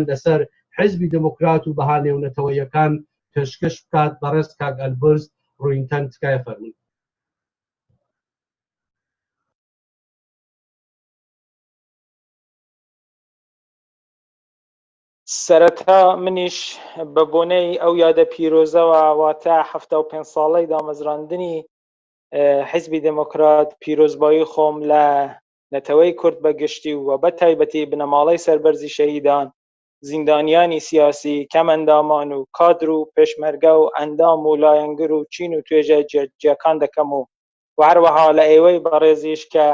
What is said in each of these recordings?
لەسەر حیزبی دێموکرات و بەها نێونەتەوەییەکان پێشکەش بکات. بەڕێز کاک ئەلبورز ڕووینتەن تکایە فەرموون. سەرەتا منیش بە بۆنەی ئەو یادە پیرۆزەوە واتە 75 ساڵەی دامەزراندنی حیزبی دێموکرات پیرۆزبایی خۆم لە نەتەوەی کورد بە گشتی و بە تایبەتی بنەماڵەی سەربەرزی شەهیدان، زیندانیانی سیاسی، کەمئەندامان و کادر و پێشمەرگە و ئەندام و لایەنگر و چین و توێژە جیاجیاکان دەکەم و و هەروەها لە ئێوەی بەڕێزیش کە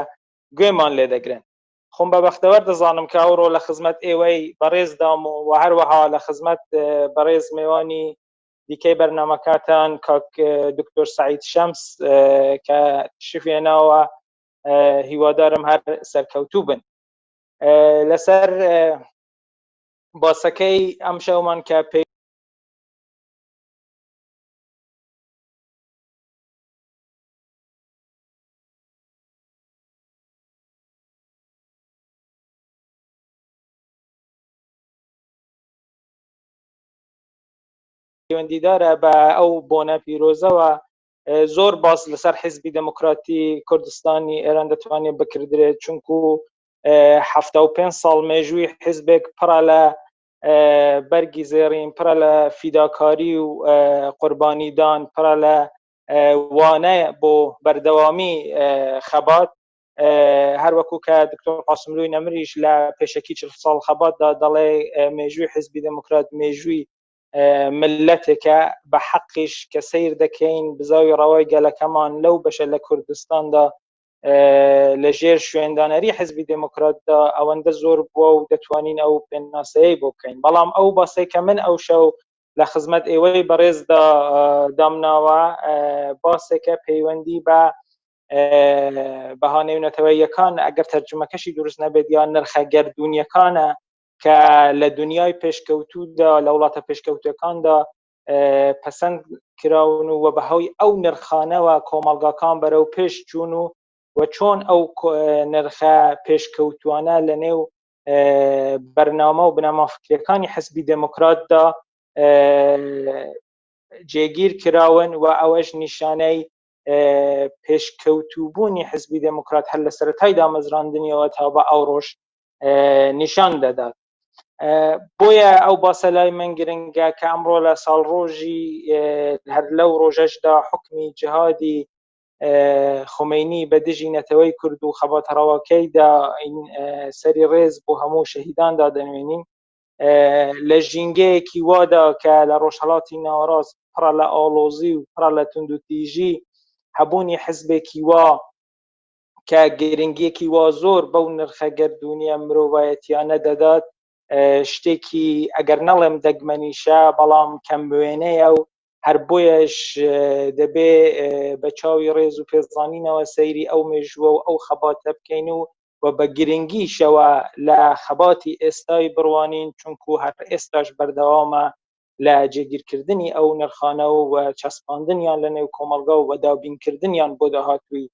گوێمان لێ دەگرن. خۆم بە بەختەوەر دەزانم کە ئەوڕۆ لە خزمەت ئێوەی بەڕێزدام و و هەروەها لە خزمەت بەڕێز مێوانی دیکەی بەرنامەکاتان کاک دکتۆر سەعید شەمس کە تشریفی هێناوە هیوادارم هەر سەرکەوتوو بن لەسەر باسەکەی ئەم شەومان کە پێ پەیوەندیدارە بە ئەو بۆنە پیرۆزەوە زۆر باس لەسەر حیزبی دێموکراتی کوردستانی ئێران دەتوانێت بکردرێت چونکو 75 ساڵ مێژووی حیزبێک پڕە لە بەرگی زێڕین پڕە لە فیداکاری و قوربانیدان پڕە لە وانە بۆ بەردەوامی خەبات هەروەکو کە دکتۆر قاسملوی نەمریش لە پێشەکی 40 ساڵ خەباتدا دەڵێ مێژووی حیزبی دێموکرات مێژووی ملەتێکە بە حەقیش کە سیر دەکەین بزاوی ڕەوای گەلەکەمان لەو بەشە لە کوردستاندا لە ژێر شوێندانەری حزبی دێموکراتدا ئەوەندە زۆر بووە و دەتوانین ئەو پێناسەیە بۆ بکەین بەڵام ئەو باسەی کە من ئەو شەو لە خزمەت ئێوەی بەڕێزدا دامناوە باسێکە پەیوەندی بە بەها نێونەتەوەیەکان ئەگەر تەرجمەکەشی دروست نەبێت یان نرخە گەردوونیەکانە کە لە دنیای پێشکەوتوودا لە وڵاتە پێشکەوتەکاندا پەسەند کراون و بەهۆی ئەو نرخانەوە کۆمەڵگاکان بەرەو پێش چوون و و چۆن ئەو نرخە پێشکەوتوانە لە نێو بەرنامە و بنەما فکرەکانی حزبی دێموکراتدا جێگیر کراون و ئەوەش نیشانەی پێشکەوتووبوونی حزبی دێموکرات هەر لە سەرەتای دامەزراندنیەوە تا بە ئەوڕۆژ نیشان دەدات بۆیە ئەو باسە لای من گرنگە کە ئەمڕۆ لە ساڵ ڕۆژی هەر لەو ڕۆژەشدا حکمی جهادی خومینی بە دژی نەتەوەی کورد و خەباتە ڕەواکەیدا سەری ڕێز بۆ هەموو شەهیداندا دەنوێنین لە ژینگەیەکی وادا کە لە ڕۆژهەڵاتی ناوەڕاست پڕە لە ئاڵۆزی و پڕە لە توندوتیژی هەبوونی حزبێکی وا کە گرنگیەکی وا زۆر بەو نرخە گەردوونیە مرۆڤایەتیانە دەدات شتێکی ئەگەر نەڵێم دەگمەنیشە بەڵام کەم وێنەیە و هەر بۆیەش دەبێ بە چاوی ڕێز و پێزانینەوە سەیری ئەو مێژووە و ئەو خەباتە بکەین و و بە گرنگیشەوە لە خەباتی ئێستای بڕوانین چونکو هەر ئێستاش بەردەوامە لە جێگیرکردنی ئەو نرخانە و چەسپاندنیان لە نێو کۆمەڵگا و دابینکردنیان بۆ داهاتووی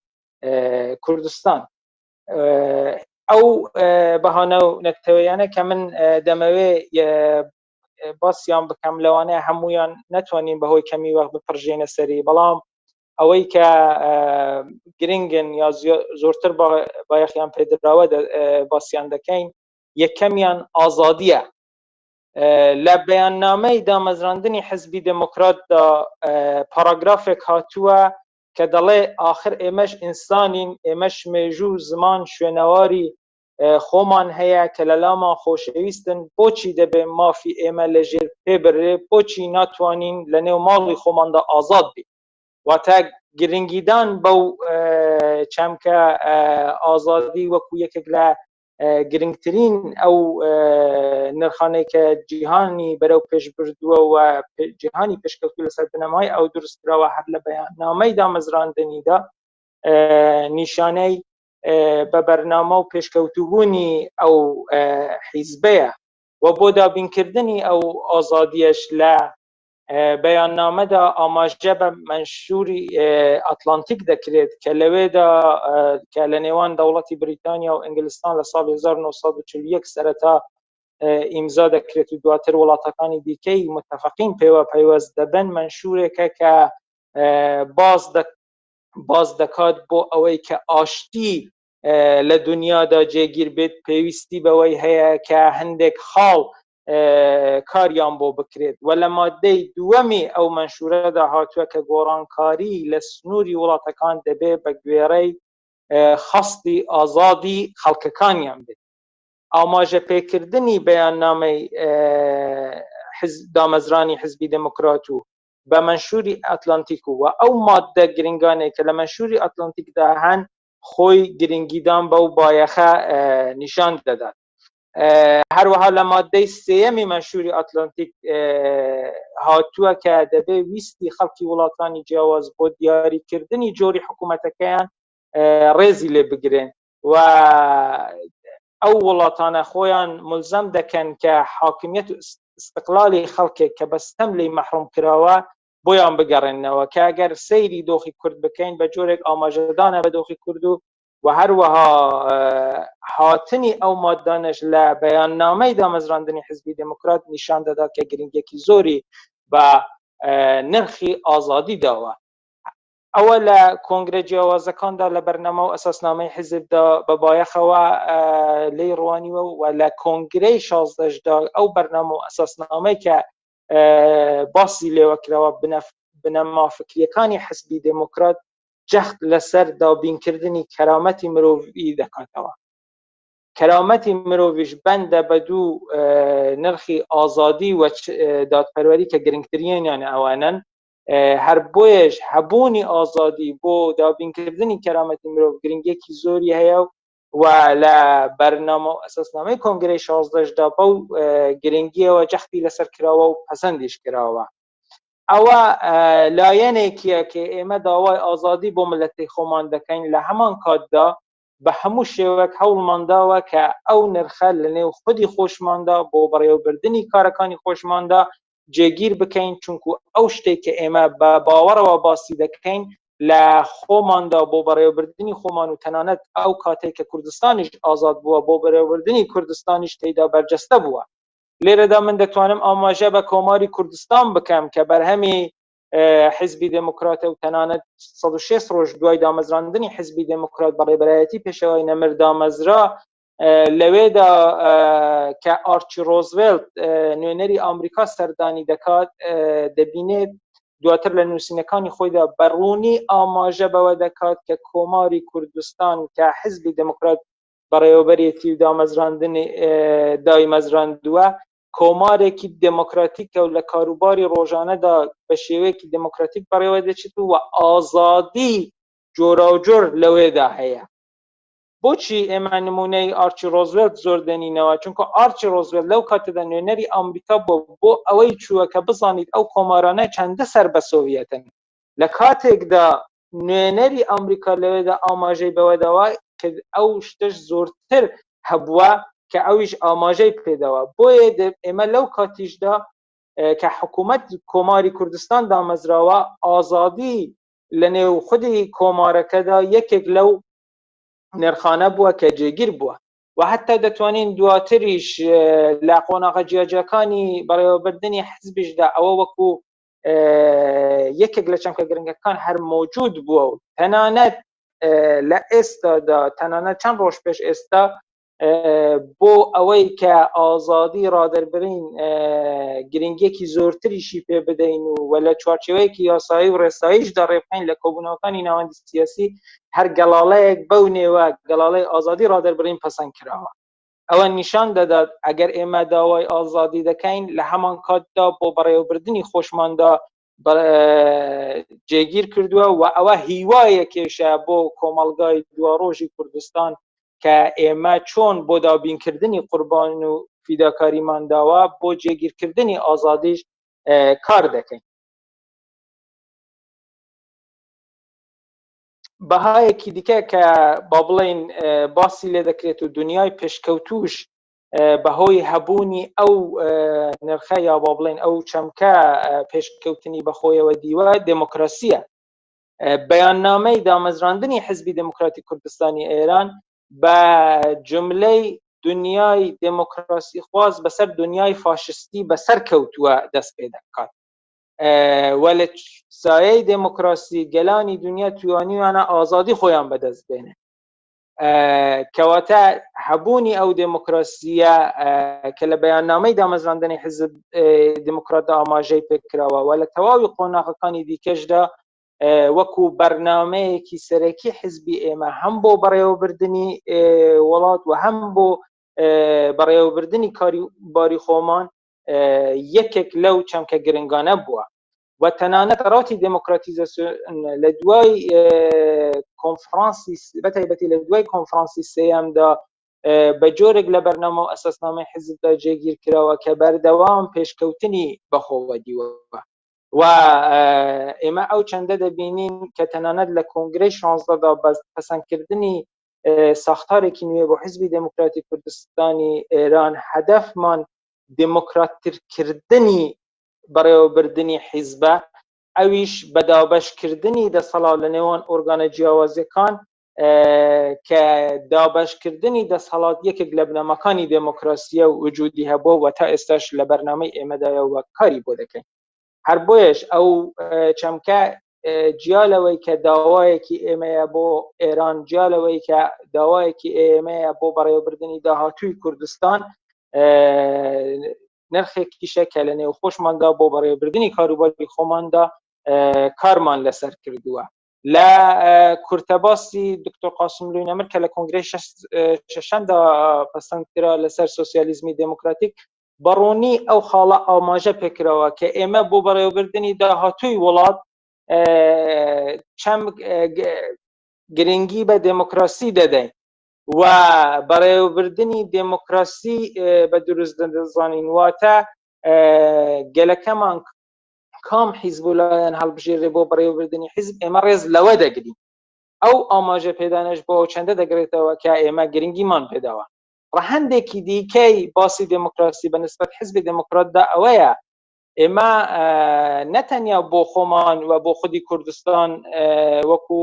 کوردستان ئەو بەهانە و نەتەوەیانە کە من دەمەوێ باسییان بکەم لەوانەیە هەمویان نەتوانین بەهۆی کەمی وەخت بپرژێنە سەری بەڵام ئەوەی کە گرنگن یا زۆرتر بایەخیان پێدراوە باسییان دەکەین یەکەمیان ئازادیە لە بەیاننامەی دامەزراندنی حزبی دێموکراتدا پاراگرافێک هاتووە کە دەڵێ ئاخر ئێمەش ئینسانین، ئێمەش مێژوو، زمان، شوێنەواری خۆمان هەیە کە لە لامان خۆشەویستن، بۆچی دەبێ مافی ئێمە لە ژێر پێ برێ، بۆچی ناتوانین لە نێو ماڵی خۆماندا ئازاد بین؟ واتە گرنگیدان بەو چەمکە ئازادی وەکو یەکێک لە گرنگترین ئەو نرخانەی کە جیهانی بەرەو پێش بردووە و جیهانی پێشکەوتو لەسەر بنەمای ئەو دروستکراوە هەر لە بەیاننامەی دامەزراندنیدا نیشانەی بە بەرنامە و پێشکەوتوبوونی ئەو حیزبەیە و بۆ دابینکردنی ئەو ئازادیەش لە بەیاننامەدا ئاماژە بە مەنشوری ئەتلانتیک دەکرێت کە لەوێدا کە لە نێوان دەوڵەتی بریتانیا و ئینگلستان لە ساڵی 1940 سەرەتا ئیمزا دەکرێت و دواتر وڵاتەکانی دیکەی متفقین پێوە پەیوەست دەبن، مەنشورێکە کە باس باس دەکات بۆ ئەوەی کە ئاشتی لە دنیادا جێگیر بێت پێویستی بەوەی هەیە کە هەندێک خاڵ کاریان بۆ بکرێت و لە مادەی دووەمی ئەو مەنشورەدا هاتووە کە گۆڕانکاری لە سنووری وڵاتەکان دەبێ بە گوێرەی خەستی ئازادی خەڵکەکانیان بێت. ئاماژە پێکردنی بەیاننامەی دامەزرانی حزبی دێموکرات و بە مەنشوری ئەتلانتیک و ئەو ماددە گرنگانەی کە لە مەنشوری ئەتلانتیکدا هەن خۆی گرنگیدان بەو بایەخە نیشان دەدات. هەروەها لە مادەی سێیەمی مەنشوری ئەتلانتیک هاتووە کە دەبێ ویستی خەڵکی وڵاتانی جیاواز بۆ دیاریکردنی جۆری حکوومەتەکەیان ڕێزی لێ بگرن و ئەو وڵاتانە خۆیان ملزەم دەکەن کە حاکمیت و استقلالی خەڵکێک کە بە ستەم لێی مەحروم کراوە بۆیان بگەڕێننەوە، کە ئەگەر سەیری دۆخی کورد بکەین بە جۆرێک ئاماژەدانە بە دۆخی کورد و و هەروەها هاتنی ئەو مادانەش لە بەیاننامەی دامەزراندنی حزبی دێموکرات نیشان دەدات کە گرنگیەکی زۆری بە نرخی ئازادی داوە. ئەوە لە کۆنگرە جیاوازەکاندا لە بەرنامە و ئەساسنامەی حیزبدا بە بایەخەوە لێی ڕوانیوە و لە کۆنگرەی شازدەشدا ئەو بەرنامە و ئەساسنامەی کە باسی لێوە کراوە بنەما فکریەکانی حزبی دێموکرات جەخت لەسەر دابینکردنی کەرامەتی مرۆڤی دەکاتەوە. کەرامەتی مرۆڤیش بەندە بە دوو نرخی ئازادی و دادپەروەری کە گرنگترینیان ئەوانن. هەر بۆیەش هەبوونی ئازادی بۆ دابینکردنی کەرامەتی مرۆڤ گرنگیەکی زۆری هەیە و لە بەرنامە و ئەساسنامەی کۆنگرەی شازدەشدا بەو گرنگیەوە جەختی لەسەر کراوە و پەسەندیش کراوە. ئەوە لایەنێکیە کە ئێمە داوای ئازادی بۆ ملەتی خۆمان دەکەین، لە هەمان کاتدا بە هەموو شێوەک هەوڵمان داوە کە ئەو نرخە لە نێو خودی خۆشماندا بۆ بەڕێوەبردنی کارەکانی خۆشماندا جێگیر بکەین، چونکو ئەو شتێک کە ئێمە بە باوەڕەوە باسی دەکەین لە خۆماندا بۆ بەڕێوەبردنی خۆمان و تەنانەت ئەو کاتێک کە کوردستانیش ئازاد بووە بۆ بەڕێوەبردنی کوردستانیش تێیدا بەرجەستە بووە. لێرەدا من دەتوانم ئاماژە بە کۆماری کوردستان بکەم کە بەرهەمی حزبی دێموکراتە و تەنانەت 160 ڕۆژ دوای دامەزراندنی حزبی دێموکرات بە ڕێبەرایەتی پێشەوای نەمر دامەزرا. لەوێدا کە ئارچی ڕۆزڤێلت نوێنەری ئامریکا سەردانی دەکات، دەبینێت دواتر لە نووسینەکانی خۆیدا بەڕوونی ئاماژە بەوە دەکات کە کۆماری کوردستان کە حزبی دێموکرات بەڕێوەبەرێتی و دامەزراندنی دایمەزراندووە کۆمارێکی دێموکراتیکە و لە کاروباری ڕۆژانەدا بە شێوەیەکی دێموکراتیک بەڕێوە دەچێت و ئازادی جۆراوجۆر لەوێدا هەیە. بۆچی ئێمە نمونەی ئارچی ڕۆزڤێلت زۆر دێنینەوە؟ چونکە ئارچی ڕۆزڤێلت لەو کاتەدا نوێنەری ئامریکا بووە بۆ ئەوەی چووە کە بزانیت ئەو کۆمارانە چەندە سەر بە سۆڤیەتن. لە کاتێکدا نوێنەری ئامریکا لەوێدا ئاماژەی بەوەداوە کە ئەو شتەش زۆرتر هەبووە کە ئەویش ئاماژەی پێداوە. بۆیە ئێمە لەو کاتیشدا کە حکوومەت کۆماری کوردستان دامەزراوە، ئازادی لە نێو خودی کۆمارەکەدا یەکێک لەو نرخانە بووە کە جێگیر بووە و حتا دەتوانین دواتریش لە قۆناغە جیاجیاکانی بەڕێوەبردنی حزبیشدا ئەوە وەکو یەکێک لە چەمکە گرنگەکان هەر مەوجود بووە و تەنانەت لە ئێستادا تەنانەت چەند ڕۆژ پێش ئێستا بۆ ئەوەی کە ئازادی ڕادەربرین گرنگیەکی زۆرتریشی پێ بدەین و لە چوارچێوەیەکی یاسایی و ڕێساییشدا ڕێبخەین لە کۆبوونەوەکانی ناوەندی سیاسی هەر گەڵاڵەیەک بەو نێوە گەڵاڵەی ئازادی ڕادەربرین پەسەند کراوە. ئەوە نیشان دەدات ئەگەر ئێمە داوای ئازادی دەکەین لە هەمان کاتدا بۆ بەڕێوەبردنی خۆشماندا جێگیر کردووە و ئەوە هیوایەکێشە بۆ کۆمەڵگای دواڕۆژی کوردستان کە ئێمە چۆن بۆ دابینکردنی قوربان و فیداکاریمان داوە بۆ جێگیرکردنی ئازادیش کار دەکەین. بەهایەکی دیکە کە با بڵین باسی لێ دەکرێت و دنیای پێشکەوتوش بەهۆی هەبوونی ئەو نرخە یا با بڵێن ئەو چەمکە پێشکەوتنی بەخۆیەوە دیوە دێموکراسیە. بەیاننامەی دامەزراندنی حزبی دێموکراتی کوردستانی ئێران بە جملەی دنیای دێمۆکراسی خواز بەسەر دنیای فاشستی بەسەر کەوتووە دەست پێ دەکات و لە سایەی دێمۆکراسی گەلانی دنیا توانیویانە ئازادی خۆیان بەدەست بێنن. کەواتە هەبوونی ئەو دێمۆکراسیە کە لە بەیاننامەی دامەزراندنی حزب دێمۆکراتدا ئاماژەی پێکراوە و لە تەواوی قۆناغەکانی دیکەشدا وەکو بەرنامەیەکی سەرەکی حزبی ئێمە هەم بۆ بەڕێوەبردنی وڵات و هەم بۆ بەڕێوەبردنی کاری باری خۆمان یەکێک لەو چەمکە گرنگانە بووە و تەنانەت ڕەوتی دێموکراتیزاسیۆن لە دوای کۆنفرانسی بە تایبەتی لە دوای کۆنفرانسی سێیەمدا بە جۆرێک لە بەرنامە و ئەساسنامەی حیزبدا جێگیر کراوە کە بەردەوام پێشکەوتنی بەخۆوە دیوە و ئێمە ئەو چەندە دەبینین کە تەنانەت لە کۆنگرەی شانزدەدا بە پەسەندکردنی ساختارێکی نوێ بۆ حیزبی دێموکراتی کوردستانی ئێران هەدەفمان دێموکراتترکردنی بەڕێوەبردنی حیزبە، ئەویش بە دابەشکردنی دەسەڵات لە نێوان ئۆرگانە جیاوازەکان کە دابەشکردنی دەسەڵات یەکێک لە بنەماکانی دێموکراسیە و وجودی هەبووە و تا ئێستاش لە بەرنامەی ئێمەدایە و کاری بۆ دەکەین. هەر بۆیەش ئەو چەمکە جیا لەوەی کە داوایەکی ئێمەیە بۆ ئێران، جیا لەوەی کە داوایەکی ئێمەیە بۆ بەڕێوەبردنی داهاتووی کوردستان، نرخێکیشە کە لە نێو خۆشماندا بۆ بەڕێوەبردنی کاروباری خۆماندا کارمان لەسەر کردووە. لە کورتەباسی دکتۆر قاسملوی نەمر کە لە کۆنگرەی شەشەمدا پەسەند کرا لەسەر سۆسیالیزمی دێموکراتیک، بەڕوونی ئەو خاڵە ئاماژە پێکراوە کە ئێمە بۆ بەڕێوەبردنی داهاتووی وڵات چەمک گرنگی بە دێموکراسی دەدەین و بەڕێوەبردنی دێموکراسی بە دروست دەزانین، واتە گەلەکەمان کام حیزب و لایەن هەڵبژێرێ بۆ بەڕێوەبردنی حیزب، ئێمە ڕێز لەوە دەگرین. ئەو ئاماژە پێدانەش بۆ ئەو چەندە دەگرێتەوە کە ئێمە گرنگیمان پێداوە. ڕەهەندێکی دیکەی باسی دێموکراسی بە نسبەت حیزبی دێموکراتدا ئەوەیە ئێمە نەتەنیا بۆ خۆمان و بۆ خودی کوردستان وەکو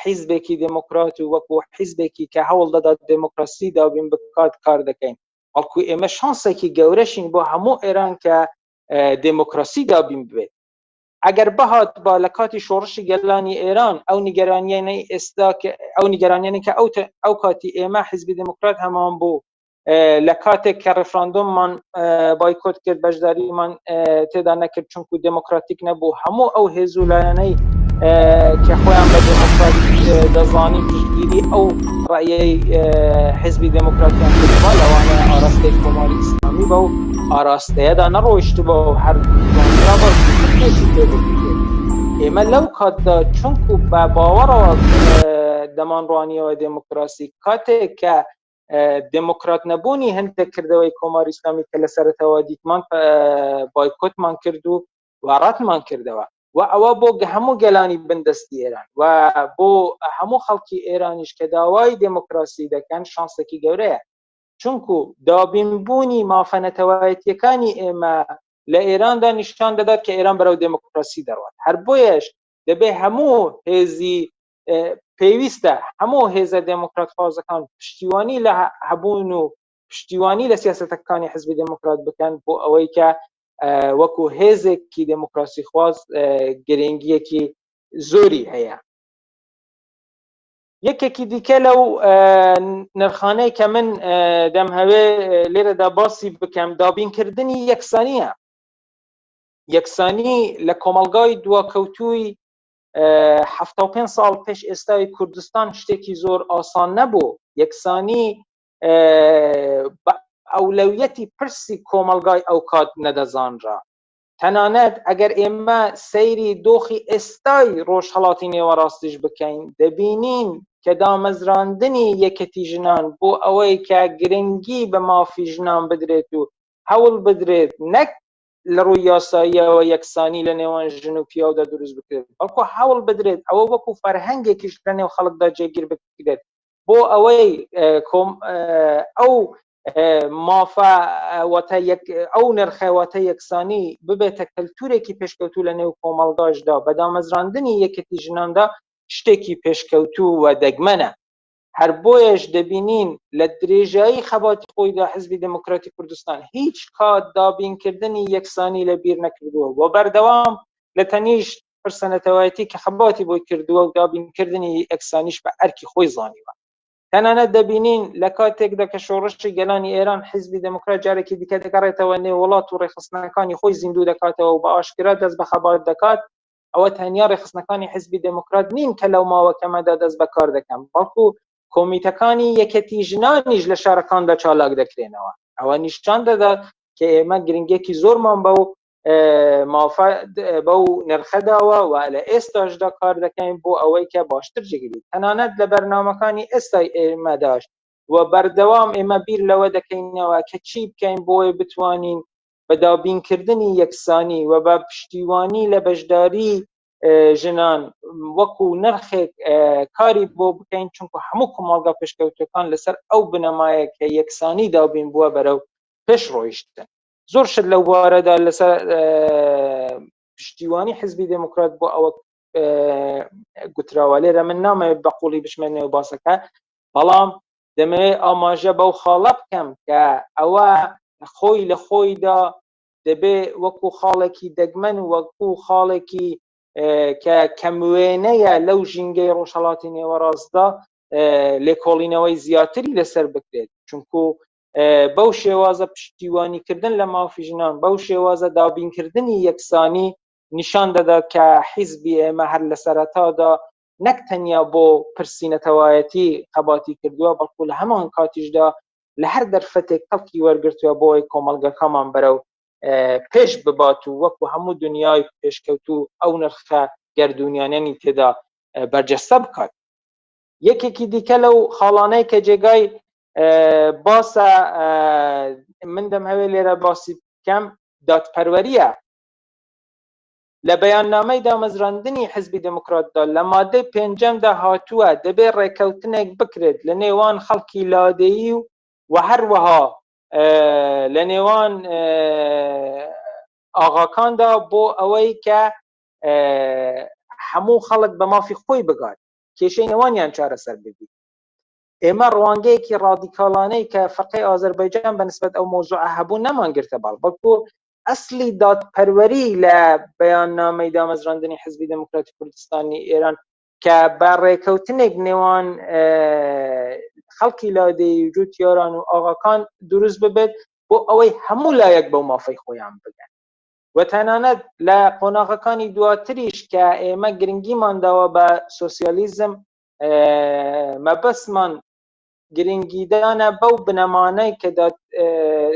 حیزبێکی دێموکرات و وەکو حیزبێکی کە هەوڵ دەدات دێموکراسی دابین بکات کار دەکەین، بەڵکو ئێمە شانسێکی گەورەشین بۆ هەموو ئێران کە دێموکراسی دابین ببێت. ئەگەر بهاتبا لە کاتی شۆڕشی گەلانی ئێران ئەو نیگەرانیانەی ئێستا کە ئەو نیگەرانیانەی کە ئەو کاتی ئێمە حیزبی دێموکرات هەمان بوو لە کاتێک کە ڕفراندۆممان بایکۆت کرد، بەشداریمان تێدا نەکرد چونکو دێموکراتیک نەبوو، هەموو ئەو هێز و لایەنەی کە خۆیان بە دێموکرات دەزانی پشتگیری ئەو ڕەئیەی حیزبی دێموکراتیان کردبا، لەوانەیە ئاراستەی کۆماری ئیسلامی بەو ئاراستەیەدا نەڕۆیشتبا و هەر توانرابا زووتر پێشی پێ بگیرێت. ئێمە لەو کاتدا چونکو بە باوەڕەوە دەمانڕوانیەوە دێموکراسی، کاتێک کە دێموکرات نەبوونی هەندێک کردەوەی کۆماری ئیسلامی کە لە سەرەتاوە دیتمان بایکۆتمان کرد و ڕەتمان کردەوە و ئەوە بۆ هەموو گەلانی بندەستی ئێران و بۆ هەموو خەڵکی ئێرانیش کە داوای دێموکراسی دەکەن شانسێکی گەورەیە، چونکو دابینبوونی مافە نەتەوایەتیەکانی ئێمە لە ئێراندا نیشان دەدات کە ئێران بەرەو دێموکراسی دەڕوات. هەر بۆیەش دەبێ هەموو هێزی پێویستە هەموو هێزە دێموکراتخوازەکان پشتیوانی لە هەبوون و پشتیوانی لە سیاسەتەکانی حزبی دێموکرات بکەن بۆ ئەوەی کە وەکو هێزێکی دێموکراسی خواز گرنگیەکی زۆری هەیە. یەکێکی دیکە لەو نرخانەی کە من دەمهەوێ لێرەدا باسی بکەم دابینکردنی یەکسانیە. یەکسانی لە کۆمەڵگای دواکەوتووی 75 ساڵ پێش ئێستای کوردستان شتێکی زۆر ئاسان نەبوو. یەکسانی بە ئەولەویەتی پرسی کۆمەڵگای ئەو کات نەدەزانرا. تەنانەت ئەگەر ئێمە سەیری دۆخی ئێستای ڕۆژهەڵاتی نێوەڕاستیش بکەین، دەبینین کە دامەزراندنی یەکەتی ژنان بۆ ئەوەی کە گرنگی بە مافی ژنان بدرێت و هەوڵ بدرێت نەک لە ڕووی یاساییەوە یەکسانی لە نێوان ژن و پیاودا دروست بکرێت، بەڵکو هەوڵ بدرێت ئەوە وەکو فەرهەنگێکیش لە نێو خەڵکدا جێگیر بکرێت بۆ ئەوەی ئەو مافە واتە ئەو نرخە واتە یەکسانی ببێتە کەلتورێکی پێشکەوتوو لە نێو کۆمەڵگاشدا بە دامەزراندنی یەکێتی ژناندا شتێکی پێشکەوتوو و دەگمەنە. هەر بۆیەش دەبینین لە درێژایی خەباتی خۆیدا حزبی دێموکراتی کوردستان هیچ کات دابینکردنی یەکسانی لە بیر نەکردووە و بەردەوام لە تەنیشت پرسە نەتەوایەتی کە خەباتی بۆی کردووە و دابینکردنی یەکسانیش بە ئەرکی خۆی زانیوە. تەنانەت دەبینین لە کاتێکدا کە شۆڕشی گەلانی ئێران حیزبی دێموکرات جارێکی دیکە دەگەڕێتەوە نێو وڵات و ڕێکخستنەکانی خۆی زیندوو دەکاتەوە و بە ئاشکرا دەست بە خەبات دەکات، ئەوە تەنیا ڕێکخستنەکانی حیزبی دێموکرات نین کە لەو ماوە کەمەدا دەست بە کار دەکەن، بەڵکو کۆمیتەکانی یەکەتی ژنانیش لە شارەکاندا چالاک دەکرێنەوە. ئەوە نیشان دەدات کە ئێمە گرنگییەکی زۆرمان بەو مافە بەو نرخە داوە و لە ئێستاشدا کار دەکەین بۆ ئەوەی کە باشتر جێگیر بێت. تەنانەت لە بەرنامەکانی ئێستای ئێمەداش و بەردەوام ئێمە بیر لەوە دەکەینەوە کە چی بکەین بۆی بتوانین بە دابینکردنی یەکسانی و بە پشتیوانی لە بەشداری ژنان وەکو نرخێک کاری بۆ بکەین، چونکە هەموو کۆمەڵگا پێشکەوتوەکان لەسەر ئەو بنەمایە کە یەکسانی دابین بووە بەرەو پێش ڕۆیشتن. زۆر شت لەو بوارەدا لەسەر پشتیوانی حزبی دێموکرات بۆ ئەوە گوتراوە. لێرە من نامەوێت بە قوڵی بچمە نێو باسەکە، بەڵام دەمەوێت ئاماژە بەو خاڵە بکەم کە ئەوە خۆی لە خۆیدا دەبێ وەکو خاڵێکی دەگمەن و وەکو خاڵێکی کە کەموێنەیە لەو ژینگەی ڕۆژهەڵاتی نێوەڕاستدا لێکۆڵینەوەی زیاتری لەسەر بکرێت، چونکو بەو شێوازە پشتیوانیکردن لە مافی ژنان، بەو شێوازە دابینکردنی یەکسانی نیشان دەدات کە حیزبی ئێمە هەر لە سەرەتادا نەک تەنیا بۆ پرسی نەتەوایەتی خەباتی کردووە، بەڵکو لە هەمان کاتیشدا لە هەر دەرفەتێک کەڵکی وەرگرتووە بۆ ئەوەی کۆمەڵگەکەمان بەرەو پێش ببات و وەکو هەموو دنیای پێشکەوتوو ئەو نرخە گەردوونیانەنی تێدا بەرجەستە بکات. یەکێکی دیکە لەو خاڵانەی کە جێگای باسە من دەمهەوێت لێرە باسی بکەم دادپەروەریە. لە بەیاننامەی دامەزراندنی حزبی دێموکراتدا لە مادەی پێنجەمدا هاتووە دەبێ ڕێکەوتنێک بکرێت لە نێوان خەڵکی لادێیی و و هەروەها لە نێوان ئاغاکاندا بۆ ئەوەی کە هەموو خەڵک بە مافی خۆی بگات، کێشەی نێوانیان چارەسەر ببیت. ئێمە ڕوانگەیەکی ڕادیکاڵانەی کە فەقێی ئازەربایجان بە نسبەت ئەو مەوزوعە هەبوو نەمانگرتە باڵ، بەڵکو ئەسلی دادپەروەری لە بەیاننامەی دامەزراندنی حزبی دێموکراتی کوردستانی ئێران کە بە ڕێکەوتنێک نێوان خەڵکی لادێی و جوتیاران و ئاغاکان دروست ببێت بۆ ئەوەی هەموو لایەک بەو مافەی خۆیان بگەن و تەنانەت لە قۆناغەکانی دواتریش کە ئێمە گرنگیمان داوە بە سۆسیالیزم، مەبەستمان گرنگیدانە بەو بنەمانەی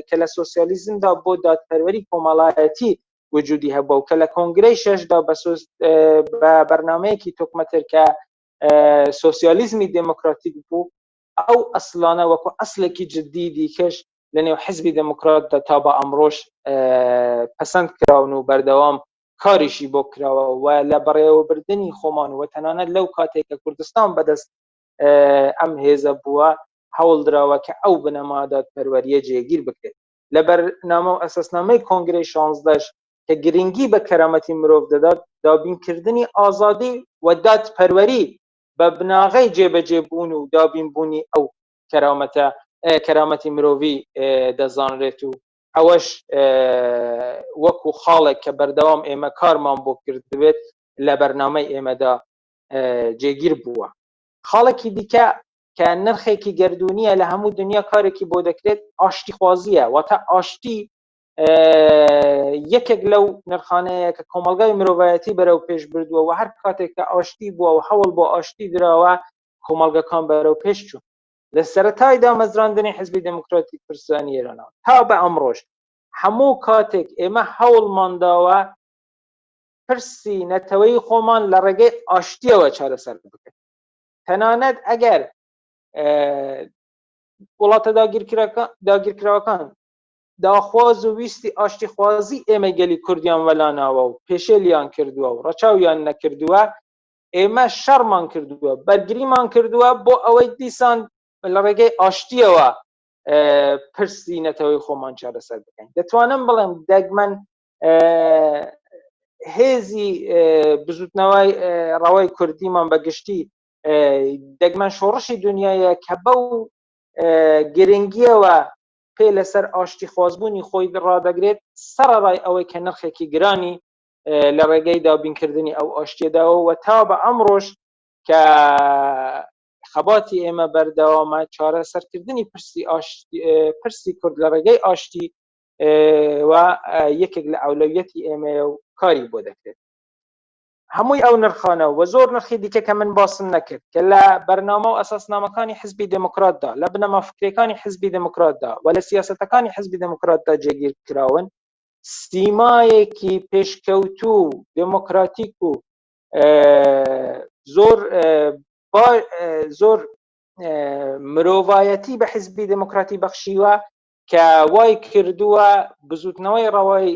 کە لە سۆسیالیزمدا بۆ دادپەروەری کۆمەڵایەتی وجودی هەبووە و کە لە کۆنگرەی شەشدا بە بەرنامەیەکی تۆکمەتر کە سۆسیالیزمی دێموکراتیک بوو، ئەو ئەسڵانە وەکو ئەسڵێکی جددی دیکەش لە نێو حزبی دێموکراتدا تا بە ئەمڕۆش پەسەند کراون و بەردەوام کاریشی بۆ کراوە و لە بەڕێوەبردنی خۆمان و تەنانەت لەو کاتێک کە کوردستان بەدەست ئەم هێزە بووە هەوڵ دراوە کە ئەو بنەما دادپەروەریە جێگیر بکرێت. لە بەرنامە و ئەساسنامەی کۆنگرەی شانزدەش کە گرنگی بە کەرامەتی مرۆڤ دەدات، دابینکردنی ئازادی و دادپەروەری بە بناغەی جێبەجێبوون و دابینبوونی ئەو کەرامەتە کەرامەتی مرۆڤی دەزانرێت و ئەوەش وەکو خاڵێک کە بەردەوام ئێمە کارمان بۆ کردبێت لە بەرنامەی ئێمەدا جێگیر بووە. خاڵێکی دیکە کە نرخێکی گەردوونیە لە هەموو دنیا کارێکی بۆ دەکرێت ئاشتیخوازیە، واتە ئاشتی یەکێک لەو نرخانەیە کە کۆمەڵگای مرۆڤایەتی بەرەو پێش بردووە و هەر کاتێک کە ئاشتی بووە و هەوڵ بۆ ئاشتی دراوە کۆمەڵگەکان بەرەو پێش چوون. لە سەرەتای دامەزراندنی حزبی دێموکراتی کوردستانی ئێرانەوە تا بە ئەمڕۆش هەموو کاتێک ئێمە هەوڵمان داوە پرسی نەتەوەی خۆمان لە ڕێگەی ئاشتیەوە چارەسەر بکەین. تەنانەت ئەگەر وڵاتە داگیرکراوەکان داخواز و ویستی ئاشتیخوازی ئێمەی گەلی کوردیان وەلاناوە و پێشێلیان کردووە و ڕەچاویان نەکردووە، ئێمە شەڕمان کردووە، بەرگریمان کردووە بۆ ئەوەی دیسان لە ڕێگەی ئاشتیەوە پرسی نەتەوەی خۆمان چارەسەر بکەین. دەتوانم بڵێم دەگمەن هێزی بزوتنەوەی ڕەوای کوردیمان بە گشتی دەگمەن شۆڕشی دنیایە کە بەو گرنگیەوە پێ لەسەر ئاشتی خوازبوونی خۆی ڕادەگرێت سەرەڕای ئەوەی کە نرخێکی گرانی لە ڕێگەی دابینکردنی ئەو ئاشتیەداوە و تا بە ئەمڕۆش کە خەباتی ئێمە بەردەوامە چارەسەرکردنی پرسی پرسی کورد لە ڕێگەی ئاشتی و یەکێک لە ئەولەویەتی ئێمەیە و کاری بۆ دەکرێت. هەمووی ئەو نرخانە و زۆر نرخی دیکە کە من باسم نەکرد کە لە بەرنامە و ئەساسنامەکانی حزبی دێموکراتدا، لە بنەما فکریەکانی حزبی دێموکراتدا و لە سیاسەتەکانی حزبی دێموکراتدا جێگیر کراون، سیمایەکی پێشکەوتوو و دێموکراتیک و زۆر زۆر مرۆڤایەتی بە حزبی دێموکراتی بەخشیوە کە وای کردووە بزوتنەوەی ڕەوای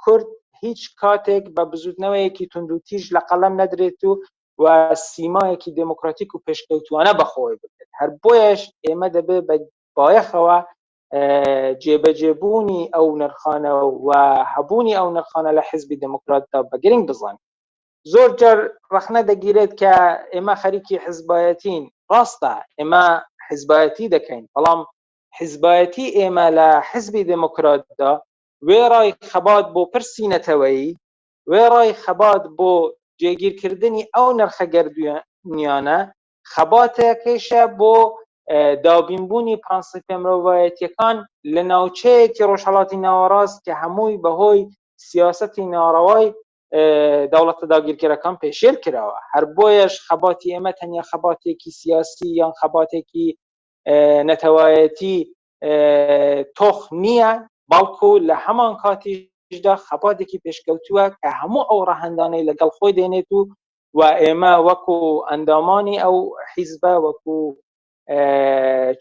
کورد هیچ کاتێک بە بزوتنەوەیەکی توندوتیژ لە قەڵەم نەدرێت و و سیمایەکی دێموکراتیک و پێشکەوتوانە بەخۆی بگرێت. هەر بۆیەش ئێمە دەبێت بە بایەخەوە جێبەجێبوونی ئەو نرخانە و هەبوونی ئەو نرخانە لە حزبی دێموکراتدا بە گرنگ بزانین. زۆر جار ڕەخنە دەگیرێت کە ئێمە خەریکی حزبایەتین. ڕاستە ئێمە حزبایەتی دەکەین، بەڵام حزبایەتی ئێمە لە حزبی دێموکراتدا وێڕای خەبات بۆ پرسی نەتەوەیی، وێڕای خەبات بۆ جێگیرکردنی ئەو نرخە گەردوونیانە، خەباتێکیشە بۆ دابینبوونی پرەنسیپە مرۆڤایەتییەکان لە ناوچەیەکی ڕۆژهەڵاتی ناوەڕاست کە هەمووی بەهۆی سیاسەتی ناڕەوای دەوڵەتە داگیرکەرەکان پێشێل کراوە. هەر بۆیەش خەباتی ئێمە تەنیا خەباتێکی سیاسی یان خەباتێکی نەتەوایەتی تۆخ نییە، بەڵکو لە هەمان کاتیشدا خەباتێکی پێشکەوتووە کە هەموو ئەو ڕەهەندانەی لەگەڵ خۆی دێنێت و و ئێمە وەکو ئەندامانی ئەو حیزبە، وەکو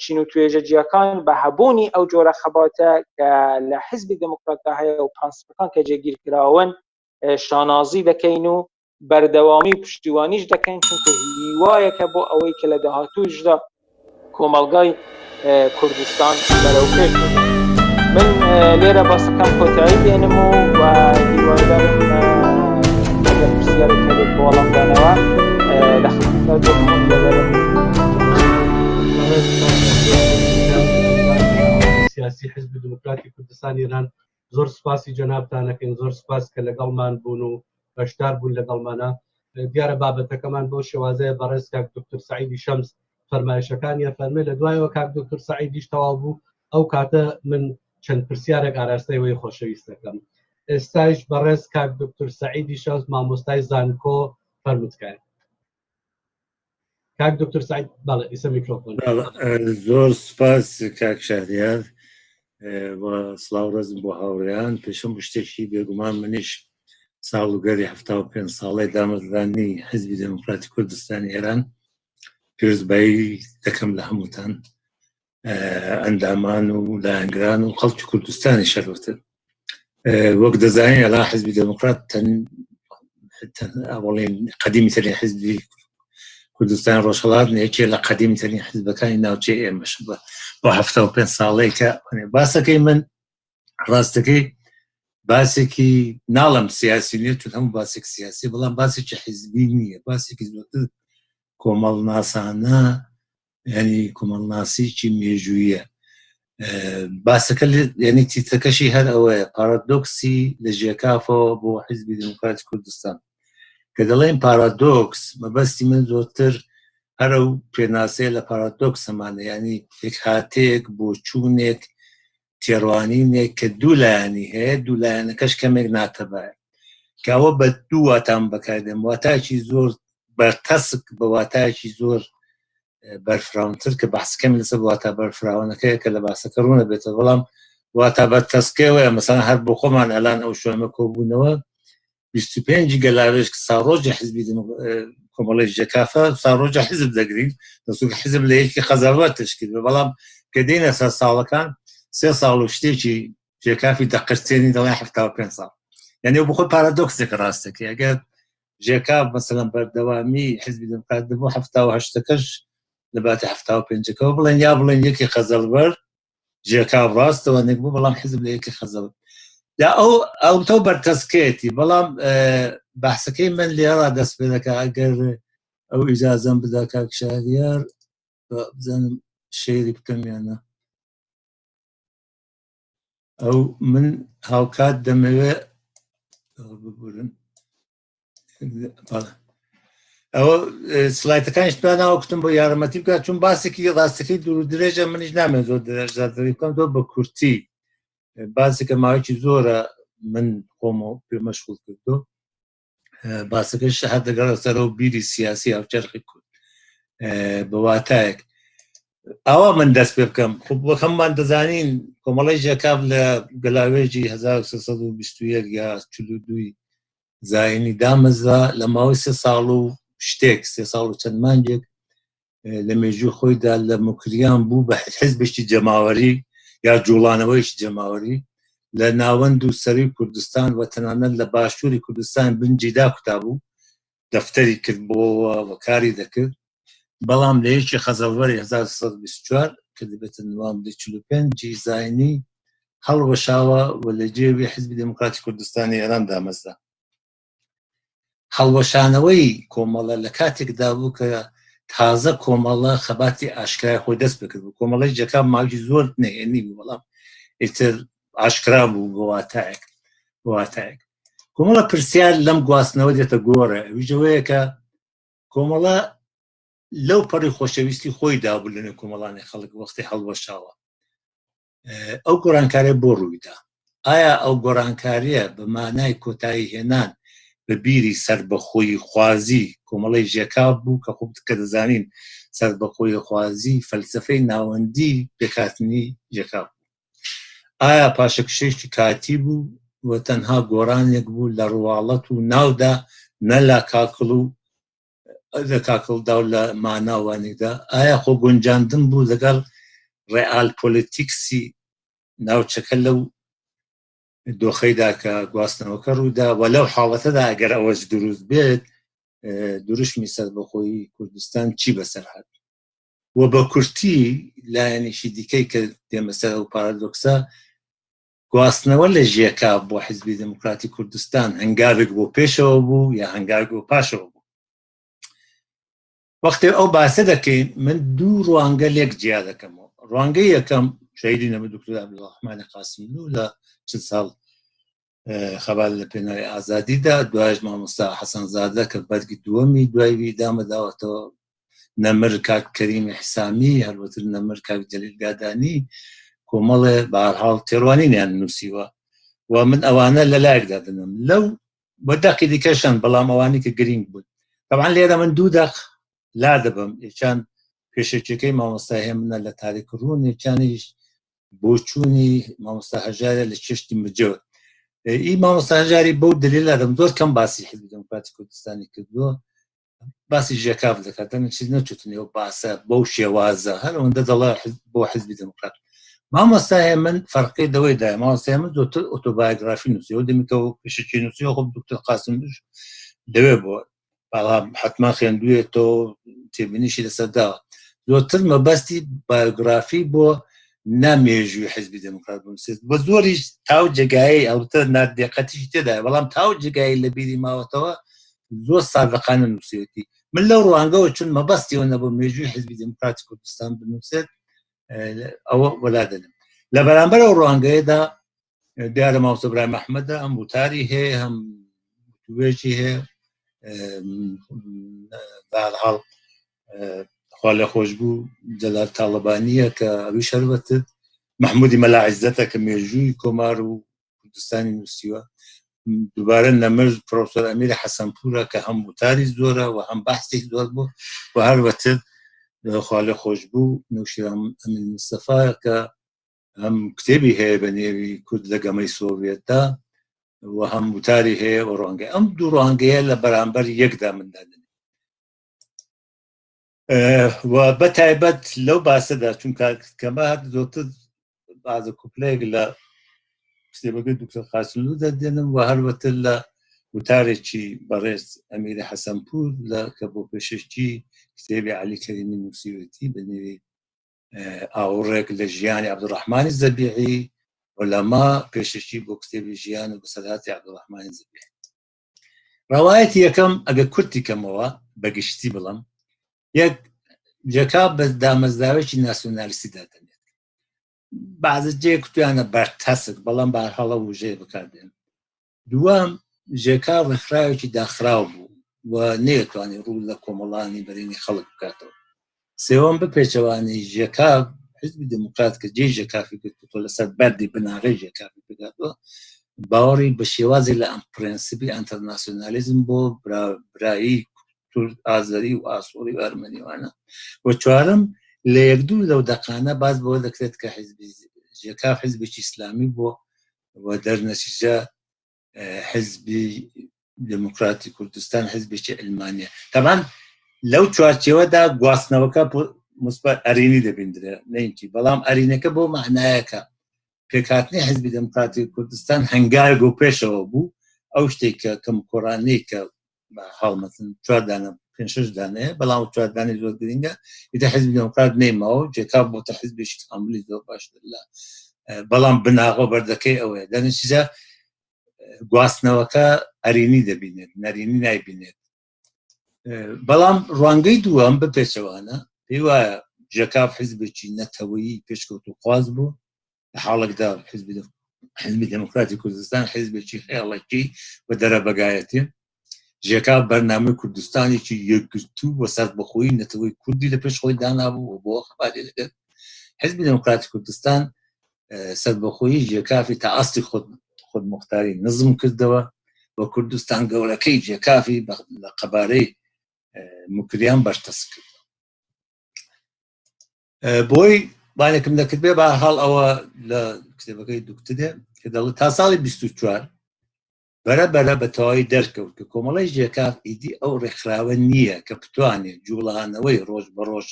چین و توێژە جیاکان بە هەبوونی ئەو جۆرە خەباتە کە لە حیزبی دێموکراتدا هەیە و پرەنسیپەکان کە جێگیر کراون شانازی دەکەین و بەردەوامی و پشتیوانیش دەکەین، چونکە هیوایەکە بۆ ئەوەی کە لە داهاتووشدا کۆمەڵگای کوردستان بەرەو پێش ببات. من لێرە باسەکەم کۆتایی دێنم و هیوادارم ئەگەر پرسیارێک هەبێت بۆ وەڵامدانەوە لە خزمەتدا دێم و لەبەرم. سیاسی حزب دموکراتی کوردستان ئێران زۆر سپاسی جەنابتانەکەین، زۆر سپاس کە لەگەڵمان بوون و بەشدار بوون لەگەڵمانە. دیارە بابەتەکەمان بەو شێوازەیە بەڕێز کاک دکتۆر سەعیدی شەمس فەرمایشەکانیە فەرمێ، لە دوایەوە کاک دکتۆر سەعیدیش تەواو بوو ئەو کاتە من چەند پرسیارێک ئاراستەی وی خۆشەویست دەکەم. ئێستایش بەڕێز کاک دکتۆر سەعیدی شەمس مامۆستای زانکۆ فەرموتکایە. کاک دکتۆر سعید بەڵێ ئیسە میکرۆفۆن. زۆر سپاس کاک شەهریار و سڵاو ڕێزم بۆ هاوڕێیان. پێشم شتێکی بێگومان منیش ساڵوگەری 75 ساڵەی دامەزرانی حزبی دێموکراتی کوردستانی ئێران پیرۆزبایی دەکەم لە هەمووتان ئەندامان و لایەنگران و خەڵکی کوردستانی شەرفتر. وەک دەزانین ئەلا حزبی دێموکرات ئەوڵین قەدیمی ترین حزبی کوردستان ڕۆژهەڵات یەکێ لە قەدیمی ترین حزبەکانی ناوچەی ئێمەش بۆ 75 ساڵەی کە باسەکەی من ڕاستەکەی باسێکی ناڵم سیاسی نیە چون هەموو باسێک سیاسی بەڵام باسێکی حزبی نییە، باسێکی زۆرتر کۆمەڵناسانە ینی کۆمەڵناسیکی مێژوویە. باسەکە ینی تیتەکەشی هەر ئەوەیە، پارادۆکسی لە ژێکافەوە بۆ حیزبی دێموکراتی کوردستان. کە دەڵێن پارادۆکس مەبەستی من زۆرتر هەرە و پێناسەیە لە پارادۆکس هەمانە، ینی پێکهاتەیەک، بۆچوونێک، تێڕوانینێک کە دوو لایەنی هەیە، دوو لایەنەکەش کەمێک ناتەبایە، کە ئەوە بە دوو واتام بەکاردێن، واتایەکی زۆر بەرتەسک بە واتایەکی زۆر بەرفراونتر کە بەحسەکەم لەسەر واتا بەرفراوانەکەیە کە لە باسەکە ڕوونە بێتەوە، بەڵام واتا بەرتەسکەوەیە مەسەڵەن هەر بۆ خۆمان ئەلان ئەو شوێنە کۆبوونەوە 25 گەلاوێژ ساڕۆژی حزبی کۆمەڵی ژێکافە ساڕۆژە حزب دەگرین دەسوک حزب لە یەکی خەزەوە تشکیل بە، بەڵام کە دێنە سەر ساڵەکان سێ ساڵ و شتێکی ژێکافی دەقرتێنی دەڵێن 75 ساڵ، یعنی بۆ خۆی پارادۆکسێکە ڕاستەکەی. ئەگەر ژێکاف مەسەلەن بەردەوامی حزبی دێموکرات دەبوو 78ەکەش لە باتی 75ەکەوە بڵێن یا بڵێن یەکی خەزەڵبەر ژێکاف ڕاستەوە نێک بوو، بەڵام حزب لە یەکی خەزەڵ یا ئەو ئەو تۆ بەرتەسکێتی. بەڵام بەحسەکەی من لێرا دەست پێ دەکا ئەگەر ئەو ئیجازەم بدا کاک شاریار بزانم شەیری بکەم یان نا. ئەو من هاوکات دەمەوێ ببورن ئەوە سلایتەکانیش داناوە کوتم بۆ یارمەتی بکات چون باسێکی ڕاستەکەی دوور درێژە منیش نامێن زۆر درێژدادری بکەم زۆر بە کورتی باسێکە ماوەیەکی زۆرە من خۆم پێ مەشغول کردو باسەکەش هەر دەگەڕێت سەرەوە بیری سیاسی هاوچەرخی کورد بە واتایەک ئاوا من دەست پێ بکەم خب وەک هەمومان دەزانین کۆمەڵی ژێکاف لە گەلاوێژی 1321 یا 42 زایینی دامەزرا لە ماوەی سێ ساڵ و شتێک سێ ساڵ و چەند مانگێک لە مێژوو خۆیدا لە موکریان بوو بە حزبێکی جەماوەری یا جوڵانەوەیەکی جەماوەری لە ناوەند و سەروی کوردستان و تەنانەت لە باشووری کوردستان بنجی داکوتا بوو دەفتەری کردبووەوە و کاری دەکرد بەڵام لە یەکی خەزەڵوەری 1324 کە دەبێتە نوامبری 45 زایینی هەڵوەشاوە و لە جێوی حزبی دێموکراتی کوردستانی ئێران دامەزرا. هەڵوەشانەوەی کۆمەڵە لە کاتێکدا بوو کە تازە کۆمەڵە خەباتی ئاشکرای خۆی دەست پێکرد بوو کۆمەڵی جەکا ماوی زۆر نهێنی بوو بەڵام ئیتر ئاشکرا بوو بە واتایەک بە واتایەک کۆمەڵە پرسیار لەم گواستنەوە دێتە گۆڕێ ئەویش ئەوەیە کە کۆمەڵە لەو پەڕی خۆشەویستی خۆی دابوو لەنێو کۆمەڵانی خەڵک وەختی هەڵوەشاوە ئەو گۆڕانکاریە بۆ ڕوویدا؟ ئایا ئەو گۆڕانکاریە بە مانای کۆتایی هێنان بە بیری سەربەخۆیی خوازی کۆمەڵەی ژێکاف بوو کە خۆ کە دەزانین سەربەخۆیی خوازی فەلسەفەی ناوەندی پێکهاتنی ژێکاف بوو؟ ئایا پاشەکشەیەکی کاتی بوو و تەنها گۆڕانێک بوو لە ڕواڵەت و ناودا نە لە کاکڵ و لە کاکڵدا و لە مانا وانیدا ئایا خۆ گونجاندن بوو لەگەڵ ڕێئال پۆلیتیکسی ناوچەکە لەو دۆخەیدا کە گواستنەوەکە ڕوودا و لەو حاڵەتەدا ئەگەر ئەوەش دروست بێت دروشمی سەربەخۆیی کوردستان چی بەسەر هات و بە کورتی لایەنێکی دیکەی کە دێمە سەر ئەو پارادۆکسە گواستنەوە لە ژێکا بۆ حیزبی دێموکراتی کوردستان هەنگاوێک بۆ پێشەوە بوو یا هەنگاوێک بۆ پاشەوە بوو؟ وەختێ ئەو باسە دەکەین من دوو ڕوانگە لێک جیا دەکەمەوە ڕوانگەی یەکەم شەهیدی نەمر دکتۆر عەبدولڕەحمانی قاسملوو لە چل ساڵ خەبات لە پێناوی ئازادیدا دوایش مامۆستا حەسەنزادە کە بەرگی دووەمی دوای وی دامەداوەتەوە نەمر کاک کەریمی حسامی هەروەتر نەمر کاک جەلیل گادانی کۆمەڵێ بەهەرحاڵ تێڕوانینیان نووسیوە و من ئەوانە لە لایەک دادەنم لەو بە دەقی دیکەشن بەڵام ئەوانی کە گرنگ بوون طبعا لێرە من دوو دەق لا دەبم یەکیان پێشەکیەکەی مامۆستا هێمنە لە تاریک ڕوون یەکیانیش بۆچوونی مامۆستا هەژارە لە چێشتی مجەوە ئی مامۆستا هەژاری بەو دلیل لادەم زۆر کەم باسی حزبی دێموکراتی کوردستانی کردووە باسی ژێکاف دەکات دەنگ چیز نەچوتن ئەو باسە بەو شێوازە هەر ئەوەندە دەڵێ بۆ حزبی دێموکرات مامۆستا من فەرقی دەوەی دای مامۆستا من زۆرتر ئۆتۆبایۆگرافی نووسی ئەو دەمیکەوە پێشەکی نووسی خۆ دکتۆر قاسم لەوێ بووە بەڵام حتما خوێندوێتەوە تێبینیشی لەسەر داوە زۆرتر مەبەستی بایۆگرافی بۆ نا مێژووی حزبی دێموکرات بنووسێت بە زۆریش تاو جێگایەی ئەڵبەتە نادێقەتیشی تێدایە بەڵام تاو جێگایەی لە بیری ماوەتەوە زۆر سادقانە نووسیوێتی من لەو ڕوانگەوە چون مەبەستی ئەوە نەبوو مێژووی حزبی دێموکراتی کوردستان بنووسێت ئەوە وەلا دەنێم لە بەرامبەر ئەو ڕوانگەیەدا دیارە مامۆستا برایم ئەحمەدە ئەم وتاری هەیە هەم وتوێژی هەیە بەهەرحاڵ خوا لە خۆش بوو جەلال تاڵەبانییە کە ئەویش هەروەتر محمودی مەلا عیزەتە کە مێژووی کۆمار و کوردستانی نووسیوە دووبارە نەمر پرۆفسۆر ئەمیر حەسەنپورە کە هەم وتاری زۆرە و هەم بەحسی زۆر بوو و هەروەتر خوا لە خۆش بوو نەوشیروان ئەمین مستەفا کە هەم کتێبی هەیە بە نێوی کورد لە گەمەی سۆڤێتدا و هەم وتاری هەیە و ڕوانگەی ئەم دوو ڕوانگەیە لە بەرامبەر یەکدا من دادەنێم و بە تایبەت لەو باسەدا چونکە کەمە هەر زۆرتر بازە کوپلەیەک لە کتێبەکەی دکتۆر قاسملوو دەردێنم و هەروەتر لە وتارێکی بەڕێز ئەمیری حەسەنپوور لە کە بۆ پێشەکی کتێبی عەلی کەریمی نووسیوێتی بە نێوی ئاوڕێک لە ژیانی عەبدولڕەحمانی زەبیحی و لەما پێشەکی بۆ کتێبی ژیان و بەسەرهاتی عەبدولڕەحمانی زەبیحی. ڕەوایەتی یەکەم ئەگەر کورتی کەمەوە. بەگشتی بڵم یەک جەکا بە دامەزراوێکی ناسیۆنالیستی دادەنێت بەعزە جێ کوتیانە بەرتەسک بەڵام بارهاڵە وژەیە بەکاردێن دووەم ژێکا ڕێکخراوێکی داخراو بوو و نەیەتوانی ڕوو لە کۆمەڵانی بەرینی خەڵک بکاتەوە سێوەم بپێچەوانەی ژێکا حزبی دێموکرات کە جێی ژێکافی گرتووە لەسەر بەردی بناغەی ژێکافی پێکهاتووە باوەڕی بە شێوازی لە ئەم پرەنسیپی ئەنتەرناسیۆنالیزم بۆ برایی تورک ئازەری و ئاسۆری و ئەرمەنیوانە و چوارم لە یەک دوو لەو دەقانە باس بەوە دەکرێت کە حزبی ژێکاف حزبێکی ئیسلامی بووە و دەرنەتیجە حزبی دێموکراتی کوردستان حزبێکی علمانیە تەبان لەو چوارچێوەدا گواستنەوەکە مثبەت ئەرێنی دەبیندرێ نەینکی بەڵام ئەرینەکە بۆ معنایەکە پێکهاتنی حزبی دێموکراتی کوردستان هەنگاوێک بۆ پێشەوە بوو ئەو شتێک کە کەم کۆرانەی کە هەڵمەتن چوار دانە پێنج شەش دانەیە بەڵام چوار دانەی زۆر گرنگە ئیتر حزبی دێموکرات نەیماوە جێکا بۆتە حزبێکی کاملی زۆر باشتر لە بەڵام بناغۆ بەردەکەی ئەوەیە دەنەتیجە گواستنەوەکە ئەرێنی دەبینێت نەرێنی نایبینێت بەڵام ڕوانگەی دووەم بپێچەوانە پێی وایە ژێکاف حزبێکی نەتەوەیی پێشکەوتوخواز بوو لە حاڵێکدا حزبی حزبی دێموکراتی کوردستان حزبێکی خێڵەکی و دەرەبەگایەتی ژێکاف بەرنامەی کوردستانێکی یەکگرتوو و سەربەخۆیی نەتەوەی کوردی لە پێش خۆی دانابوو و بۆ خەباتی دەکرد حزبی دێموکراتی کوردستان سەربەخۆیی ژێکافی تا ئاستی خۆد خودموختاری نزم کردەوە و کوردستان گەورەکەی ژێکافی لە قەبارەی موکریان بەرتەسک کرد بۆی بانێکم دەکرد بێ بە حاڵ ئەوە لە کتێبەکەی دوکترێ کە دەڵێت تا ساڵی 24 بەرە بەرە بە تەواوی دەرکەوت کە کۆمەڵەی ژێکاف ئیدی ئەو ڕێکخراوە نییە کە بتوانێت جوڵانەوەی ڕۆژ بە ڕۆژ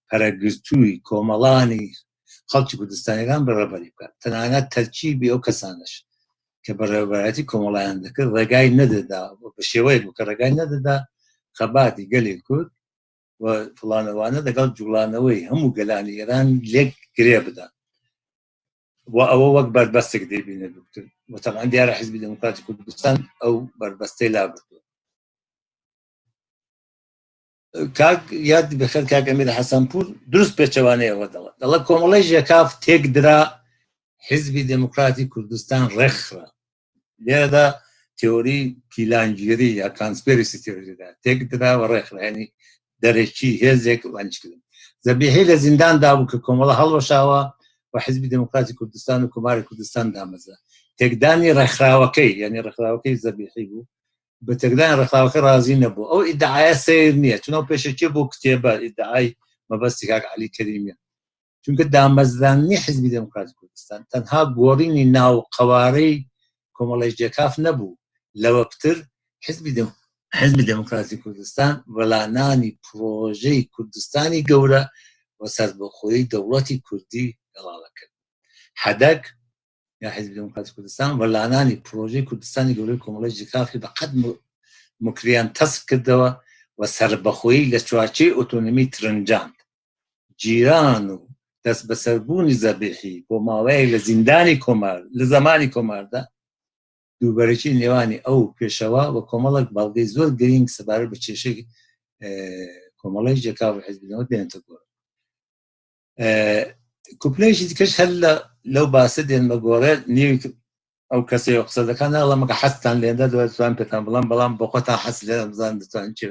پەرەگرتووی کۆمەڵانی خەڵکی کوردستانیەکان بەڕێبەری بکات تەنانەت تەرکیبی ئەو کەسانەش کە بەڕێوەبەرایەتی کۆمەڵیان دەکرد ڕێگای نەدەدا بە شێوەیەک بوو کە ڕێگای نەدەدا خەباتی گەلی کورد و فڵانەوانە لەگەڵ جوڵانەوەی هەموو گەلانی ئێران لێک گرێ بدات و ئەوە وەک بەربەستێک دەیبینێت دکتۆر و تەبعەن دیارە حیزبی دێموکراتی کوردستان ئەو بەربەستەی لابردووە. کاک یاد بەخێر کاک ئەمیر حەسەنپوور دروست پێچەوانەی ئەوە دەڵێت دەڵێت کۆمەڵەی ژێکاف تێکدرا حیزبی دێموکراتی کوردستان ڕێکخرا لێرەدا تێۆری پیلانگیری یا conspiracy theory دا تێکدرا و ڕێکخرا یعنی دەرەکی هێزێک وانیشکردن زەبیحی لە زینداندا بوو کە کۆمەڵە هەڵوەشاوە و حزبی دێموکراتی کوردستان و کۆماری کوردستان دامەزرا تێکدانی ڕێکخراوەکەی یعنی ڕێکخراوەکەی زەبیحی بوو بە تێکدانی ڕێکخراوەکە ڕازی نەبوو ئەو ئیدعایە سەیر نییە چون ئەو پێشەکیە بۆ کتێبە ئیدعای مەبەستی کاک عەلی کەریمیە چونکە دامەزراندنی حزبی دێموکراتی کوردستان تەنها گۆڕینی ناو قەوارەی کۆمەڵەی جێکاف نەبوو لەوە پتر حزبی حزبی دێموکراتی کوردستان وەلانانی پڕۆژەی کوردستانی گەورە و سەربەخۆیی دەوڵەتی کوردی گەڵاڵە کرد حدک یا حزبی دێموکراتی کوردستان وەلانانی پڕۆژەی کوردستانی گەورەی کۆمەڵەی جێکافی بە قەد موکریان تەسک کردەوە و سەربەخۆیی لە چوارچێی ئۆتۆنۆمی ترنجاند گیران و دەستبەسەربوونی زەبیحی بۆ ماوەیەک لە زیندانی کۆمار لە زەمانی کۆماردا دووبەرەکی نێوانی ئەو پێشەوا و کۆمەڵێک بەڵگەی زۆر گرینگ سەبارەت بە کێشەی کۆمەڵەی جێکاو و حیزبی دێموکرات دێنێتە گۆڕ. کوپلەیەکی دیکەش هەر لەو باسە دێنمە گۆڕێ نێوی ئەو کەسەی قسە دەکات ناڵێم مەگە حەزتان لێندە دوای دەتوان پێتان بڵێم بەڵام بۆ خۆتان حەز لێ بزان دەتوان چێ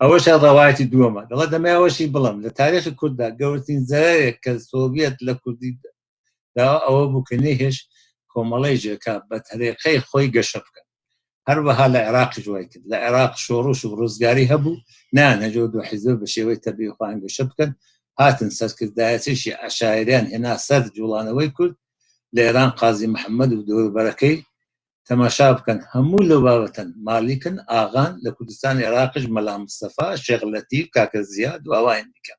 ئەوەش ڕەوایەتی دووەمە دەڵێ دەمێ ئەوەشی بڵم لە تاریخی کورددا گەورترین زەرەرێک کە سۆڤیەت لە کوردی دا ئەوە بوو کە نەیهێشت کۆمەڵەی ژێکا بە تەریقەی خۆی گەشە بکەن هەروەها لە عێراقیش وای کرد لە عێراق شۆڕش و ڕزگاری هەبوو نانەجۆ دوو حیزب بە شێوەی تەبیعی خۆیان گەشە بکەن هاتن سەرکردایەتیشی عەشایریان هێنا سەر جوڵانەوەی کورد لە ئێران قازی محەممەد و دەوروبەرەکەی تەماشا بکەن هەموو لەو بابەتەن مالیکن ئاغان لە کوردستانی عێراقیش مەلا مستەفا شێخ لەتیف کاکە زیاد و ئەوانی دیکە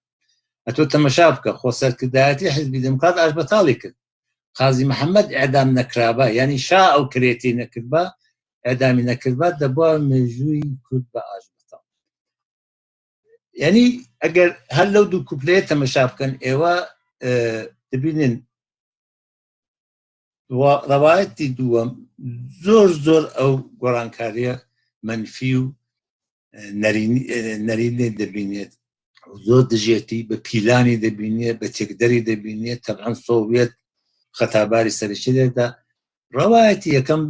ئەتۆ تەماشا بکە خۆ سەرکردایەتی حیزبی دێموکرات ئاشبەتاڵی کرد قازی محەممەد ئێعدام نەکرابا یانی شا ئەو کرێتی نەکردبا ئێعدامی نەکردبا دەبوا مێژووی کورد بە ئاشبەتاڵ یعنی ئەگەر هەر لەو دوو کوپلەیە تەمەشا بکەن ئێوە دەبینن ڕەوایەتی دووەم زۆر زۆر ئەو گۆڕانکاریە منفی و نەرینی دەبینێت، زۆر دژێتی، بە پیلانی دەبینێت، بە تێکدەری دەبینێت. تەبعەن سۆڤێت خەتاباری سەرەکی لێدا. ڕەوایەتی یەکەم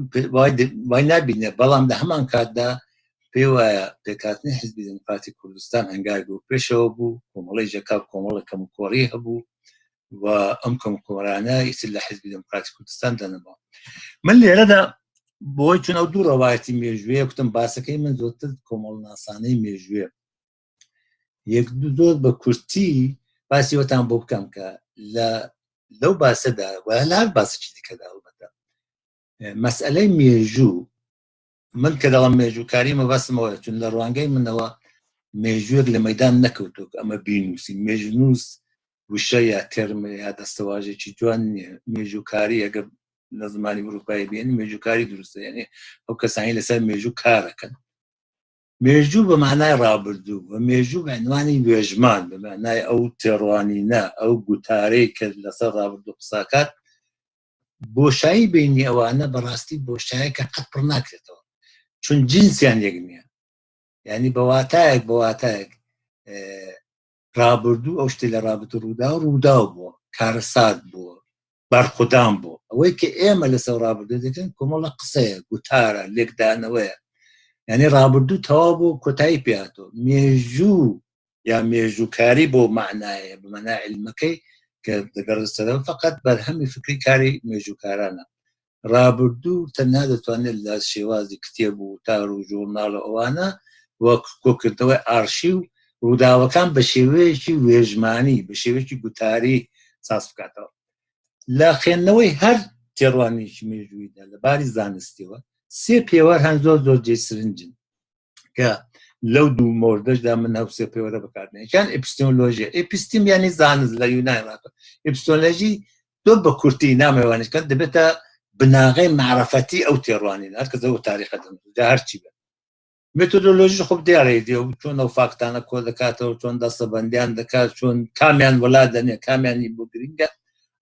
وای نابینێت، بەڵام لە هەمان کاتدا پێی وایە پێکهاتنی حیزبی دێموکراتی کوردستان هەنگاوێک بۆ پێشەوە بوو، کۆمەڵەی ژەکا کۆمەڵە کەموکۆڕی هەبوو و ئەم کەموکۆڕانە ئیتر لە حیزبی دێموکراتی کوردستان دەنەمەوە. من لێرەدا بۆی چون ئەو دوو ڕەوایەتی مێژوویە کوتم باسەکەی من زۆرتر کۆمەڵناسانەی مێژوویە، یەک دوو زۆر بە کورتی باسی وەتان بۆ بکەم کە لە لەو باسەدا و لە هەر باسێکی دیکەدا هەڵبەتە مەسئلەی مێژوو، من کە دەڵم مێژووکاری مەبەستمەوە چون لە ڕوانگەی منەوە مێژوویەک لە مەدان نەکەوتووە کە ئەمە بینووسی. مێژنووس وشە یا تێرم یا دەستەواژێکی جوان نییە. مێژووکاری ئەگەر لە زمانی ئوروپایی بێن مێژووکاری دروستە، یعنی ئەو کەسانی لەسەر مێژوو کارەکەن. مێژوو بە مانای ڕابردوو و مێژوو بە عنوانی وێژمان، بە مانای ئەو تێڕوانینە، ئەو گوتارەی کە لەسەر ڕابردوو قساکات، بۆشایی بینی ئەوانە بەڕاستی بۆشایە کە قەت پڕ ناکرێتەوە، چون جنسیان یەک نییە. یعنی بە واتایەک بە واتایەک ڕابردوو ئەو شتێ لە ڕابردوو ڕوودا ڕووداو بووە، کارەسات بووە، بەرخودان بوو. ئەوەی کە ئێمە لەسەر ڕابردوو دەکەن کۆمەڵە قسەیە، گوتارە، لێکدانەوەیە. یعنی ڕابردوو تەواو بۆ کۆتایی پێهاتوە. مێژوو یا مێژووکاری بۆ معنایە، بە معنای علمەکەی کە دەگەڕێتەوە فقط بەرهەمی فکری کاری مێژووکارانە. ڕابردوو تەنها دەتوانێت لە شێوازی کتێب و وتار و ژۆرناڵ و ئەوانە وەک کۆکردنەوەی ئارشیو ڕووداوەکان بە شێوەیەکی وێژمانی، بە شێوەیەکی گوتاری ساز بکاتەوە. لە خوێندنەوەی هەر تێڕوانینێکی مێژوویدا لە باری زانستیەوە سێ پێوەر هەن زۆر زۆر جێ سرنجن کە لەو دوو مۆردەشدا من ئەو سێ پێوەرە بەکاردێنم. یان ئەپستیمۆلۆژیا، ئەپستیم یعنی زانست لە یونان هاتووە. ئەپستیمۆلۆژی زۆر بە کورتی نامەوانیش کە دەبێتە بناغەی معرفەتی ئەو تێڕوانینە، هەر کەس ئەو تاریخە دەنووسێت، جا هەرچی بێت. مێتۆدۆلۆژی خۆ دیارە دی ئەو چۆن ئەو فاکتانە کۆ دەکاتەوە، چۆن دەستەبەندیان دەکات، چۆن کامیان وەلا دەنێ، کامیانی بۆ گرنگە.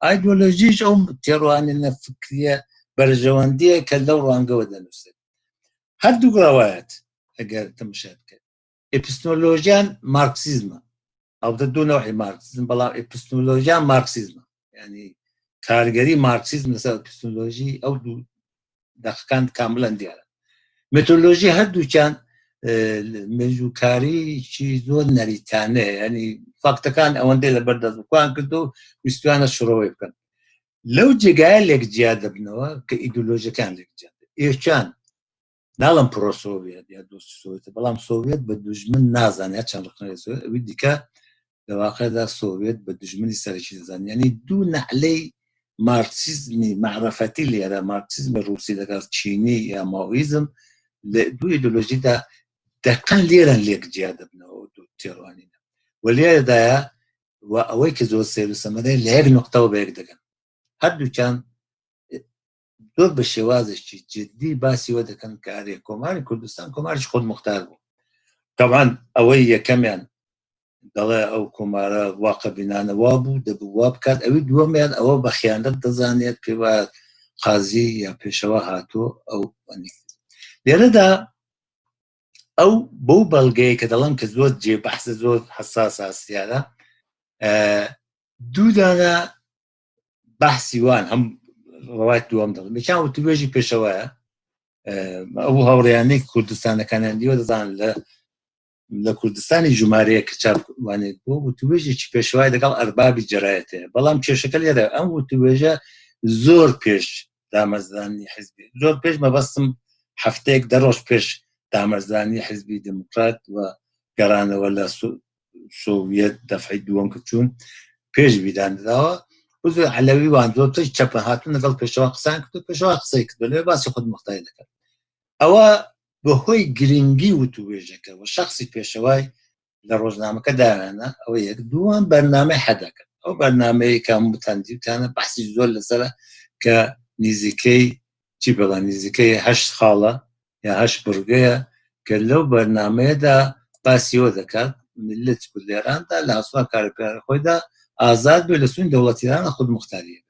ئایدۆلۆژیش ئەو تێڕوانینە فکریە بەرژەوەندیە کە لەو ڕوانگەوە دەنووسێت. هەردوو ڕەوایەت ئەگەر تەماشا بکەن ئەپستۆلۆژیان مارکسیزمە، ئەوتە دوو نەوعی مارکسیزم، بەڵام ئەپستۆلۆژیان مارکسیزمە، یعنی کارگەری مارکسیزم لەسەر ئەپستۆلۆژی ئەو دوو دەقەکان کاملا دیارە. مێتۆلۆژی هەردووکیان مێژووکاریی زۆر نەریتانەیە، ینی فاکتەکان ئەوەندەی لەبەر دەست بکوان کردو ویستویانە شڕەوەی بکەن. لەو جێگایە لێک جیا دەبنەوە کە ئیدۆلۆژیەکان لێک جیا دەبن. ئێکیان ناڵم پرۆ سۆڤێت یا دۆستی سۆڤێت، بەڵام سۆڤێت بە دوژمن نازانێت، چەند ڕخنەی سۆڤێت، ئەوی دیکە لە واقعدا سۆڤێت بە دوژمنی سەرەکی دەزانێت. یعنی دوو نەعلەی مارکسیزمی مەعرەفەتی لێرە، مارکسیزمی ڕووسی لەگەڵ چینی یا ماویزم لە دوو ئیدۆلۆژیدا دەقەن لێرەن لێک جیا دەبنەوە دوو تێڕوانینە. و لێرەدایە و ئەوەی کە زۆر سەیر و سەمەرەیە لە یەک نوقتەوە بە یەک دەگەن. هەردووکیان زۆر بە شێوازێکی جدی باسی وە دەکەن کە ئەرێ کۆماری کوردستان کۆمارێکی خودموختار بوو. تەبعەن ئەوەی یەکەمیان دەڵێ ئەو کۆمارە واقع بینانە وا بوو دەبوو وا بکات، ئەوی دووەمیان ئەوە بە خیانەت دەزانێت، پێی وایە قازی یا پێشەوا هاتووە ئەو لێرەدا ئەو بەو بەڵگەیە کە دەڵێم کە زۆر جێ بەحسە، زۆر حەساس هەستیارە، دوو دانە بەحسی وان هەم ڕەوایەت دووەم دەڵێم، یەکیان وتوێژی پێشەوایە، ئەو هاوڕێیانەی کوردستانەکانیان دیوە دەزانن لە لە کوردستانی ژمارەیە کە چاپوانێت بۆ وتوێژێکی پێشەوای لەگەڵ ئەربابی جەرایەت هەیە. بەڵام کێشەکە لێرە ئەم وتوێژە زۆر پێش دامەزرانی حزبی، زۆر پێش مەبەستم هەفتەیەک دە ڕۆژ پێش دامەزرانی حزبی دێموکرات و گەڕانەوە لە سۆڤیەت دەفعی دووەم کە چوون پێش بیداندراوە. بزۆر عەلەوی وان زۆر پێش چەپە هاتوون لەگەڵ پێشەوا قسان کرد و پێشەوا قسەی کرد لەوێ باسی خودموختاری دەکات. ئەوە بەهۆی گرنگی وتووێژەکە و شەخسی پێشەوای لە ڕۆژنامەکە دایانە. ئەوە یەک. دووەم بەرنامەی حەدەکە، ئەو بەرنامەیە کە هەمووتان دیوتانە بەحسی زۆر لەسەرە کە نزیکەی چی بڵێن نزیکەی هەشت خاڵە یا هەشت بڕگەیە کە لەو بەرنامەیەدا باسیەوە دەکات میللەت کورد لە ئێراندا لە هەسوان کارە خۆیدا ئازاد بێ لە سوین دەوڵەتی ئێران خود مختاریە.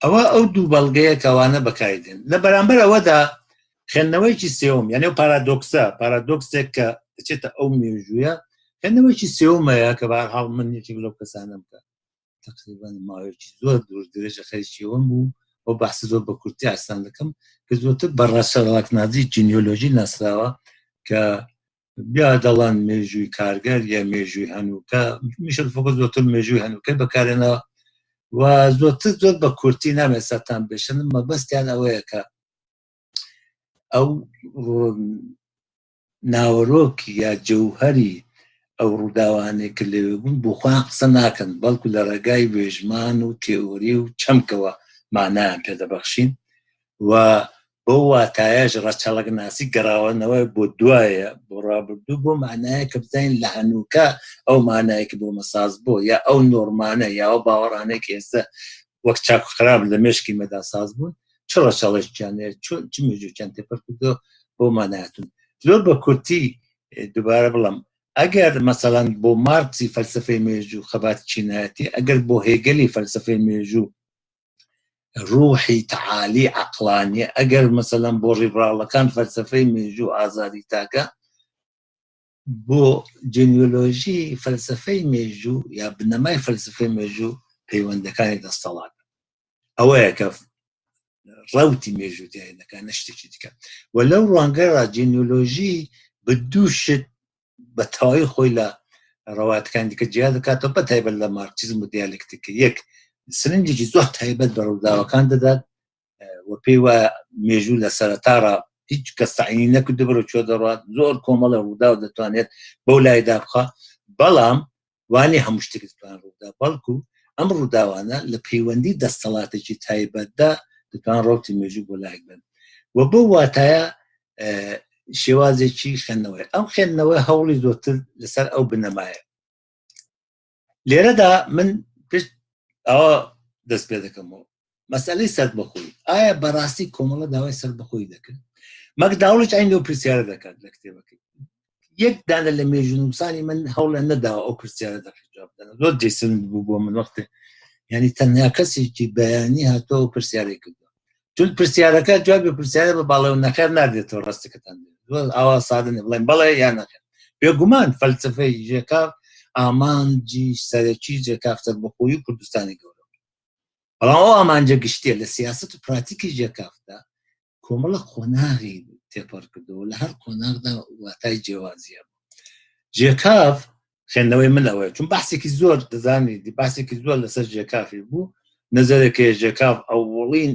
ئەوە ئەو دوو بەڵگەیە کەوانە بەکاری دێن. لە بەرامبەر ئەوەدا خوێندنەوەیەکی سێوم، یعنی ئەو پارادۆکسە، پارادۆکسێک کە دەچێتە ئەو مێژوویە خوێندنەوەیەکی سێومەیە کە بەهەرحاڵ من یەکێک لەو کەسانەم کە تقریبا ماوەیەکی زۆر دوور درێژە خەریکی ئەوەم بوو ئەو بەحسە زۆر بە کورتی ئاسان دەکەم کە زۆرتر بە ڕەچەڵەکناسی جینیۆلۆژی ناسراوە کە یا دەڵان مێژووی کارگەر یا مێژووی هەنووکە میشل فۆکۆ زۆرتر مێژووی هەنووکە بەکارێنەوە و زۆرتر زۆر بە کورتی نامێت سەرتان بێشن مەبەستیان ئەوەیە کە ئەو ناوەرۆک یا جەوهەری ئەو ڕووداوانەی کە لەوێ بوون بۆ خۆیان قسە ناکەن بەڵکو لە ڕێگای وێژمان و تێئۆری و چەمکەوە مانایان پێدەبەخشین و بەو واتایەش ڕەچەڵەکناسی گەڕاوەنەوەی بۆ دوایە بۆ ڕابردوو بۆ مانایە کە بزانین لە هەنووکە ئەو مانایە کە بۆ مەساز بۆ یا ئەو نۆرمانە یا ئەو باوەڕانەی کە ئێستا وەک چاک و خراپ لە مێشکی مەدا ساز بوون چ ڕەچەڵەکیان هەیە چۆن چ مێژووکیان تێپەر کردووە بۆ مانایەتون زۆر بە کورتی دووبارە بڵم ئەگەر مەسەڵەن بۆ مارکسی فەلسفەی مێژوو خەبات چینایەتی ئەگەر بۆ هێگەلی فەلسفەی مێژوو ڕوحی تەعالی عەقڵانیە ئەگەر مەسەلەن بۆ ڕیبراڵەکان فەلسفەی مێژوو ئازادی تاکە بۆ جێنیۆلۆژی فەلسفەی مێژوو یا بنەمای فەلسفەی مێژوو پەیوەندەکانی دەستەڵات ئەوەیە کە ڕوتی مێژوو دیاری دەکات نە شتێکی دیکە و لەو ڕوانگەرا جێنیۆلۆژی بە دوو شت بە تەواوی خۆی لە ڕەوایەتەکانی دیکە جیا دەکاتەوە بە تایبەت لە مارکسیزم و دیالکتیک یەک سرنجێکی زۆر تایبەت بە ڕووداوەکان دەدات و پێی وایە مێژوو لە سەرەتاڕا هیچ کەس تەعینی نەکردو بەرەو کوێ دەڕوات زۆر کۆمەڵە ڕووداو دەتوانێت بەو لایدا بخا بەڵام وانی هەموو شتێک دەتوان ڕوودا بەڵکو ئەم ڕووداوانە لە پەیوەندی دەستەڵاتێکی تایبەتدا دەتوان ڕەوتی مێژوو بۆ لایەک بن و بەو واتایە شێوازێکی خوێندنەوەی ئەم خوێندنەوەی هەوڵی زۆرتر لەسەر ئەو بنەمایە لێرەدا من پشت ئەوە دەست پێ دەکەمەوە مەسئلەی سەربەخۆی ئایا بەڕاستی کۆمەڵە داوای سەربەخۆی دەکرد مەکداوڵیش ئەین لەو پرسیارە دەکات لە کتێبەکەی یەک دانە لە مێژوونووسانی من هەوڵیان نەداوە ئەو پرسیارە دەقیق جواب بدەن زۆر جێسن بوو بۆ من وەختێ یعنی تەنیا کەسێکی بەیانی هاتووە ئەو پرسیارەی کردووە چون پرسیارەکە جوابی پرسیارە بە باڵێ و نەخێر نادێتەوە ڕاستەکەتان زۆر ئاوا سادە نیە بڵێن بەڵێ یان نەخێر بێگومان فەلسفەی ژێکاف ئامانجی سەرەکی ژێکاف سەربەخۆیی کوردستانی گەورە بەڵام ئەو ئامانجە گشتیە لە سیاسەت و پراتیکی ژێکافدا کۆمەڵە قۆناغی تێپەڕ کردەوە لە هەر قۆناغدا واتای جیاوازیە ژێکاف خوێندنەوەی من ئەوەیە چون باسێکی زۆر دەزانی باسێکی زۆر لەسەر ژێکافی بوو نەزەرەکەی ژێکاف ئەوڵین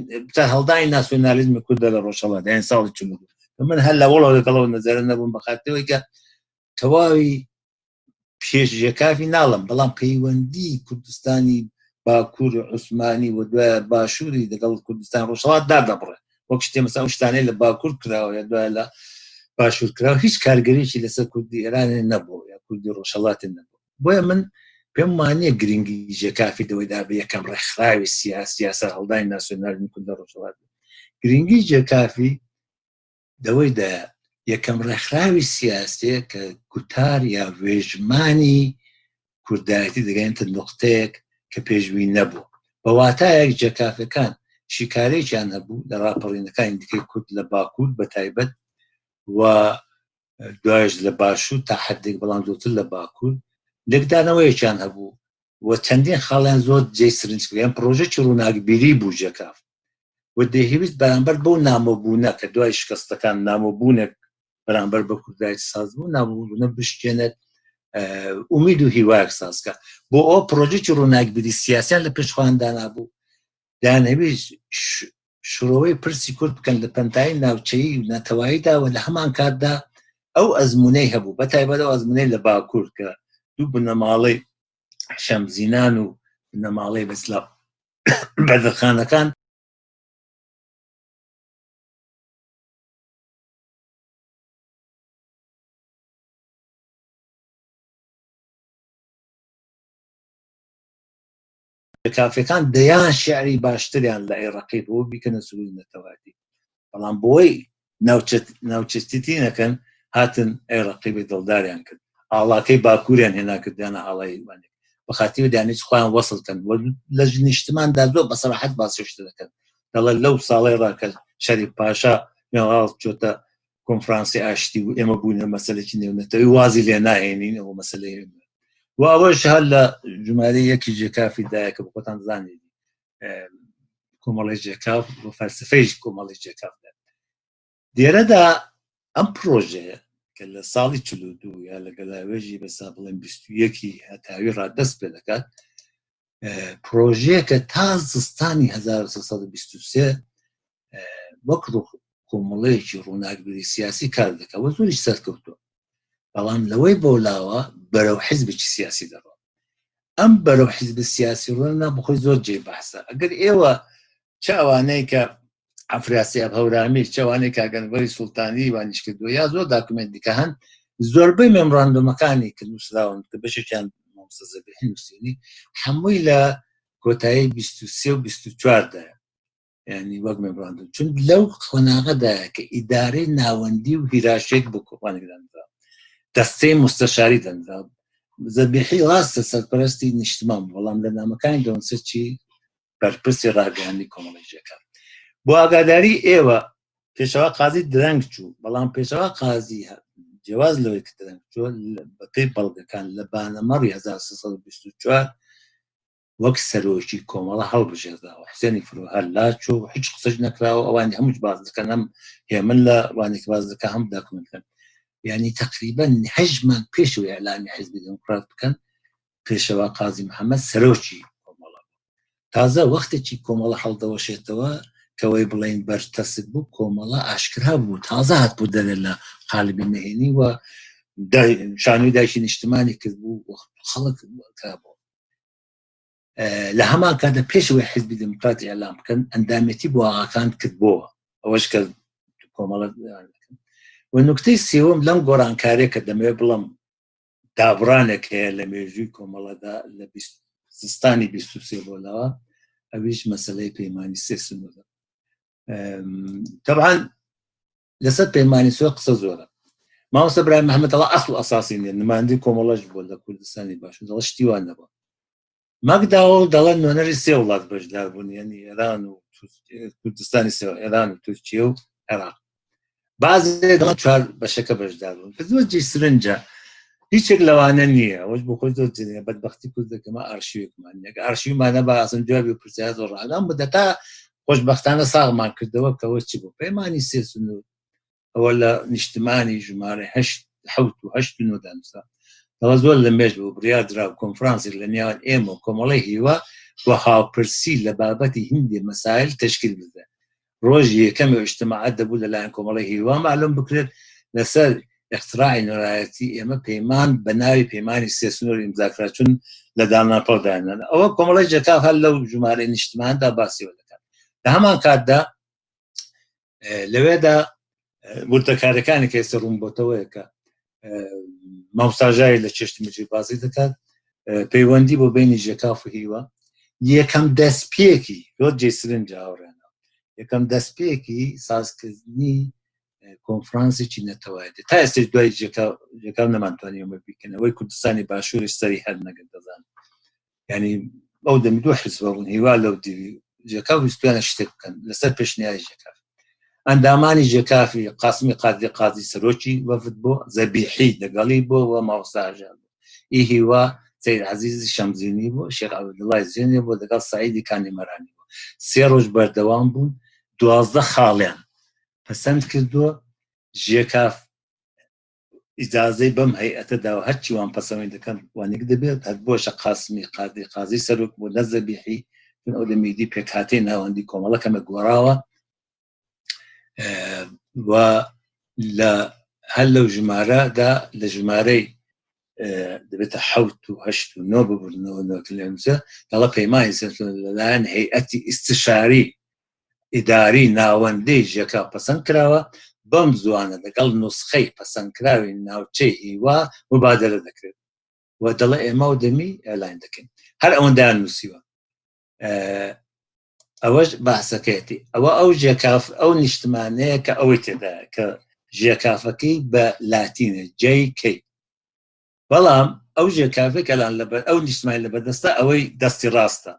هەڵدانی ناسیۆنالیزمی کوردە لە ڕۆژهەڵات یان ساڵی چ من هەر لە وڵەوە لەگەڵەوە نەزەرە نەبووم بەخاتەوەی کە تەواوی پێش ژێکافی ناڵم بەڵام پەیوەندی کوردستانی باکوور و عوسمانی و دوای باشووری لەگەڵ کوردستان ڕۆژهەڵات دادەبڕێ وەک شتێ مەسا ئەو شتانەی لە باکوور کراوە یا دوای لە باشوور کراوە هیچ کارگەریی لەسەر کوردی ئێرانی نەبوو یا کوردی ڕۆژهەڵاتی نەبوو بۆیە من پێم وانییە گرنگی ژێکافی دەوەیدا بە یەکەم ڕێکخراوی سیاسی یا سەرهەڵدانی ناسیۆنالیزمی کورد لە ڕۆژهەڵات گرنگی ژێکافی لەوەیدا یەکەم ڕێکخراوی سیاسیە کە گوتار یا وێژمانی کوردایەتی دەگەێنتە نقطەیەک کە پێشبین نەبوو. بە واتایەک جێکافەکان شیکارێکیان هەبوو لە ڕاپەڕینەکانی دیکەی کورد لە باکوور بە تایبەت و دوایش لە باشوور تا حدێک بەڵام زۆرتر لە باکوور لێکدانەوەیەکیان هەبوو و چەندین خاڵیان زۆر جێی سرنج کرد یان پڕۆژەکی ڕووناکبیری بوو جێکاف و دەیهەویست بەرامبەر بەو نامۆبوونە کە دوای شکستەکان نامۆبوونێک بەرامبەر بە کوردایەتی ساز بوو نامۆبوونە بشکێنێت ئومید و هیوایەک سازکە بۆ ئەو پرۆژێکی ڕووناکبیری سیاسیان لە پێش خۆیان دانابوو دەیانهەویست شرۆوەی پرسی کورد بکەن لە پەنتایی ناوچەیی و نەتەواییدا و لە هەمان کاتدا ئەو ئەزمونەی هەبوو بە تایبەت ئەو ئەزمونەی لە باکوور کە دوو بنەماڵەی شەمزینان و بنەماڵەی بەسلا بەدرخانەکان کافەکان دەیان شعری باشتریان لە ئەی ڕەقیب بۆ بیکەنە سروودی نەتەوایەتی بەڵام بۆی ناوچەتیتی نەکەن هاتن ئەی ڕەقیبی دڵداریان کرد ئاڵاکەی باکووریان هێنا کردیانە ئاڵای وانێک بەخاتی دانیش خۆیان وەسڵ کەن لە نیشتماندا زۆر بە سەراحەت باسی شتە دەکەن دەڵێ لەو ساڵەی ڕا کە شەریف پاشا ژەنەڕاڵ چۆتە. کۆنفرانسی ئاشتی و ئێمە بووینە مەسەلێکی نێونەتەوەی وازی لێ ناهێنین ئەوە مەسەلەی و ئەوەش هەر لە ژمارە یەکی جێکافی دایە کە بخۆتان زانێت کۆمەڵی جێکاف و فەلسفەیش کۆمەڵی جێکاف لێرەدا ئەم پرۆژەیە کە لە ساڵی 42 یا لە گەلاوێژی بەسا بڵێن 21 هەتاوی ڕادەست پێ دەکات پرۆژەیەکە تا زستانی 1923 وەک کۆمەڵەیەکی ڕووناکبیری سیاسی کار دەکات و زۆریش سەرکەوتووە بەڵام لەوەی بۆ لاوە بەرەو حزبێکی سیاسی دەڕۆ ئەم بەرەو حزب سیاسی ڕۆنا بخۆی زۆر جێ بەحسە ئەگەر ئێوە چ ئەوانەی کە ئەفراسیاب هەورامی چەوانەی کاگەنبەری سوڵتانی وانیش کردووە یا زۆر داکومێنت دیکە هەن زۆربەی مێمڕاندۆمەکانی کە نووسراون کە بەشێکیان مامۆستا زەبیحی نووسینی هەمووی لە کۆتایی 23 و 24 دایە ینی وەک مێمڕاندۆم چون لەو قۆناغەدایە کە ئیدارەی ناوەندی و هیراشێک بۆ کۆپانێک دانرا دەستەی مستەشاری دەنرا زەبیحی ڕاستە سەرپەرستی نیشتمان بەڵام لە نامەکانی دەونسە چی بەرپرسی ڕاگەیاندنی کۆمەڵی ژێکا. بۆ ئاگاداری ئێوە پێشەوا قازی درەنگ چوو، بەڵام پێشەوا قازی جیاواز لەوەی کە درەنگ چووە بەپێی بەڵگەکان لە بانەمەڕی 1324 وەک سەرۆکی کۆمەڵە هەڵبژێردراوە. حوسێنی فروهەر لاچوو و هیچ قسەش نەکراوە، ئەوانی هەمووش باس دەکەن هەم هێمن لە وانێک باس دەکە هەم داکومێنتەکان. یانی تەقریبەن هەشت مانگ پێشەوەی ئیعلامی حیزبی دێموکرات بکەن پێشەوا قازی محەممەد سەرۆکی کۆمەڵە بوو. تازە وەختێکی کۆمەڵە هەڵدەوەشێتەوە کەوەی بڵێین بەرتەسک بوو کۆمەڵە ئاشکرا بوو تازە هات بوو دەرێ لە قالبی نهێنی و شانوی دایکی نیشتمانی کرد بوو خەڵک بوو. لە هەمان کاتدا پێشەوەی حیزبی دێموکرات ئیعلام بکەن ئەندامێتی بۆ ئاغاکان کردبۆوە ئەوەش کە کۆمەڵە و نوکتەی سێوەم لەم گۆڕانکاریە کە دەمەوێت بڵم دابڕانێک هەیە لە مێژووی کۆمەڵەدا لە زستانی 23 بۆ لاوە ئەویش مەسلەی پەیمانی سێ سنوورە تەبعەن لەسەر پەیمانی سوێ قسە زۆرە مامۆستا برایم محەممەد دەڵێ ئەسڵ ئەساسی نیە نمایندەی کۆمەڵەش بووە لە کوردستانی باشوور دەڵێ شتی وا نەبووە ماکداوڵ دەڵێن نوێنەری سێ وڵات بەشدار بوون یعنی ئێران و کوردستانی سێ ئێران و تورکیە و عێراق بازێ دەڵێن چوار بەشەکە بەشدار بوون زۆر جێی سرنجە هیچێک لەوانە نییە ئەوەش بۆ خۆی زۆر جێ بەدبەختی کوردەکەمە ئارشیوێکمان نییە کە ئارشیومانە بە ئاسن جوابی پرسیار زۆر ڕادام مدەتا خۆشبەختانە ساغمان کردەوە کەەوە چی بوو پەیمانی سێ سنوور ئەوە لە نیشتمانی ژمارە هەشت حەوت و هەشت و نۆ دانوسرا دەڵێ زۆر لە مێژ بوو بڕیار درا و کۆنفرانسێک لە نێوان ئێمە و کۆمەڵەی هیوا و هاوپرسی لە بابەتی هیندێ مەسایل تەشکیل بدرێت ڕۆژی یەکەمی ئەو ئیجتماعە دەبوو لەلایەن کۆمەڵەی هیوا مەعلوم بکرێت لەسەر اختراعی نۆرایەتی ئێمە پەیمان بە ناوی پەیمانی سێ سنوور ئیمزا کرا چون لە داناپەڵ دایاننان ئەوە کۆمەڵەی جەکاف هەر لەو ژمارەی نیشتماندا باسیەوە دەکات لە هەمان کاتدا لەوێدا وردەکارەکانی کە ئێستا ڕوون بۆتەوەیە کە مامۆستاژای لە چێشتی مجیر بازی دەکات پەیوەندی بۆ بینی ژێکاف و هیوا یەکەم دەستپێکی زۆر جێ سرنج هاوڕێنە یەکەم دەستپێکی سازکردنی کۆنفرانسێکی نەتەوایەتی تا ئێستش دوای جێکاو نەمانتوانی ئەمە بیکەنەوەی کوردستانی باشووری سەری هەر نەگرت دەزان ینی ئەو دەمی دوو حزب بوون هیوا لەو دیوی جێکاف ویستویانە شتێک بکەن لەسەر پێشنیاری جێکاف ئەندامانی جێکافی قاسمی قادری قازی سەرۆکی وەفد بۆ زەبیحی لەگەڵی بۆ و مامۆستا هەژار بۆ ئی هیوا سەید عەزیزی شەمزینی بۆ شێخ عەبدوڵای زێنێ بۆ لەگەڵ سەعیدی کانی مەرانی بۆ سێ ڕۆژ بەردەوام بوون 12 خاڵیان پەسەند کردووە ژێکاف ئیجازەی بەم هەیئەتە داوە هەرچی وان پەسەوەی دەکەن وانێک دەبێت هەر بۆشە قاسمی قادری قازی سەرۆک بۆ نە زەبیحی چون ئەو دەمیدی پێکهاتەی ناوەندی کۆمەڵە کەمە گۆڕاوە و لە هەر لەو ژمارەدا لە ژمارەی دەبێتە حەوت و هەشت و نۆ ببرنەوە نۆکلێنجە دەڵە پەیمانی لەلایەن هەیئەتی ئیستشاری ئیداری ناوەندی ژێکاف پەسەند کراوە، بەم زووانە لەگەڵ نوسخەی پەسەندکراوی ناوچەی هیوا موبادەلە دەکرێت و دەڵێ ئێمە و دەمی ئێلاین دەکەین. هەر ئەوەندەیان نووسیوە. ئەوەش باسەکەیەتی. ئەوە ئەو ژێکاف ئەو نیشتمانەیە کە ئەوەی تێدایە کە ژێکافەکەی بە لاتینە JK. بەڵام ئەو ژێکافەی کە لان لەبەر ئەو نیشتمانی لەبەردەستە ئەوەی دەستی ڕاستە.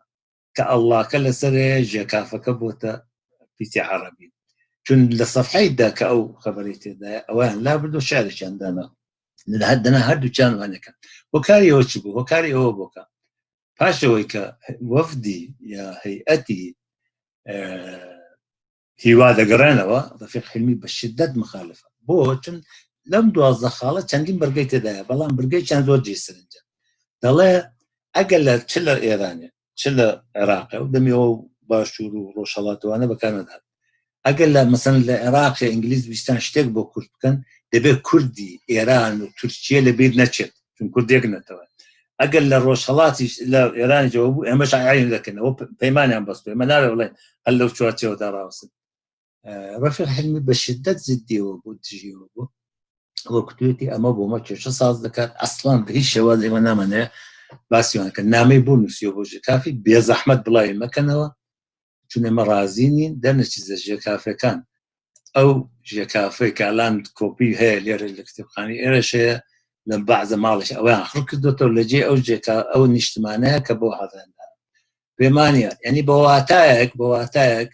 کە ئەڵڵاکە لەسەرەیە ژێکافەکە بۆتە پیتی عەڕەبی. چون لە سەفحەی دا کە ئەو خەبەرەی تێدایە ئەویان لابرد و شعرێکیان دانا لە هەردەنا هەردووکیان وانەکەن هۆکاری ئەوە چی بوو هۆکاری ئەوە بۆکە پاشەوەی کە وەفدی یا هەیئەتی هیوا دەگەڕێنەوە ڕەفیق حلمی بە شدت مخالفە بۆ چون لەم 12 خاڵە چەندین بەرگەی تێدایە بەڵام برگەی چەند زۆر جێ سەرنجە دەڵێ ئەگەر لە چ لە ئێرانێ چ لە عێراقە و دەمیەوە باشوور و ڕۆژهەڵاتوانە بەکار نەدات ئەگەر لە مەسەن لە عێراقی ئینگلیز ویستان شتێک بۆ کورد بکەن دەبێت کوردی ئێران و تورکیە لە بیر نەچێت چون کوردێک نەتەوە ئەگەر لە ڕۆژهەڵاتیش لە ئێرانیشەوە بوو ئێمەش عین دەکەنەوە پەیمانیان بەستوە ئێمە ناوێ بڵێن هەر لەو چوارچێوەدا ڕاوەستن ڕەفیق حلمی بە شدت زدیەوە بوو دژیەوە بوو وەکوتوێتی ئەمە بۆ مە کێشە ساز دەکات ئەسڵان بە هیچ شێواز ئێمە نامانەیە باسیوان کە نامەی بۆ نووسیوە بۆ ژێکافی بێزەحمەت بڵاوی مەکەنەوە چون ئێمە ڕازی نین دەرنەچی لە ژێکافەکان ئەو ژێکافەی کە ئەلان کۆپی هەیە لێرە لە کتێبخانەی ئێرەش هەیە لە بەعزە ماڵش ئەویان خڕ کردوێتەوە لە جێ ئەو جێکا ئەو نیشتمانەیە کە بۆ هەڕێندا پێمانە یعنی بە واتایەک بە واتایەک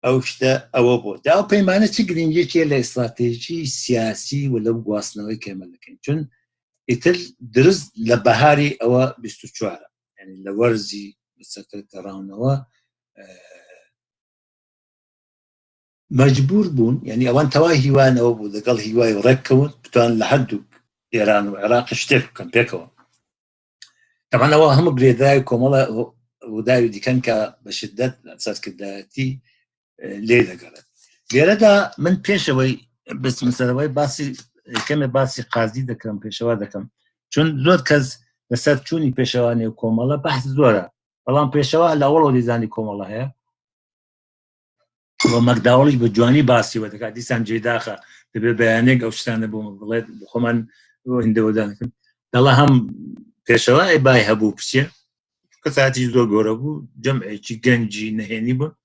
ئەو شتە ئەوە بۆ دا ئەو پەیمانە چ گرنگیەکی لە ئیستراتێژی سیاسی و لەو گواستنەوەی کێمە دەکەین چون ئیتر درست لە بەهاری ئەوە 24 یعنی لە وەرزی بچەکە گەڕاونەوە مەجبور بوون یعنی ئەوان تەوای هیوانەوە بوو لەگەڵ هیوای ڕێککەون بتوان لە هەردوو ئێران و عێراق شتێک بکەن پێکەوە تەبعەن ئەوە هەموو گرێدراوی کۆمەڵە ڕووداوی دیکەن کە بە شدت سەرکردایەتی لێ دەگەڕێت لێرەدا من پێشەوەی بچمە سەرەوەی باسی کەمێ باسی قازی دەکەم پێشەوا دەکەم چون زۆر کەس لەسەر چوونی پێشەوانی و کۆمەڵە بەحس زۆرە بەڵام پێشەوا لە ئەوڵەوە دیزانی کۆمەڵە هەیە و مەکداوڵیش بە جوانی باسیوە دەکات دیسان جێداخە دەبێت بەیانێک ئەو شتانە بۆ بڵێت خۆمان هندەوەدانکەن دەڵە هەم پێشەوە ئەی بای هەبوو بچێ کەساتی زۆر گەورە بوو جەمعێکی گەنجی نهێنی بوو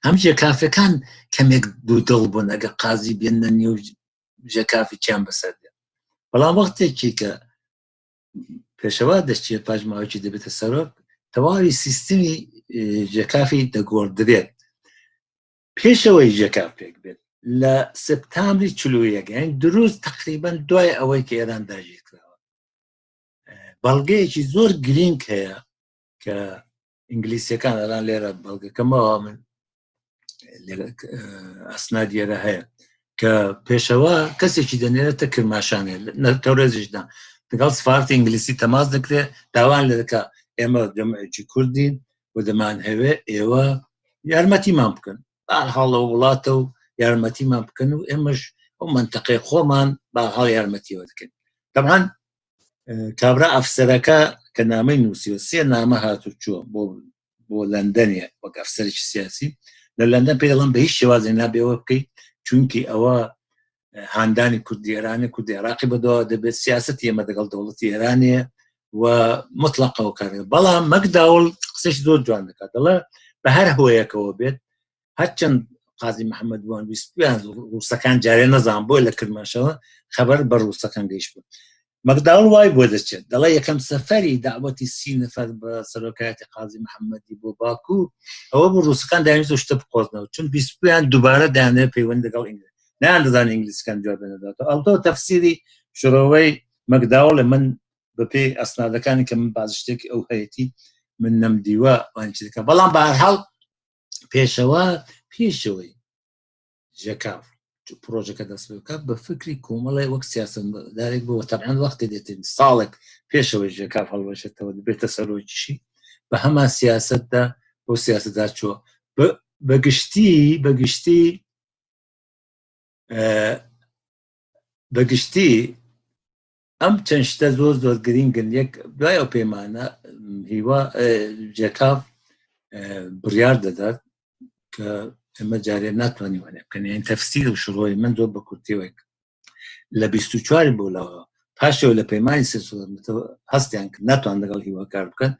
هەم ژێکافەکان کەمێک دوودڵ بوون ئەگە قازی بێنە نێو ژێکافی چیان بەسەر دێ بەڵام وەختێکی کە پێشەوا دەچێت پاش ماوەیەکی دەبێتە سەرۆک تەواوی سیستمی ژێکافی دەگۆڕدرێت پێشەوەی ژێکاف پێک بێت لە سپتامبری چلویەک یعنی دروست تقریبا دوای ئەوەی کە ئێران داگیر کراوە بەڵگەیەکی زۆر گرینگ هەیە کە ئینگلیسیەکان ئەلان لێرە بەڵگەکەمەوە من ئەسنادیێرە هەیە کە پێشەوە کەسێکی دەنێرێتە کرماشانێ تەورێزیشدا لەگەڵ سفارتی ئینگلیسی تەماس دەکرێت داوان لێ دەکا ئێمە جەمعێکی کوردین و دەمانهەوێ ئێوە یارمەتیمان بکەن حاڵەوە وڵاتە و یارمەتیمان بکەن و ئێمەش ئەو منتەقەی خۆمان با حاڵ یارمەتیەوە دەکەن طبعا کابرا ئەفسەرەکە کە نامەی نووسیوە سێ نامە هاتوچووە بۆ بۆ لەندەنێ وەک ئەفسەرێکی سیاسی لە لەندەن پێی دەڵێن بە هیچ شێوازێ نابێەوە بکەیت چونکی ئەوە هاندانی کوردی ئێرانی کوردی عراقی بەدەوە دەبێت سیاست ئێمە دەگەڵ دەوڵەتی ئێرانێ و مطلقەوە کارێ بەڵام مەکداوڵ قسەش زۆر جوان دەکات دەڵێ بە هەر هۆیەکەوە بێت هەرچەند قازی محەممەد وان ویستیان ڕووسەکان جارێ نەزان بۆ لە کرماشەوە خەبەر بە ڕووسەکان گەیشت بوو مەکداوڵ وای بۆ دەچێت دەڵێ یەکەم سەفەری داوەتی سی نەفەر بە سەرۆکایەتی قازی محەممەدی بۆ باکو ئەوە بوو ڕووسەکان داویست شتە بقۆزنەوە چون بیستیان دووبارە دانێ پەیوەند لەگەڵ ئینگلیز نیان دەزان ئینگلیسەکان جواب نەداتەوە ئەڵتۆ تەفسیری شرۆوەی مەکداوڵ من بەپێی ئەسنادەکانی کە من باز شتێک ئەو هەیەتی من نەمدیوە وانچ دەکە بەڵام بەهەرحاڵ پێشەوە پێشەوەی ژێکاف پرۆژەکە دەست پێ بکات بە فکری کۆمەڵێ وەک سیاسەتمەدارێک بۆ تەبعەن وەختی دێتن ساڵێک پێشەوەی ژێکاف هەڵوەشێتەوە دەبێتە سەرۆکیشی بە هەمان سیاسەتدا بۆ سیاسەتدا چووە بەگشتی بەگشتی بەگشتی ئەم چەند شتە زۆر زۆر گرینگن یەک دوای ئەو پەیمانە هیوا جێکاف بڕیار دەدات کە ئێمە جارێ ناتوانین وانە بکەن یان تەفسیر و شڕۆی من زۆر بە کورتیەوەک لە 24 بۆ لەوە پاشەوە لە پەیمانی سێ هەستیان کرد ناتوان لەگەڵ هیوا کار بکەن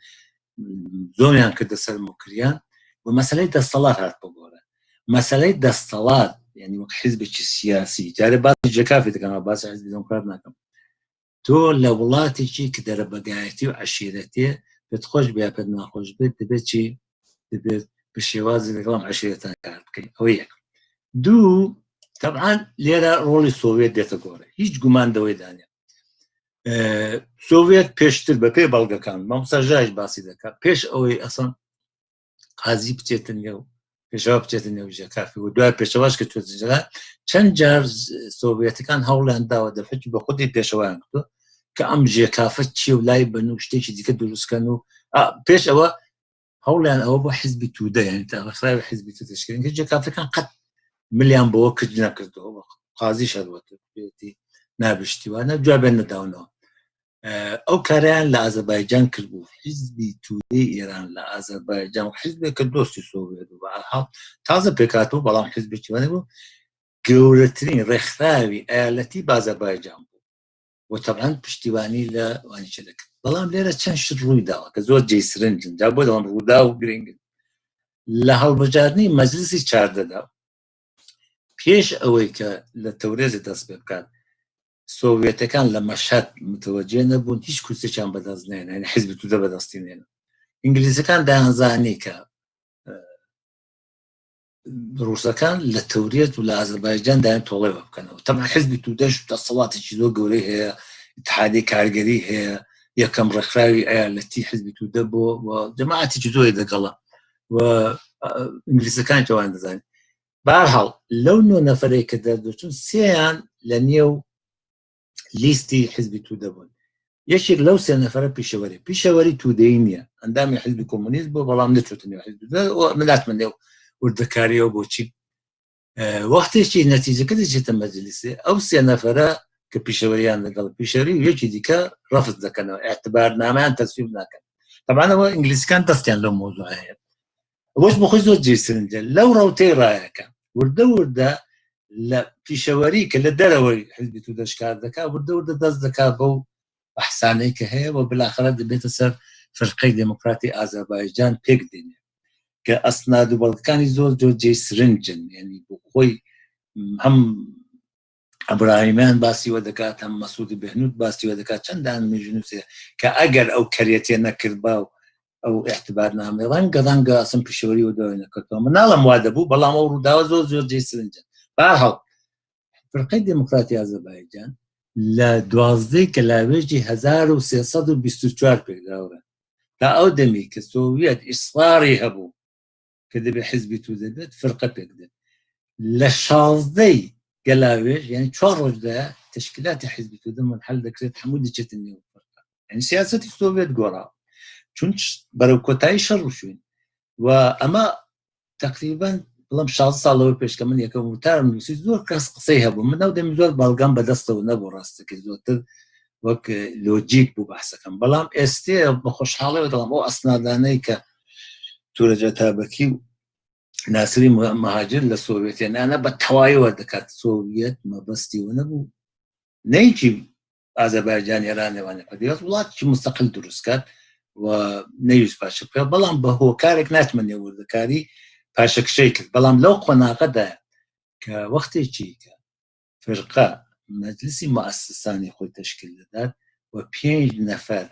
زۆریان کردە سەر موکریان و مەسلەی دەستەڵات هات بۆ گۆڕە مەسلەی دەستەڵات یعنی وەک حیزبێکی سیاسی جارێ باسی ژێکافی دەکەم باسی حیزبی دێموکرات ناکەم تۆ لە وڵاتێکی کە دەرەبەگایەتی و عەشیرەتێ پێت خۆش بێ پێت ناخۆش بێت دەبێت چی دەبێت بە شێوازی لەگەڵم عەشیرەتان کار بکەین ئەوە یەک. دوو تەبعەن لێرە ڕۆڵی سۆڤێت دێتە گۆڕێ هیچ گومان دەوەی دانێ سۆڤێت پێشتر بە پێ بەڵگەکان مامۆستا ژاش باسی دەکات پێش ئەوەی ئەسڵ قازی بچێتە نێو پێشەوا بچێتە نێو ژێکافی و دوای پێشەواش کە چۆتە چەند جار سۆڤێتەکان هەوڵیان داوە دەفەکی بە خودی پێشەوایان کردو کە ئەم ژێکافە چیە و لای بن و شتێکی دیکە دروستکەن و پێش ئەوە هەوڵیان ئەوە بۆ حزبی توودە یعنی تا ڕێکخراوی حزبی توودە تەشکیل کە ژێکافەکان قەت ملیان بەوە کرد نەکردەوە قازیش هەروەتی نابشتیوانە جوابیان نەداونەوە ئەو کاریان لە ئازەربایجان کردبوو حیزبی توودەی ئێران لە ئازەربایجان حیزبێک کە دۆستی سۆڤێت بوو بە تازە پێکاتەوە بەڵام حیزبێکی وانە بوو گەورەترین ڕێکخراوی ئەیالەتی بازەربایجان بوو و تەبعەن پشتیوانی لە وانیشە دەکرد بەڵام لێرە چەند شت ڕووی داوە کە زۆر جێی سرنجن جا بۆ دەڵێم ڕوودا و گرنگن لە هەڵبژاردنی مەجلسی چاردەدا پێش ئەوەی کە لە تەورێزی دەست پێ بکات سۆڤێتەکان لە مەشهەد متوەجێ نەبوون هیچ کورسێکیان بەدەست نێن یعنی حیزب تودە بەدەستی نێن ئینگلیزەکان دایانزانی کە ڕووسەکان لە تەورێت و لە ئازەربایجان دایان تۆڵێ بکەنەوە تەبعەن حزبی تودەش دەسەڵاتێکی زۆر گەورەی هەیە اتحادی کارگەری هەیە یەکەم ڕێکخراوی ئەیالەتی حزبی تودە بۆ و جەماعەتێکی زۆری دەگەڵە و ئینگلیزەکان تەوان دەزانین بارحاڵ لەو نۆ نەفرەی کە دەردەچون سێیان لە نێو لیستی حزبی تودە بوون یەکێک لەو سێ نەفرە پیشەوەری پیشەوەری تودەی نییە ئەندامی حزبی کۆمۆنیست بۆ بەڵام نەچوتە نێو حزبی ملاتمە نێو وردەکاریەوە بۆچی وەختێکی نەتیجەکە دەچێتە مەجلیسێ ئەو سێ نەفرە کە پیشەوەریان لەگەڵ پیشەری و یەکی دیکە ڕەفز دەکەنەوە اعتبار نامیان تەسویب ناکەن تەبانەوە ئینگلیسکان دەستیان لەو مۆزوع هەیە ئەوەش بۆ خۆی زۆر جێی سرنجە لەو ڕەوتەی ڕایەکە وردە وردە لە پیشەوەری کە لە دەرەوەی حزبی تودەش کار دەکا وردە وردە دەست دەکا بەو بەحسانەی کە هەیە و بالاخرە دەبێتە سەر فرقەی دێموکراتی ئازەربایجان پێک دێنێ کە ئەسناد و بەڵگەکانی زۆر زۆر جێی سرنجن یعنی بۆ خۆی هەم ئەبراهیمیان باسی وە دەکات هەم مەسعودی بهنود باسی وە دەکات چەندان مێژوونووسێ کە ئەگەر ئەو کەرێتێ نەکردبا و ئەو اعتبار نامێ ڕەنگە ڕەنگە ئەسم پیشەوەری و دوای نەکردەوە مناڵم وا دەبوو بەڵام ئەو ڕووداوە زۆر زۆر جێی سرنجە بەهرحاڵ فرقەی دێموکراتی ئازەربایجان لە دوازدەی کەلاوێژی 1324 پێکداوە تا ئەو دەمی کە سۆڤیەت ئیسراری هەبوو کە دەبێت حزبی تو دەبێت فرقە پێک دێت لە شازدەی گەلاوێژ یعنی چوار ڕۆژدا تشکیلاتی حزبی تو دەمون حل دەکرێت هەموو دەچێتە نێو فرقە یعنی سیاسەتی سۆڤێت گۆڕا چون بەرەو کۆتایی شەڕ شوین و ئەمە تقریبا بڵم 16 ساڵەوە پێش کە من یەکەم وتارم نووسی زۆر کەس قسەی هەبوو من ئەو دەمی زۆر بەڵگەم بەدەستەوە نەبوو ڕاستەکەی زۆرتر وەک لۆجیک بوو بەحسەکەم بەڵام ئێستێ بە خۆشحاڵەوە دەڵم ئەو ئەسنادانەی کە تورەجە تابەکی و ناسری مهاجر لە سۆڤێتێنانە بە تەواوی وەردەکات سۆڤیەت مەبەستی و نەبوو نەیکی ئازەربایجان ئێرانەوانە پەدیوەت وڵاتێکی مستەقل دروستکات و نەویست پاشە بکە بەڵام بە هۆکارێک ناچمە نێو وردەکاری پاشەکشەی کرد بەڵام لەو قۆناغەدا کە وەختێکی کە فرقە مەجلسی موئەسسانی خۆی تەشکیل دەدات و پێنج نەفەر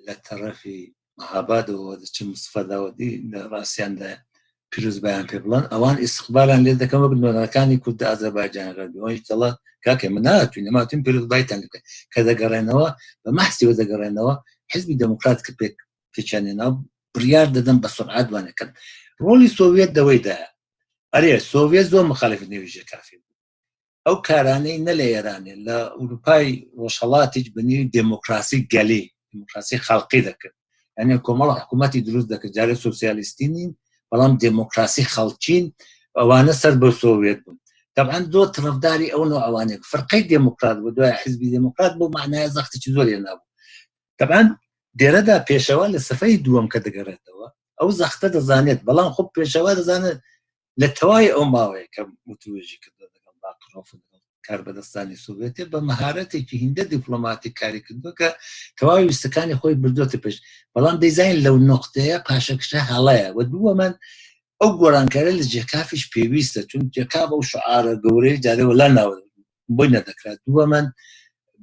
لە تەڕەفی مەهابادەوە دەچن مستەفا داوەدی لە ڕاستیاندا پیرۆزبایان پێ بڵێن ئەوان ئیستقبالیان لێ دەکەن وەک نوێنەرەکانی کورد ئازەربایجان غەربی ئەوانیش دەڵێن کاکە ئێمە نهاتوین ئێمە هاتوین پیرۆزبایتان لێ بکەین کە دەگەڕێنەوە بە مەحسیەوە دەگەڕێنەوە حزبی دێموکرات کە پێک پێکیان هێنا بڕیار دەدەن بە سورعەت وانەکەن ڕۆڵی سۆڤیەت دەوەیدایە ئەرێ سۆڤیەت زۆر مخالفی نێویژە کافی بوو ئەو کارانەی نە لە ئێرانێ لە ئوروپای ڕۆژهەڵاتیش بە نێوی دێمۆکراسی گەلی دێمۆکراسی خەڵقی دەکرد یعنی کۆمەڵە حکوومەتی دروست دەکرد جارێ سۆسیالیستی نین بەڵام دێمۆکراسی خەڵکین ئەوانە سەر بە سۆڤێت بوون طبعا زۆر تەرەفداری ئەو نوع ئەوانێک فرقەی دێمۆکرات بوو دوای حزبی دێمۆکرات بۆ معنای زەختێکی زۆر نابوو طبعا دێرەدا پێشەوا لە سەفەری دووەم کە دەگەڕێتەوە ئەو زەختە دەزانێت بەڵام خۆ پێشەوا دەزانێت لە تەواوی ئەو ماوەیە کە وتوێژی کردووە لەگەڵ باقرۆف و لەگەڵ کاربەدەستانی سۆڤێتێ بە مەهارەتێکی هیندە دیپلۆماتیک کاری کردووە کە تەواوی ویستەکانی خۆی بردووەتە پێش بەڵام دەیزانین لەو نۆقتەیە پاشەکشە هەڵەیە و دووەمەن ئەو گۆڕانکارە لە جێکافیش پێویستە چون جێکاف ئەو شعارە گەورەی جارێ وەلا ناوە بۆی نەدەکرا دووەمەن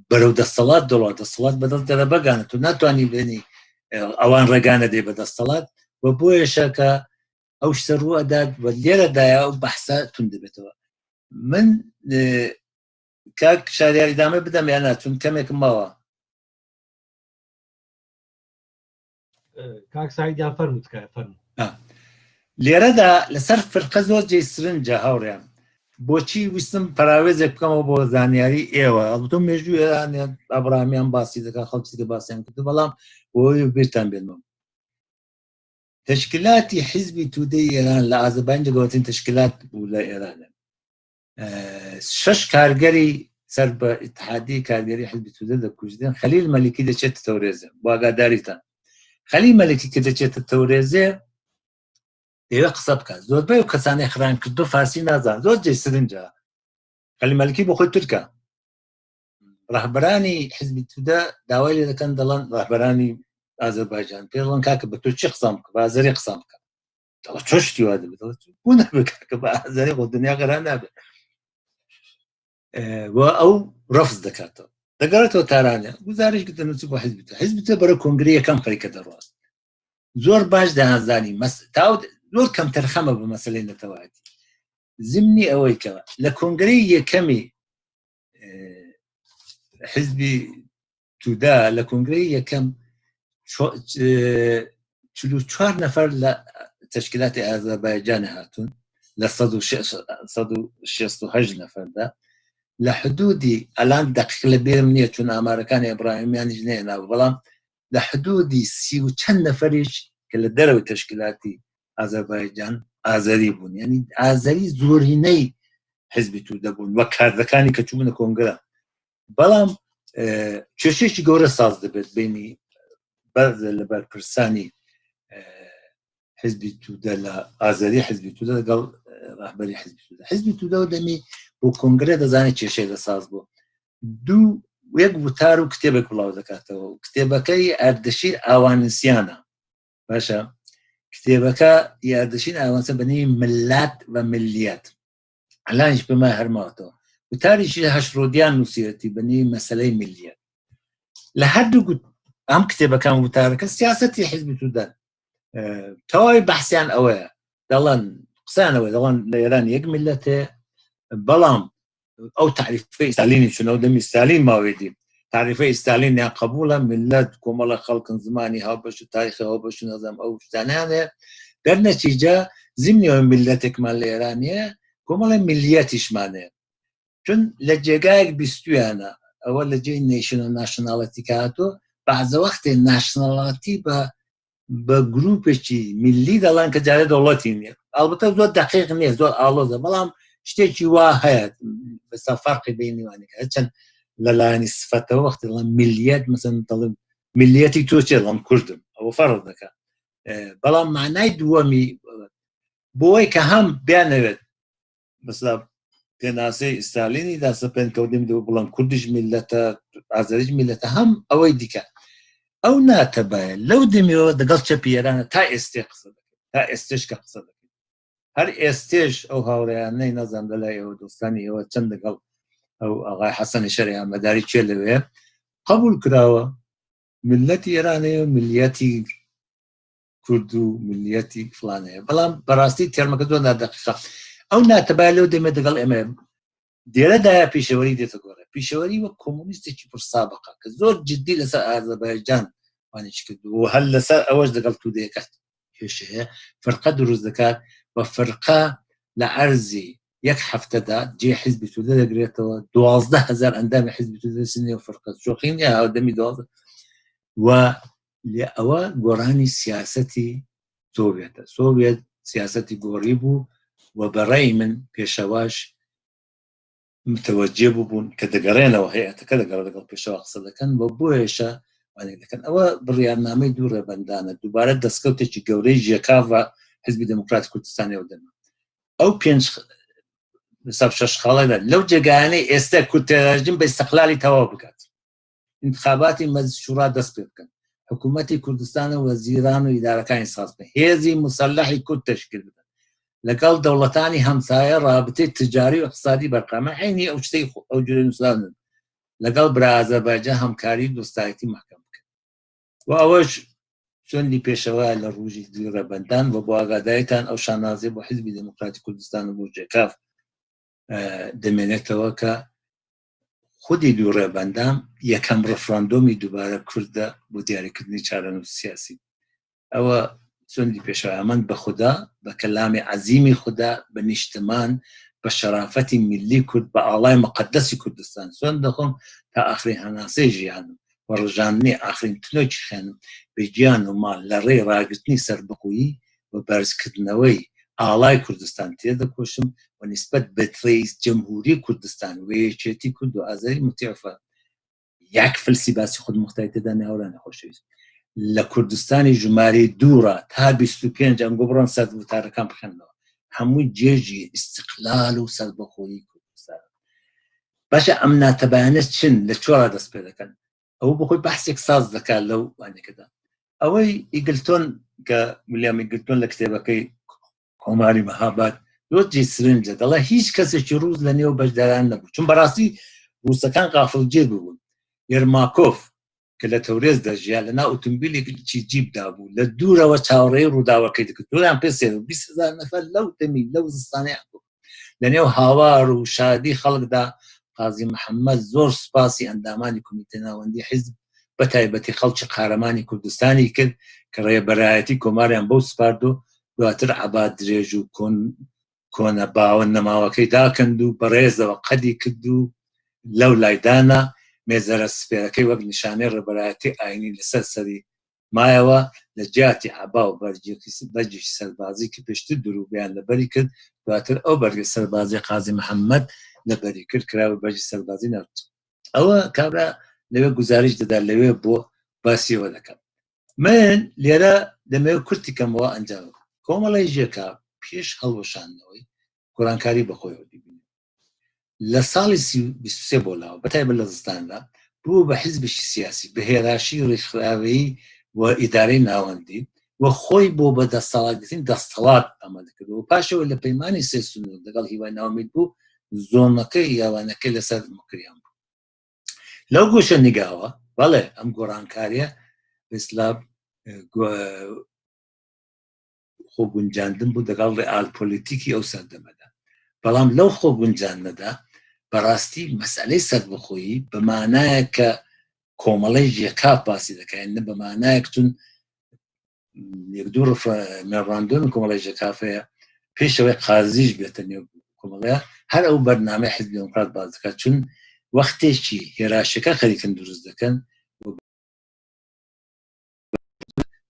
بەرەو دەستەڵات دەڵات دەسەڵات بەدەست دەرەبەگانە تۆ ناتوانانی بێنی ئەوان ڕێگانە دێ بە دەستەڵات و بۆیەشە کە ئەو شتە ڕوو ئەدات و لێرەدایە ئەو بەحسە توند دەبێتەوە. من کاک شاریاری دامە بدەم یان نا چون کەمێکم ماوە. کاک سعید گیان فەرموو تکایە فەرموو. لێرەدا لەسەر فرقە زۆر جێی سرنجە هاوڕێیان بۆچی ویستم پەراوێزێک بکەمەوە بۆ زانیاری ئێوە ئەڵبەتە مێژوو ئێران ئەبرامیان باسی دەکات خەڵکی کە باسیان کرد بەڵام بۆی بیرتان بێنمەوە تەشکیلاتی حیزبی تودەی ئێران لە ئازەربایجان گەورەترین تەشکیلات بوو لە ئێران شەش کارگەری سەر بە ئیتحادی کارگەری حزبی تودە دەکوژرێن خەلیل مەلیکی دەچێتە تەورێزێ بۆ ئاگاداریتان خەلیل مەلیکی کە دەچێتە تەورێزێ دەیەوێت قسە بکات زۆربەی و کەسانی خران کردو فارسی نازان زۆر جێ سرنجە خەلیل مەلیکی بۆ خۆی تورکە ڕەهبەرانی حزبی تودە داوای لێ دەکەن دەڵێن ڕەهبەرانی ئازەربایجان پێ دەڵێن کاکە بە تورکی قسان بکە بە ئازەری قسان بکە دەڵێ چۆن شتی وا دەبێت دەڵێ بۆ نابێت کاکە بە ئازەری خۆ دنیا غەرا نابێت و ئەو ڕەفز دەکاتەوە دەگەڕێتەوە تارانە گزارش دەنووسی بۆ حزبی تودە حزبی تودە بەرەو کۆنگرەی یەکەم خەریکە دەڕواست زۆر باش دەیانزانی مەس تاو زۆر کەم تەرخەمە بە مەسلەی نەتەوایەتی زمنی ئەوەی کە لە کۆنگرەی یەکەمی حزبی تودا لە کۆنگرەی یەکەم 44 نەفەر لە تەشکیلاتی ئازەربایجان هاتوون لە 168 نەفەردا لە حدودی ئەلان دقیق لە بێرم نییە چون ئامارەکانی ئەبراهیمیانیش نێناوە بەڵام لە حدودی سی و چەند نەفەریش کە لە دەرەوەی تەشکیلاتی ئازەربایجان ئازەری بوون یعنی ئازەری زۆرینەی حزبی تودە بوون وە کاردەکانی کە چوونە کۆنگرە بەڵام کێشێکی گەورە ساز دەبێت بینی بەرز لە بەرپرسانی حزبی تودە لە ئازەری حزبی تودە لەگەڵ ڕەهبەری حزبی تودە حزبی تودە و دەمی بۆ کۆنگرە دەزانێت کێشەی لە ساز بوو دوو یەک وتار و کتێبێک بڵاو دەکاتەوە کتێبەکەی ئەردەشیر ئاوانسیانە باشە کتێبەکە یاردەشین ئاوانسە بەنێوی ملات و ملیات ئەلانیش بەمە هەرماوەتەوە وتاریشی هەشرۆدیان نووسیەتی بەنێوی مەسلەی ملیت لە هەردوو ئەم کتێبەکان وتارەکە سیاستی حزبی تودەن تەواوی بەحسیان ئەوەیە دەڵەن قسانەوە دەڵەن لە ئێران یەک میلەتێ بەڵام ئەو تعریفەی ستالینی چونەوە دەمی ستالین ماوێدی تعریفەی ستالین یان قبوڵە ملت کۆمەڵە خەڵکن زمانی هاوبەش و تاریخی هاوبەش و نەزم ئەو شتانیان هەیە دەرنەتیجە زمنی ئەو ملەتێکمان لە ئێرانیە کۆمەڵە ملیەتیشمان هەیە چون لە جێگایەک بیستویانە ئەوە لە جێی nation و nationality کە هاتووە بەعزە وەختێ nationality بە بە گروپێکی میللی دەڵێن کە جارێ دەوڵەتی نییە ئەڵبەتە زۆر دقیق نییە زۆر ئاڵۆزە بەڵام شتێکی وا هەیە بەسا فەرقی بینیوانەکە چەند لەلایەنی سفەتەوە وەختی دەڵێن میلیەت مثلا دەڵێن میلیەتی تۆ چێ دەڵێم کوردم ئەوە فەرق دەکات بەڵام معنای دووەمی بۆی کە هەم بیانەوێت مەسلا پێناسەی ئیستالینی داسەپێن کە دەمی دەبوو بڵێن کوردیش میلەتە ئازەریش میلەتە هەم ئەوەی دیکە ئەو ناتەبایە لەو دەمیەوە دەگەڵ چەپی ئێرانە تا ئێستێ قسە دەکەن تا ئێستێش کە قسە دەکەن هەر ئێستێش ئەو هاوڕێیانەی نازانم لەلای ئێوە دۆستانی ئێوە چەند دەگەڵ ئەو ئاغای حەسەنی شەریعە مەداری کێ لەوێ قبول کراوە ملەتی ئێرانەیە و ملیەتی کورد و ملیەتی فلان هەیە بەڵام بەڕاستی تێرمەکە زۆر نادەقیقە ئەو ناتەبای لەو دەمێ دەگەڵ ئێمە دێرەدایە پیشەوەری دێتە گۆڕێ پیشەوەری وەک کۆمۆنیستێکی پرسابقە کە زۆر جدی لەسەر ئازەربایجان وانیش کرد و هەر لەسەر ئەوەش دەگەڵ تودەیەکە کێشەیە فرقە دروست دەکات و فرقە لە عەرزی یەک هەفتەدا جێ حزبی تودە دەگرێتەوە 12 هزار ئەندامی حزبی تودە سنێ و فرقە شۆخی نیە هاودەمی 12 و لێ ئەوە گۆڕانی سیاسەتی سۆڤێتە سۆڤێت سیاسەتی گۆڕی بوو و بەڕێی من پێشەواش متەوەجێ بووبوون کە دەگەڕێنەوە هەیەتەکە دەگەڕ لەگەڵ پێشەوا قسە دەکەن و بۆیەشە وانێک دەکەن ئەوە بڕیارنامەی دوو ڕێبەندانە دووبارە دەستکەوتێکی گەورەی ژێکاڤ حزبی دێموکراتی کوردستانی ئەو دەمە ئەو پێنج حساب شەش خاڵەدا لەو جێگایانەی ئێستا کورد تێراژیم بە ئیستقلالی تەواو بکات انتخاباتی مجلس شورا دەست پێ بکەن حکوومەتی کوردستان و وەزیران و ئیدارەکانی ساز بکەن هێزی مسلحی کورد تەشکیل بدەن لەگەڵ دەوڵەتانی هەمسایە ڕابطەی تجاری و اقتصادی بەرقەرار عینی ئەو شتەی ئەو جورە نووسراون لەگەڵ برا ئازەربایجان هەمکاری دۆستایەتی محکەم بکەن و ئەوەش سوێندی پێشەوە لە ڕوژی دوی ڕێبەندان و بۆ ئاگاداریتان ئەو شانازیە بۆ حزبی دێموکراتی کوردستان و بۆ جێکاف. دەمێنێتەوە کە خودی دوو ڕێبەندام یەکەم ڕفراندۆمی دووبارە کوردە بۆ دیاریکردنی چارەنووس سیاسی. ئەوە سوێندی پێشەوایەمەند بە خودا، بە کەلامی عەزیمی خودا، بە نیشتمان، بە شەرافەتی میللی کورد، بە ئاڵای موقەدەسی کوردستان سوێند دەخۆم تا ئاخرین هەناسەی ژیانم و ڕژاندنی ئاخرین تنۆکی خوێنم بە گیان و ماڵ لە ڕێی ڕاگرتنی سەربەخۆیی و بەرزکردنەوەی ئاڵای کوردستان تێدەکۆشم و نیسبەت بە ڕەئیس جەمهوری کوردستان و یەکێتی کورد و ئازەری موتیعفە یەک فلسی باسی خودموختاری تێدا نیە هاوڕێیانی خۆشەویست لە کوردستانی ژمارەی دووڕا تا 25 ئەنگۆ بڕۆن سەر وتارەکان بخێنەوە هەمووی جێژی ئیستقلال و سەربەخۆیی کوردستان باشە ئەم ناتەبایانە چن لە چۆرا دەست پێ دەکەن ئەو بەخۆی بەحسێک ساز دەکات لەو وانەکەدا ئەوەی ئیگلتۆن کە ویلیام ئیگلتۆن لە کتێبەکەی کۆماری مەهاباد زۆر جێی سرنجە دەڵێ هیچ کەسێکی ڕووس لە نێو بەشداران نەبوو چون بەڕاستی ڕووسەکان غافڵگیر ببوون یەرماکۆف کە لە تەورێز دەژیا لە ناو ئۆتۆمبیلێکی جیپدا بوو لە دوورەوە چاوەڕێی ڕووداوەکەی دەکرد زۆریان پێ سێر بوو 20,000 نەفەر لەو دەمی لەو زستانەیان بوو لە نێو هاوار و شادی خەڵکدا قازی محەممەد زۆر سوپاسی ئەندامانی کۆمیتە ناوەندی حیزب بە تایبەتی خەڵکی قارەمانی کوردستانی کرد کە ڕێبەرایەتی کۆماریان بەو سپارد و دواتر عەبا درێژ و کۆن کۆنە باوە نەماوەکەی داکەند و بەڕێزەوە قەدی کرد و لەو لای دانا، مێزەرە سپێرەکەی وەک نیشانەی ڕێبەرایەتی ئایینی لەسەر سەری مایەوە، لە جیاتی عەبا و بەرگێکی سەربازی کە پێشتر دروبیان لەبەری کرد، دواتر ئەو بەرگە سەربازیە قازی محەممەد لەبەری کرد کرا بە بەرگی سەربازی ناوچە. ئەوە کابرا لەوێ گوزارش دەدا لەوێ بۆ باسی ئەوە دەکەم. من لێرە دەمەوێت کورتی کەمەوە ئەنجام کۆمەڵی ژێکا پێش هەڵوەشاندنەوەی گۆڕانکاری بەخۆیەوە دەبینێت لە ساڵی 23 بۆ لاوە بەتایبەت لە زستاندا بوو بە حیزبێکی سیاسی بە هێراشی ڕێکخراوەیی و ئیدارەی ناوەندی و خۆی بۆ بە دەستەڵاتگرتنی دەستەڵات ئامادە کرد و پاشەوە لە پەیمانی سێ سنوور لەگەڵ هیوای ناومید بوو زۆنەکەی یاوانەکەی لەسەر مکریان بوو لەو گۆشە نیگاوە بەڵێ ئەم گۆڕانکاریە ئیسلام خۆ گونجاندن بوو دەگەڵ ڕئال پۆلیتیکی ئەو سەردەمەدا بەڵام لەو خۆ گونجاندنەدا بەڕاستی مەسئلەی سەربەخۆیی بە مانایە کە کۆمەڵەی ژێکاف باسی دەکەین نە بە مانایەک چون یەک دوو مێڕاندۆمی کۆمەڵی ژێکافەیە پێشەوەی قازیش بێتە نێو کۆمەڵەیە هەر ئەو بەرنامەی حزبی دێموکرات باس دەکات چون وەختێکی هێراشەکە خەریکن دروست دەکەن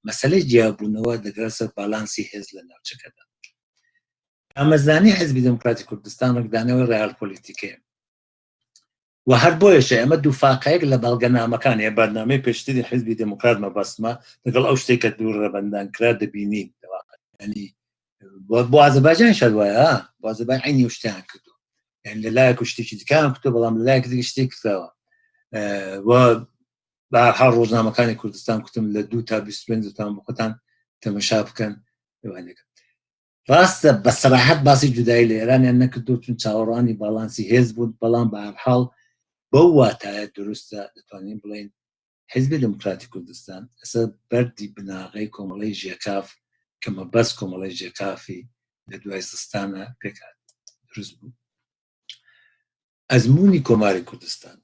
مەسەلەی جیابوونەوە دەگرە سەر بالانسی هێز لە ناوچەکەدا دامەزرانی حزبی دێموکراتی کوردستان ڕەنگدانەوەی ڕئال پۆلیتیکەیە و هەر بۆیەشە ئەمە دووفاقەیەک لە بەڵگەنامەکان یا بەرنامەی پێشتری حزبی دێموکرات مەبەستمە لەگەڵ ئەو شتێک کە دوور ڕێبەندان کرا دەبینین ینی بۆ ئازەربایجان شەر وایە بۆ ئازەربایجان عینی شتیان کردو یعنی لە لایەک و شتێکی دیکان کردو بەڵام لە لایەک دیکە شتێک کراوە و بە هەر ڕۆژنامەکانی کوردستان کوتم لە دوو تا 25 تان بخۆتان تەمەشا بکەن لەوانەکە ڕاستە بە سەراحەت باسی جودایی لە ئێرانیان نەکردو چون چاوەڕوانی باڵانسی هێز بوون، بەڵام بە هەرحاڵ بەو واتایە دروستە دەتوانین بڵێین حیزبی دێموکراتی کوردستان لەسەر بەردی بناغەی کۆمەڵەی ژێکاف کە مەبەست کۆمەڵەی ژێکافی لە دوای زستانە پێکهات دروست بوو. ئەزموونی کۆماری کوردستان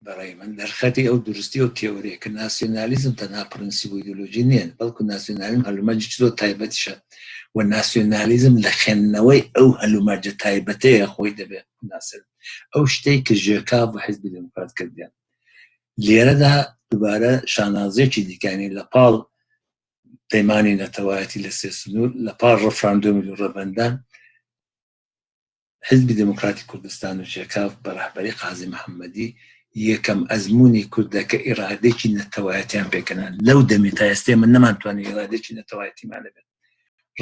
بەڕای من دەرخەری ئەو دروستی ئەو تێۆریە کە ناسیۆنالیزم تەنها پرنسیپ و ئیدۆلۆژی نییە بەڵکو ناسیۆنالیزم هەلومەرجێکی زۆر تایبەتیشە و ناسیۆنالیزم لە خوێندنەوەی ئەو هەلومەرجە تایبەتەیە خۆی دەبێت بناسێت ئەو شتەی کە ژێکاف و حیزبی دێموکرات کردیان لێرەدا دووبارە شانازیەکی دیکانی لە پاڵ پەیمانی نەتەوایەتی لە سێ سنوور لە پاڵ ڕفراندۆمی و ڕێبەندان حیزبی دێموکراتی کوردستان و ژێکاف بە ڕەهبەری قازی محەممەدی یەکەم ئەزموونی کوردە کە ئیرادەیەکی نەتەوایەتیان پێکهێنا. لەو دەمی تا ئێستا ئێمە نەمانتوانی ئیرادەیەکی نەتەوایەتیمان هەبێت.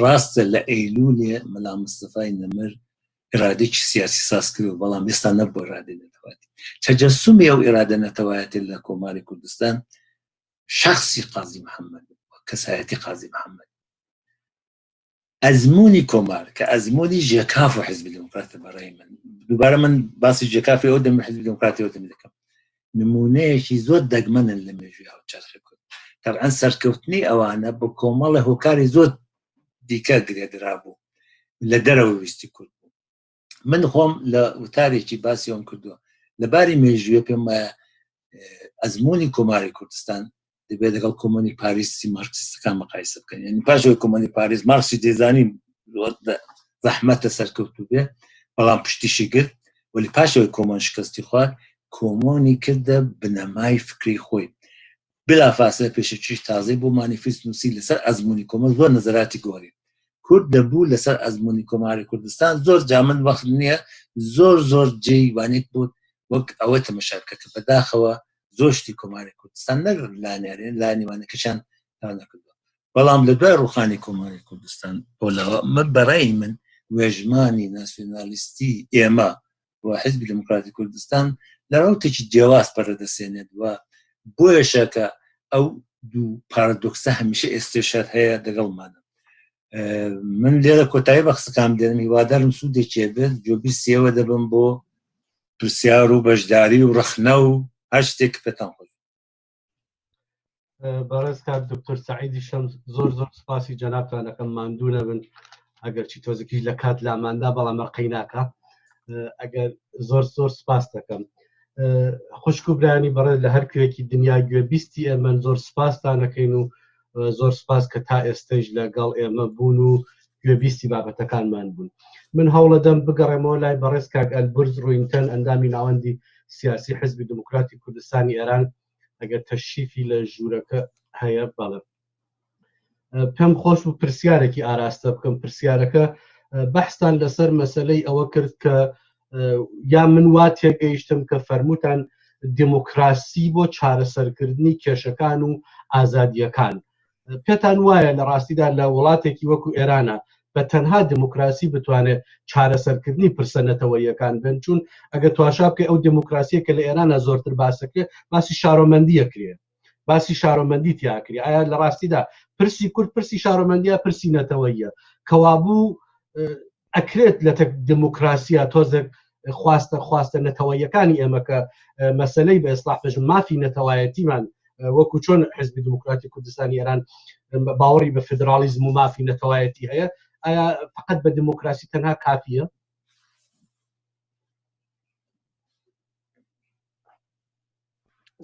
ڕاستە لە ئەیلوولێ مەلا مستەفای نەمر ئیرادەیەکی سیاسی ساز کرد، بەڵام ئێستا نەبووە ئیرادەی نەتەوایەتی. تەجەسومی ئەو ئیرادە نەتەوایەتی لە کۆماری کوردستان شەخسی قازی محەممەد و کەسایەتی قازی محەممەد. ئەزموونی کۆمار کە ئەزموونی ژێکاف و حزبی دێموکراتە بەڕای من دووبارە من باسی ژێکافی ئەو دەم حزبی دێموکراتی ئەو دەم دەکەم نمونەیەکی زۆر دەگمەنن لە مێژووی هاوچەرخی کورد تەبعەن سەرکەوتنی ئەوانە بە کۆمەڵە هۆکاری زۆر دیکە گرێدرا بوو لە دەرەوە ویستی کورد بوو. من خۆم لە وتارێکی باسیەوەم کردووە لە باری مێژوویە پێم وایە ئەزمموی کۆماری کوردستان دەبێت لەگەڵ کۆمۆنی پاریسی مارکسیستەکان مقایسە بکەن یعنی پاشەوەی کۆمۆنی پاریس مارکسی دەزانین زەحمەتە سەرکەوتوو بێ بەڵام پشتیشی گرت وەلی پاشەوەی کۆمۆن شکستی خوارد کۆمۆنی کردە بنەمای فکری خۆی بلا فاسە پێشەکیش تازەی بۆ مانیفیست نووسی لەسەر ئەزمموی کۆمەڵ زۆر نەزەراتی گۆڕی کورد دەبوو لەسەر ئەزمموی کۆماری کوردستان زۆر جا من وەخت نییە زۆر زۆر جێی وانێک بوو وەک ئەوە تەمەشا بکە کە بەداخەوە زۆر شتی کۆماری کوردستان نەک لانیارێن لانیوانەکەشان تا نەکردووە بەڵام لە دوای ڕوخانی کۆماری کوردستان بۆ لەوە من بەڕای من وێژمانی ناسیۆنالیستی ئێمە و حزبی دموکراتی کوردستان لە ڕوتێکی جیاواز پەرەدەسێنێت و بۆیەشە کە ئەو دوو پارادۆکسە هەمیشە ئێستێشەر هەیە دەگەڵمانە من لێرە کۆتایی بە قسەکان دێنم هیوادارم سوودێکی بێت جۆبی سێوە دەبم بۆ پرسیار و بەشداری و ڕەخنە و هەر شتێک پێتان خۆش بەڕێز کاک دکتۆر سعیدی شەمس زۆر زۆر سپاسی جەنابتان ئەەکەم ماندوو نەبن ئەگەر چی تۆزێکیش لە کات لاماندا بەڵام مەرقەی ناکە ئەگەر زۆر زۆر سپاس دەکەم خوشک و برانی بەڕێز لە هەر کوێکی دنیا گوێ بیستی ئێمەن زۆر سپاستان دەکەین و زۆر سپاس کە تا ئێستەیش لەگەڵ ئێمە بوون و گوێبیستی بابەتەکانمان بوون. من هەوڵەدەم بگەڕێمەوە لای بەڕێز کاک ئەلبورز ڕوینتەن ئەندامی ناوەندی سیاسی حزبی دموکراتی کوردستانی ئێران ئەگەر تەشریفی لە ژوورەکە هەیە بەڵێ پێم خۆش بوو پرسیارێکی ئاراستە بکەم پرسیارەکە بەحستان لەسەر مەسلەی ئەوە کرد کە یا من وا تێگەیشتم کە فەرمووتان دموکراسی بۆ چارەسەرکردنی کێشەکان و ئازادیەکان پێتان وایە لە ڕاستیدا لە وڵاتێکی وەکو ئێرانە بە تەنها دموکراسی بتوانێت چارەسەرکردنی پرسە نەتەوەیەکان بن چون ئەگەر تواشا بکەی ئەو دموکراسیە کە لە ئێرانە زۆرتر باسەکرێت باسی شارۆمەندیە کرێ باسی شارۆمەندی تیاکری ئایا لە ڕاستیدا پرسی کورد پرسی شارۆمەندیە پرسی نەتەوەیە کەوابوو ئەکرێت لە تەک دموکراسیە تۆزێک خواستە خواستە نەتەوەیەکانی ئێمە کە مەسلەی بە ئێسلاح بژم مافی نەتەوایەتیمان وەکو چۆن حزبی دموکراتی کوردستانی ئێران باوەڕی بە فدراڵیزم و مافی نەتەوایەتی هەیە ئایا فقط بە دموکراسی تەنها کافیە؟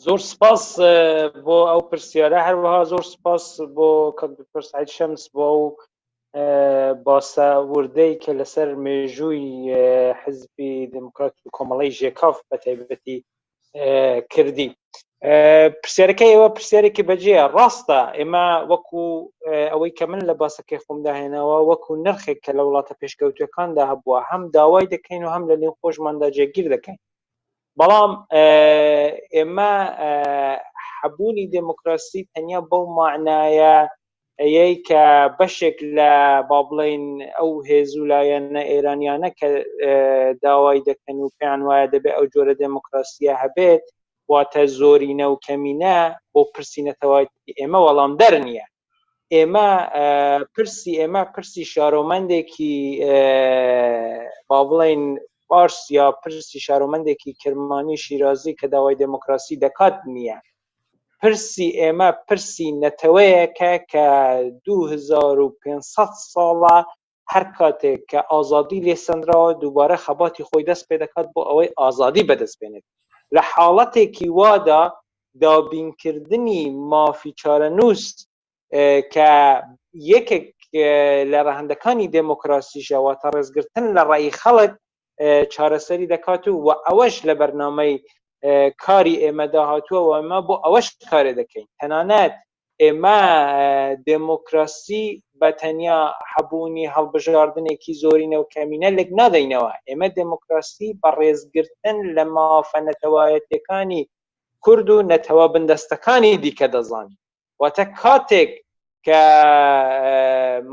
زۆر سپاس بۆ ئەو پرسیارە هەروەها زۆر سپاس بۆ کاک دکتۆر سعید شەمس بۆ ئەو باسە وردەی کە لەسەر مێژووی حزبی دموکرات و کۆمەڵی ژێکاف بە تایبەتی کردی پرسیارەکە ئێوە پرسیارێکی بەجێە ڕاستە ئێمە وەکو ئەوەی کە من لە باسەکەی خۆمدا هێناوە وەکو نرخێک کە لە وڵاتە پێشکەوتەکاندا هەبووە هەم داوای دەکەین و هەم لە نێو خۆشماندا جێگیر دەکەین بەڵام ئێمە هەبوونی دێموکراسی تەنیا بەو معنایە ئەیەی کە بەشێک لە با بڵین ئەو هێز و لایەنە ئێرانیانە کە داوای دەکەن و پێیان وایە دەبێت ئەو جۆرە دێموکراسیە هەبێت واتە زۆرینە و کەمینە بۆ پرسی نەتەوایەتی ئێمە وەڵامدەر نییە ئێمە پرسی ئێمە پرسی شارۆمەندێکی با بڵین فارس یا پرسی شارۆمەندێکی کرمانی شیرازی کە داوای دێموکراسی دەکات نییە پرسی ئێمە پرسی نەتەوەیەکە کە 2500 ساڵە هەر کاتێک کە ئازادی لێ سەندراوە دووبارە خەباتی خۆی دەست پێ دەکات بۆ ئەوەی ئازادی بەدەست بێنێت لە حاڵەتێکی وادا دابینکردنی مافی چارەنووس کە یەکێک لە ڕەهەندەکانی دێموکراسیشە واتە ڕێزگرتن لە ڕای خەڵک چارەسەری دەکات و و ئەوەش لە بەرنامەی کاری ئێمەدا هاتووە و ئەمە بۆ ئەوەش کارێ دەکەین تەنانەت ئێمە دێموکراسی بە تەنیا هەبوونی هەڵبژاردنێکی زۆرینە و کەمینە لێک نادەینەوە ئێمە دێموکراسی بە ڕێزگرتن لە مافە نەتەوایەتیەکانی کورد و نەتەوە بندەستەکانی دیکە دەزانین واتە کاتێک کە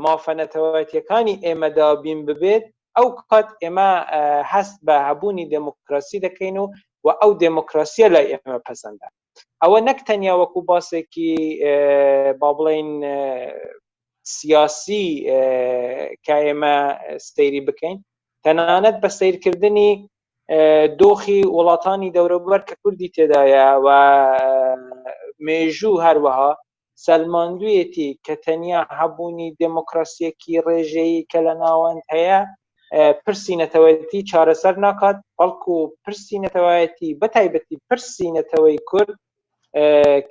مافە نەتەوایەتیەکانی ئێمە دابین ببێت ئەو کات ئێمە هەست بە هەبوونی دێموکراسی دەکەین و و ئەو دێموکراسیە لای ئێمە پەسەندە ئەوە نەک تەنیا وەکو باسێکی با بڵین سیاسی کە ئێمە سەیری بکەین تەنانەت بە سیرکردنی دۆخی وڵاتانی دەورەبەر کە کوردی تێدایە و مێژوو هەروەها سەلماندویەتی کە تەنیا هەبوونی دێموکراسیەکی ڕێژەیی کە لە ناوەند هەیە پرسی نەتەوەیەتی چارەسەر ناکات بەڵکو پرسی نەتەوایەتی بە تایبەتی پرسی نەتەوەی کورد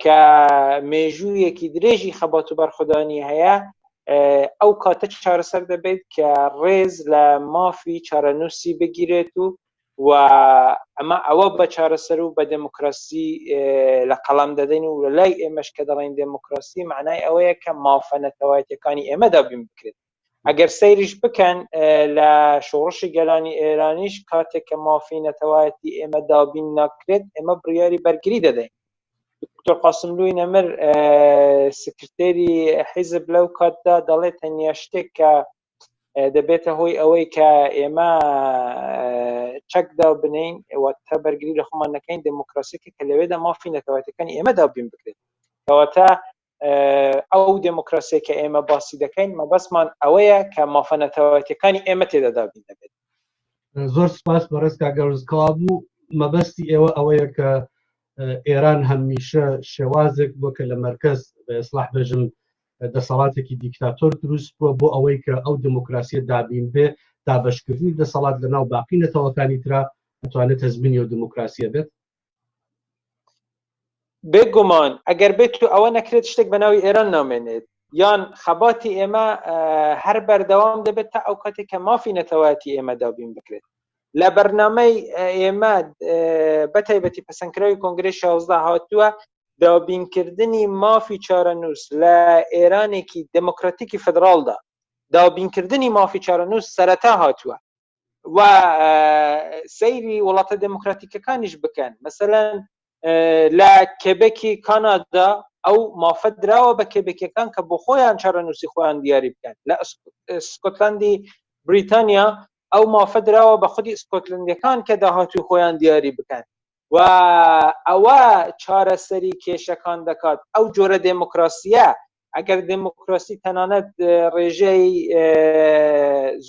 کە مێژوویەکی درێژی خەبات و بەرخودانی هەیە ئەو کاتە چارەسەر دەبێت کە ڕێز لە مافی چارەنووسی بگیرێت و و ئەمە ئەوە بە چارەسەر و بە دێموکراسی لە قەڵەم دەدەین و لە لای ئێمەش کە دەڵێن دێموکراسی معنای ئەوەیە کە مافە نەتەوایەتەکانی ئێمە دابین بکرێت ئەگەر سەیریش بکەن لە شۆڕشی گەلانی ئێرانیش کاتێک کە مافی نەتەوایەتی ئێمە دابین ناکرێت ئێمە بڕیاری بەرگری دەدەین دکتۆر قاسملوی نەمر سکرتێری حیزب لەو کاتدا دەڵێت تەنیا شتێک کە دەبێتە هۆی ئەوەی کە ئێمە چەکدا بنین واتە بەرگری لە خۆمان نەکەین دموکراسیکە کە لەوێدا مافی نەتەوەتەکانی ئێمە دابین بکرێت کەواتە ئەو دموکراسی کە ئێمە باسی دەکەین مەبەستمان ئەوەیە کە مافە نەتەوەتەکانی ئێمە تێدا دابین دەبێت زۆر سپاس بەڕێز کاگەرز کەوابوو مەبەستی ئێوە ئەوەیە کە ئێران هەمیشە شێوازێک بووە کە لە مەرکەز بە ئیسلاح بێژم دەسەڵاتێکی دیکتاتۆر دروست بووە بۆ ئەوەی کە ئەو دموکراسیە دابین بێ دابەشکردنی دەسەڵات لە ناو باقی نەتەوەکانی ترا ئەتوانێت تەزمینی و دموکراسیە بێت. بێگومان ئەگەر بێت و ئەوە نەکرێت شتێک بە ناوی ئێران نامێنێت یان خەباتی ئێمە هەر بەردەوام دەبێت تا ئەو کاتێک کە مافی نەتەوایەتی ئێمە دابین بکرێت لە بەرنامەی ئێمە بە تایبەتی پەسەندکراوی کۆنگرەی 16 هاتووە دابینکردنی مافی چارەنووس لە ئێرانێکی دموکراتیکی فدراڵدا دابینکردنی مافی چارەنووس سەرەتا هاتووە و سەیری وڵاتە دموکراتیکەکانیش بکەن مەسەلەن لە کێبێکی کانادا ئەو مافە دراوە بە کێبێکەکان کە بۆ خۆیان چارەنووسی خۆیان دیاری بکەن لە سکۆتلندی بریتانیا ئەو مافە دراوە بە خودی سکۆتلندەکان کە داهاتوی خۆیان دیاری بکەن و ئەوە چارەسەری کێشەکان دەکات ئەو جۆرە دێموکراسیە ئەگەر دێموکراسی تەنانەت ڕێژەی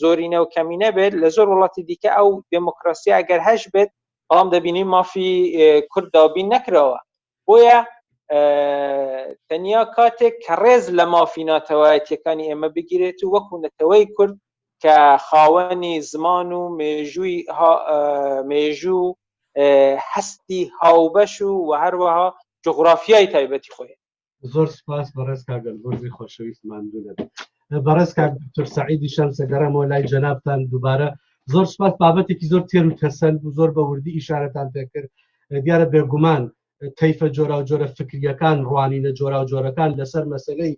زۆرینە و کەمینە بێت لە زۆر وڵاتی دیکە ئەو دێموکراسی ئەگەر هەش بێت بەڵام دەبینی مافی کورد دابین نەکراوە بۆیە تەنیا کاتێک کە ڕێز لە مافی ناتەوایەتیەکانی ئێمە بگیرێت و وەکو نەتەوەی کورد کە خاوەنی زمان و مێژووی مێژوو هەستی هاوبەش و و هەروەها جوغرافیای تایبەتی خۆی. زۆر سپاس بەڕێز کاک ئەلبۆرزی خۆشەویست ماندوو نەبێت بەڕێز کاک دکتۆر سەعیدی شەمسە گەڕامەوە لای جەنابتان دووبارە زۆر سپاس بابەتێکی زۆر تێر و تەسەل بوو زۆر بە وردی ئیشارەتان پێکرد دیارە بێگومان تەیفە جۆراوجۆرە فکریەکان ڕوانینە جۆراوجۆرەکان لەسەر مەسلەی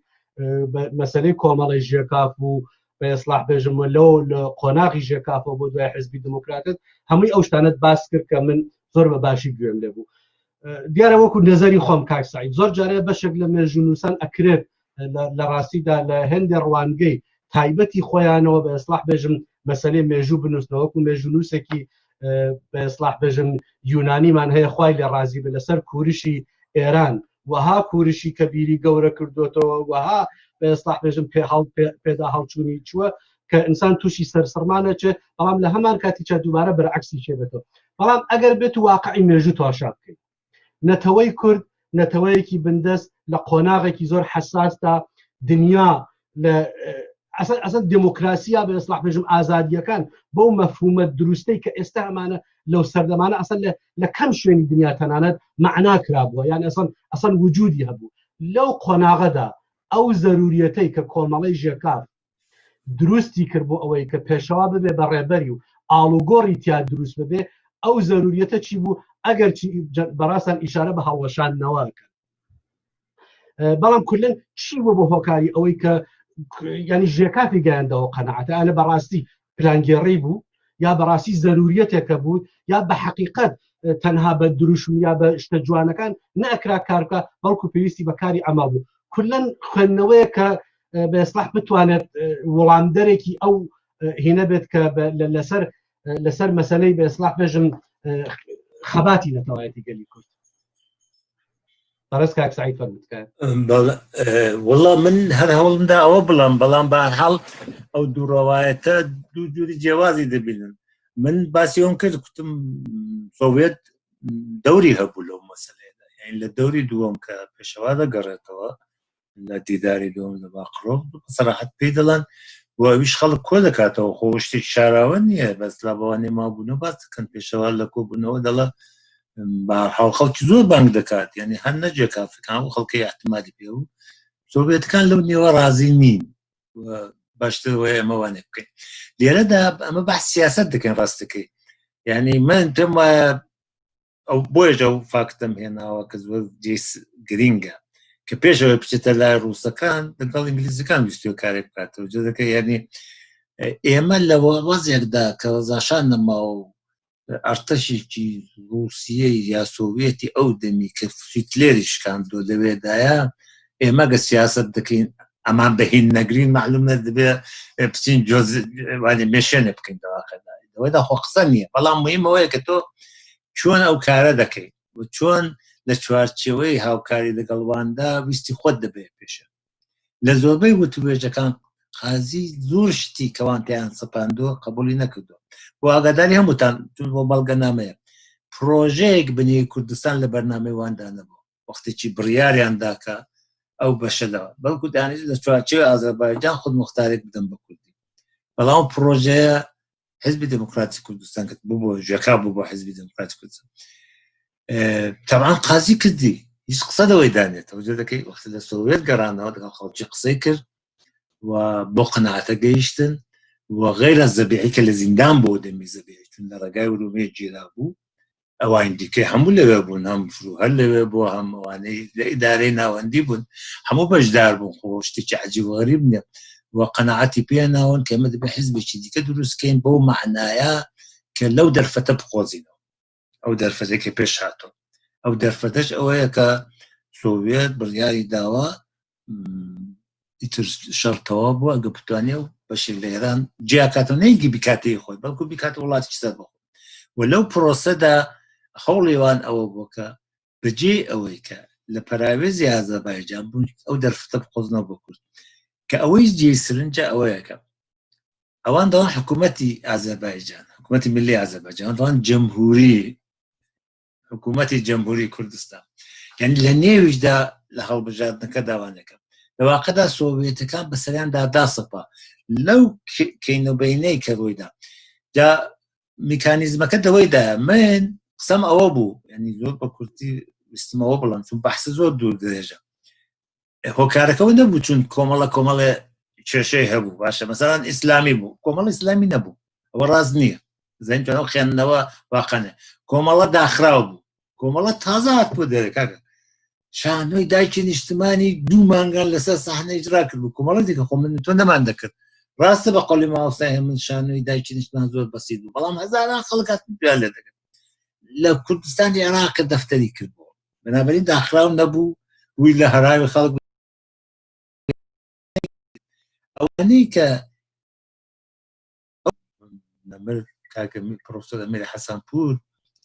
مەسلەی کۆمەڵی ژێکاف و بە ئێسلاح بێژم و لەو لە قۆناغی ژێکافەوە بۆ دوای حزبی دموکراتت هەمووی ئەو شتانت باس کرد کە من زۆر بە باشی گوێم لێ بوو دیارە وەکو نەزەری خۆم کاک سعید زۆر جارێ بەشێک لە مێژوونووسان ئەکرێت لە ڕاستیدا لە هەندێ ڕوانگەی تایبەتی خۆیانەوە بە ئێسلاح بێژم مەسلەی مێژوو بنووسنەوە وەکو مێژوونووسێکی بە ئێسلاح بێژم یونانیمان هەیە خوای لێ ڕازی بێ لەسەر کورشی ئێران وەها کورشی کەبیری گەورە کردوێتەوە وەها بە ئێسلاح بێژم پێ هەڵ پێدا هەڵچوونی چووە کە ئینسان تووشی سەرسڕمانە چێ بەڵام لە هەمان کاتی چا دووبارە بەرعکسی چێ بێتەوە بەڵام ئەگەر بێت واقعی مێژوو تاشا بکەیت نەتەوەی کورد نەتەوەیەکی بندەست لە قۆناغێکی زۆر حساسدا دنیا لە ئەسە دموکراسیا بە ئێسلاح بێژم ئازادیەکان بەو مەفهومە دروستەی کە ئێستا ئەمانە لەو سەردەمانە ئەسەن لە کەم شوێنی دنیا تەنانەت معنا کرابووە یان ئەسەن ئەسەن وجودی هەبوو لەو قۆناغەدا ئەو زەروریەتەی کە کۆمەڵەی ژێکاف دروستی کرد بۆ ئەوەی کە پێشەوا ببێ بە ڕێبەری و ئاڵوگۆڕی تیا دروست ببێ ئەو زەروریەتە چی بوو ئەگەر بەڕاستان ئیشارە بە هەڵوەشاندنەوە کرد بەڵام کولن چی بوو بۆ هۆکاری ئەوەی کە ینی ژێکافی گەیاندەوە قەنەعەتە ئەە بەڕاستی پلانگێڕی بوو یا بەڕاستی زەروریەتێکە بوو یا بە حەقیقەت تەنها بە دروشم یا بە شتە جوانەکان نەکرا کارکە بەڵکو پێویستی بە کاری ئەمە بوو کولەن خوێندنەوەیە کە بە ئێسلاح بتوانێت وەڵامدەرێکی ئەو هینە بێت کە لەسەر لەسەر مەسلەی بە ئێسلاح بێژم خەباتی نەتەوایەتی گەلی کورد بەڕێز کاک سعید فەرموو تکایە. وەڵا من هەر هەوڵمدا ئەوە بڵام بەڵام بە هەرحاڵ ئەو دوو ڕەوایەتە دوو جوری جیاوازی دەبینن من باسی ئەوم کرد کوتم سۆڤێت دەوری هەبوو لەو مەسەلەیەدا یعنی لە دەوری دووەم کە پێشەوا دەگەڕێتەوە لە دیداری دووەم لە باقڕۆ سەراحەت پێی دەڵێن. و ئەویش خەڵک کۆ دەکاتەوە خۆ شتێکی شاراوە نییە بەس لە بەوانەی مابوونەوە باس دەکەن پێشەوا لە کۆبوونەوە دەڵە بەهەرحاڵ خەڵکی زۆر بانگ دەکات یعنی هەر نەجێ کافەکان و خەڵکی احتمالی پێ و سۆڤێتەکان لەو نێوە ڕازی نین باشتر وایە ئەمە وانێ بکەین لێرەدا ئەمە بەحس سیاست دەکەین ڕاستەکەی یعنی من پێم وایە ئەو بۆیش ئەو فاکتەم هێناوە کە زۆر گرینگە کە پێشەوە بچێتە لای ڕووسەکان لەگەڵ ئینگلیزەکان ویستوە کارێک بکاتەوە جۆدەکە یعنی ئێمە لە وەزێکدا کە ڕەزاشان نەماوە و ئەرتەشێکی ڕووسیەی یا سۆڤێتی ئەو دەمی کە هیتلێری شکاندووە لەوێدایە ئێمە گە سیاست دەکەین ئەمان بەهین نەگرین معلوم دەبێ بچین جۆز وانی مێشێنێ بکەین دەواقعدا ئەوەدا خۆ قسە نییە بەڵام مهمەوەیە کە تۆ چۆن ئەو کارە دەکەیت و چۆن لە چوارچێوەی هاوکاری لەگەڵواندا ویستی خۆت دەبێت پێشە لە زۆربەی وتوێژەکان قازی زۆر شتی کەوان پێیان سەپاندووە قبولی نەکردووە بۆ ئاگاداری هەمووتان چون بۆ بەڵگەنامەیە پرۆژەیەک بنی کوردستان لە بەرنامەی واندا نەبوو وەختێکی بڕیاریان داکە ئەو بەشە لەوە بەڵکو دانیش لە چوارچێوەی ئازەربایجان خود مختارێک بدەن بە کوردی بەڵام پرۆژەیە حزبی دموکراتی کوردستان کە بوو بۆ ژەکا بوو بۆ حزبی دموکراتی کوردستان تەبعەن قازی کردی هیچ قسە لەوەی دانێتەوە جۆ دەکەی وەختی لە سۆڤێت گەڕانەوە لەگەڵ خەڵکی قسەی کرد و بۆ قەناعەتە گەیشتن و غیرە زەبیعی کە لە زیندان بۆ دەمی زەبیعی چون لە ڕێگای ورومێ گیرا بوو ئەوانی دیکەی هەموو لەوێ بوون هەم فروهەر لەوێ بوو هەم ئەوانەی لە ئیدارەی ناوەندی بوون هەموو بەشدار بوون خۆ شتێکی عجیب و غەریب نییە و قەناعەتی پێ ناون کە ئێمە دەبێ حزبێکی دیکە دروستکەین بەو مەعنایە کە لەو دەرفەتە بقۆزینەوە ئەو دەرفەتێک کە پێش هاتوو ئەو دەرفەتەش ئەوەیە کە سۆڤێت بڕیاری داوە ئیتر شەڕ تەواو بووە ئەگە بتوانێ و بەشێک لە ئێران جیاکاتەوە نەیگی بیکاتەی خۆی بەڵکو بیکاتە وڵاتی سەر بخۆ و لەو پرۆسەدا هەوڵیوان ئەوە بووە کە بەجێ ئەوەی کە لە پەراوێزی ئازەربایجان بوون ئەو دەرفەتە بقۆزنەوە بۆ کورد کە ئەوەی جێی سرنجە ئەوەیە کە ئەوان دەڵێن حکوومەتی ئازەربایجان حکوومەتی ملی ئازەربایجان دەڵێن جمهوری حکوومەتی جمهوری کوردستان یعنی لە نێویشدا لە هەڵبژاردنەکە داوانەکە لە واقعدا سۆڤێتەکان بەسەریاندا داسەپا لەو کەینەبینەی کە ڕوویدا جا میکانیزمەکە دەوەیدا من قسەم ئەوە بوو ینی زۆر بە کورتی ویستمەوە بڵم چون بەحس زۆر دوور درێژە هۆکارەکەەوە نەبوو چون کۆمەڵە کۆمەڵێ کێشەی هەبوو باشە مەسەلەن ئیسلامی بوو کۆمەڵ ئیسلامی نەبوو ئەوە ڕاست نییە زەین ئەو خوێندنەوە واقعە کۆمەڵە داخراو بوو کۆمەڵە تازە هات بۆ دەرێ کاکە شانۆی دایکی نیشتمانی دوو مانگان لەسەر سەحنە ئیجرا کرد بوو کۆمەڵە دیکە خۆ من تۆ نەمان دەکرد ڕاستە بە قۆلی ماوەستای من شانۆی دایکی نیشتمان زۆر بەسیط بوو بەڵام هەزاران خەڵک هاتن پێیان لێ دەکرد لە کوردستانی عێراق دەفتەری کرد بوو بەنابەرین داخراو نەبوو وی لە هەراوی خەڵک ئەوانەی کە نەمر کاکە پرۆفسۆر ئەمیر حەسەنپوور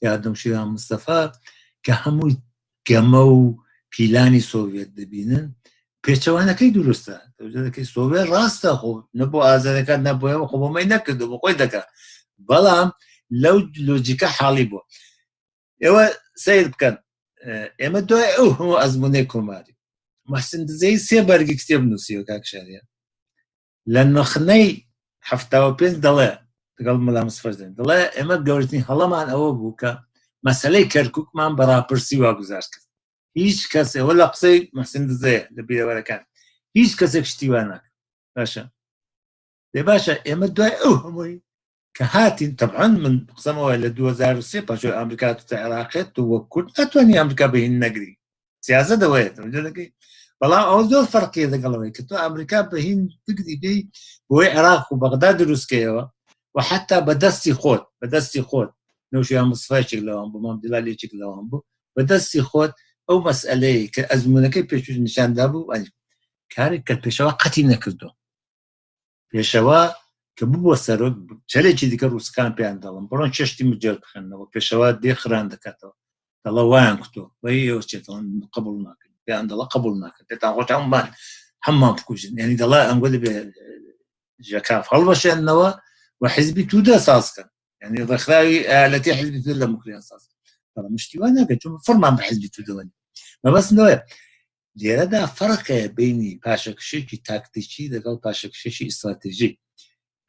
یا دەمشیران مستەفا کە هەمووی گەمە و پیلانی سۆڤێت دەبینن پێچەوانەکەی دروستە دەکەی سۆڤێت ڕاستە خۆ نەبوو ئازارەکان نەبووەوە خۆ بۆمەی نەکردو بۆ خۆی دەکات بەڵام لەو لۆجیکە حاڵی بوو ئێوە سیر بکەن ئێمە دوای ئەو هەموو ئەزمونەی کۆماری محسن دزەی سێ بەرگی کتێب نووسیوە کاک شاریە لە نەخنەی 75 دەڵێ لەگەڵ مەلا مستەفا دەڵێ دەڵێ ئێمە گەورەترین هەڵەمان ئەوە بوو کە مەسەلەی کەرکووکمان بە ڕاپرسی واگوزار کرد هیچ کەس ئەوە لە قسەی محسن دزەیە لە بیرەوەرەکان هیچ کەسێک شتی وا ناکات باشە دێ باشە ئێمە دوای ئەو هەمووی کە هاتین تەبعەن من قسەمەوە لە 2003 پاشۆی ئەمریکا توتە عێراقێت تو وەک کورد ناتوانانی ئەمریکا بەهین نەگری سیاسە دەوەیە دەکەی بەڵام ئەوە زۆر فەرقیە لەگەڵەوەی کە تۆ ئەمریکا بەهین بگری بێی بۆی عێراق و بەغدا دروستکەیەوە و حتا بەدەستی خۆت بەدەستی خۆت نەوشیان مستەفایەک لەوان بوو مام جەلالێکێک لەوان بوو بەدەستی خۆت ئەو مەسئلەیە کە ئەزمونەکەی پێشوو نیشاندا بوو کارێک کە پێشەوە قەتی نەکردو پێشەوا کە ببووە سەرۆک چەلێکی دیکە ڕووسەکان پێیان دەڵم بڕۆن چێشتی مجێر بخێنەوە پێشەوا دێ خران دەکاتەوە دەڵە وایان کوتۆ وەی ئێوە چێتەوە قبول ناکەن پێیان دەڵە قبول ناکەن پێتان خۆش هەمومان هەمومان بکوژن یعنی دەڵە ئەنگۆ دەبێ ژەکاف هەڵبەشێنەوە و حزبی توودە سازکەن یعنی ڕێکخراوی ئالەتی حزبی توودە لە مکریان ساز بەڵام شتی وا ناکەن چون فڕمان بە حزبی توودەوە مەبەست لەوەیە لێرەدا فەرق هەیە بینی پاشەکشێکی تاکتیکی لەگەڵ پاشەکشێکی ئیستراتێژی.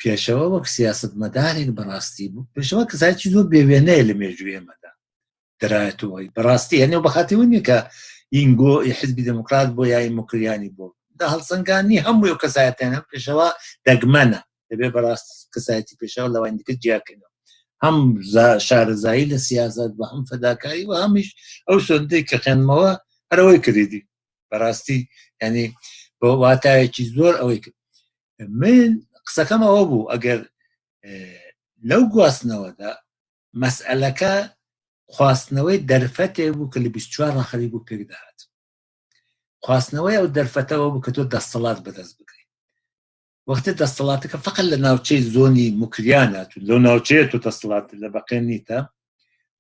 پێشەوە وەک سیاستمەدارێک بەڕاستی بوو پێشەوە کەسایەتی زۆر بێوێنەیە لە مێژووی ئێمەدا درایەتەوەی بەڕاستی هەنێ بەخاتی نیە کە ئینگۆ حزبی دموکرات بۆ یای مکریانی بۆ دا هەڵسەنگانی هەموو ئەو کەسایەتیانە پێشەوە دەگمەنە دەبێ بەڕاست کەسایەتی پێشەوە لەوان دیکە جیاکەنەوە هەم شارەزایی لە سیاست بە هەم فەداکاری و هەمیش ئەو سندەی کە خوێنمەوە هەرەوەی کردی بەڕاستی ینی بۆ واتایەکی زۆر ئەوەی کرد من قسەکەم ئەوە بوو ئەگەر لەو گواستنەوەدا مەسئلەکە خواستنەوەی دەرفەتێک بوو کە لە 24 ڕاخەری بوو پێک دەهات خواستنەوەی ئەو دەرفەتەوە بوو کە تۆ دەستەڵات بەدەست بکەیت وەختی دەستەڵاتەکە فقط لە ناوچەی زۆنی مکریانە تو لەو ناوچەیە تۆ دەستەڵات لە بەقێن نیتە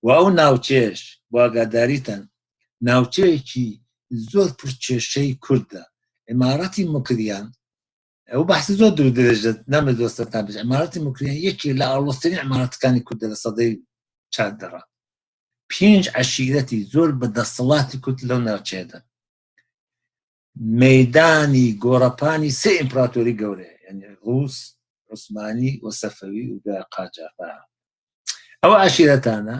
و ئەو ناوچەیەش بۆ ئاگاداریتان ناوچەیەکی زۆر پرکێشەی کوردە ئیمارەتی مکریان ئەو بەحسی زۆر دوور درێژە نامە دۆستەتان بێت عمارەتی مکریان یەکێ لە ئاڵۆزترین عمارەتەکانی کوردە لە سەدەی چاردەڕا پێنج عەشیرەتی زۆر بە دەسەڵاتی کورد لەو ناوچەیەدا مەدانی گۆڕەپانی سێ ئیمپراتۆری گەورەیە یعنی ڕوس عوسمانی و سەفەوی و دوای قاجار ئەو عەشیرەتانە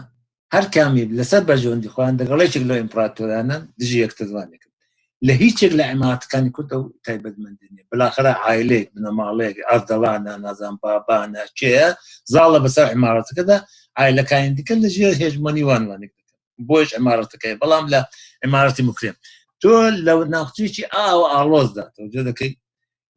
هەر کامی لەسەر بەرژەوەندی خۆیان دەگەڵ یەکێک لەو ئیمپراتۆرانە دژی یەکتر وانێکن لە هیچێک لە عیمارەتەکانی کورد ئەو تایبەتمەندی نییە بلاخرە عایلەیەک بنەماڵەیەک ئەردەڵانە نازان بابانە کێیە زاڵە بەسەر عیمارەتەکەدا عایلەکانی دیکە لە ژێر هێژمۆنی وان وانێک دەکەن بۆیش عیمارەتەکەی بەڵام لە عیمارەتی مکرێن تۆ لە ناوچەیەکی ئاوە ئاڵۆزدا تەوجە دەکەی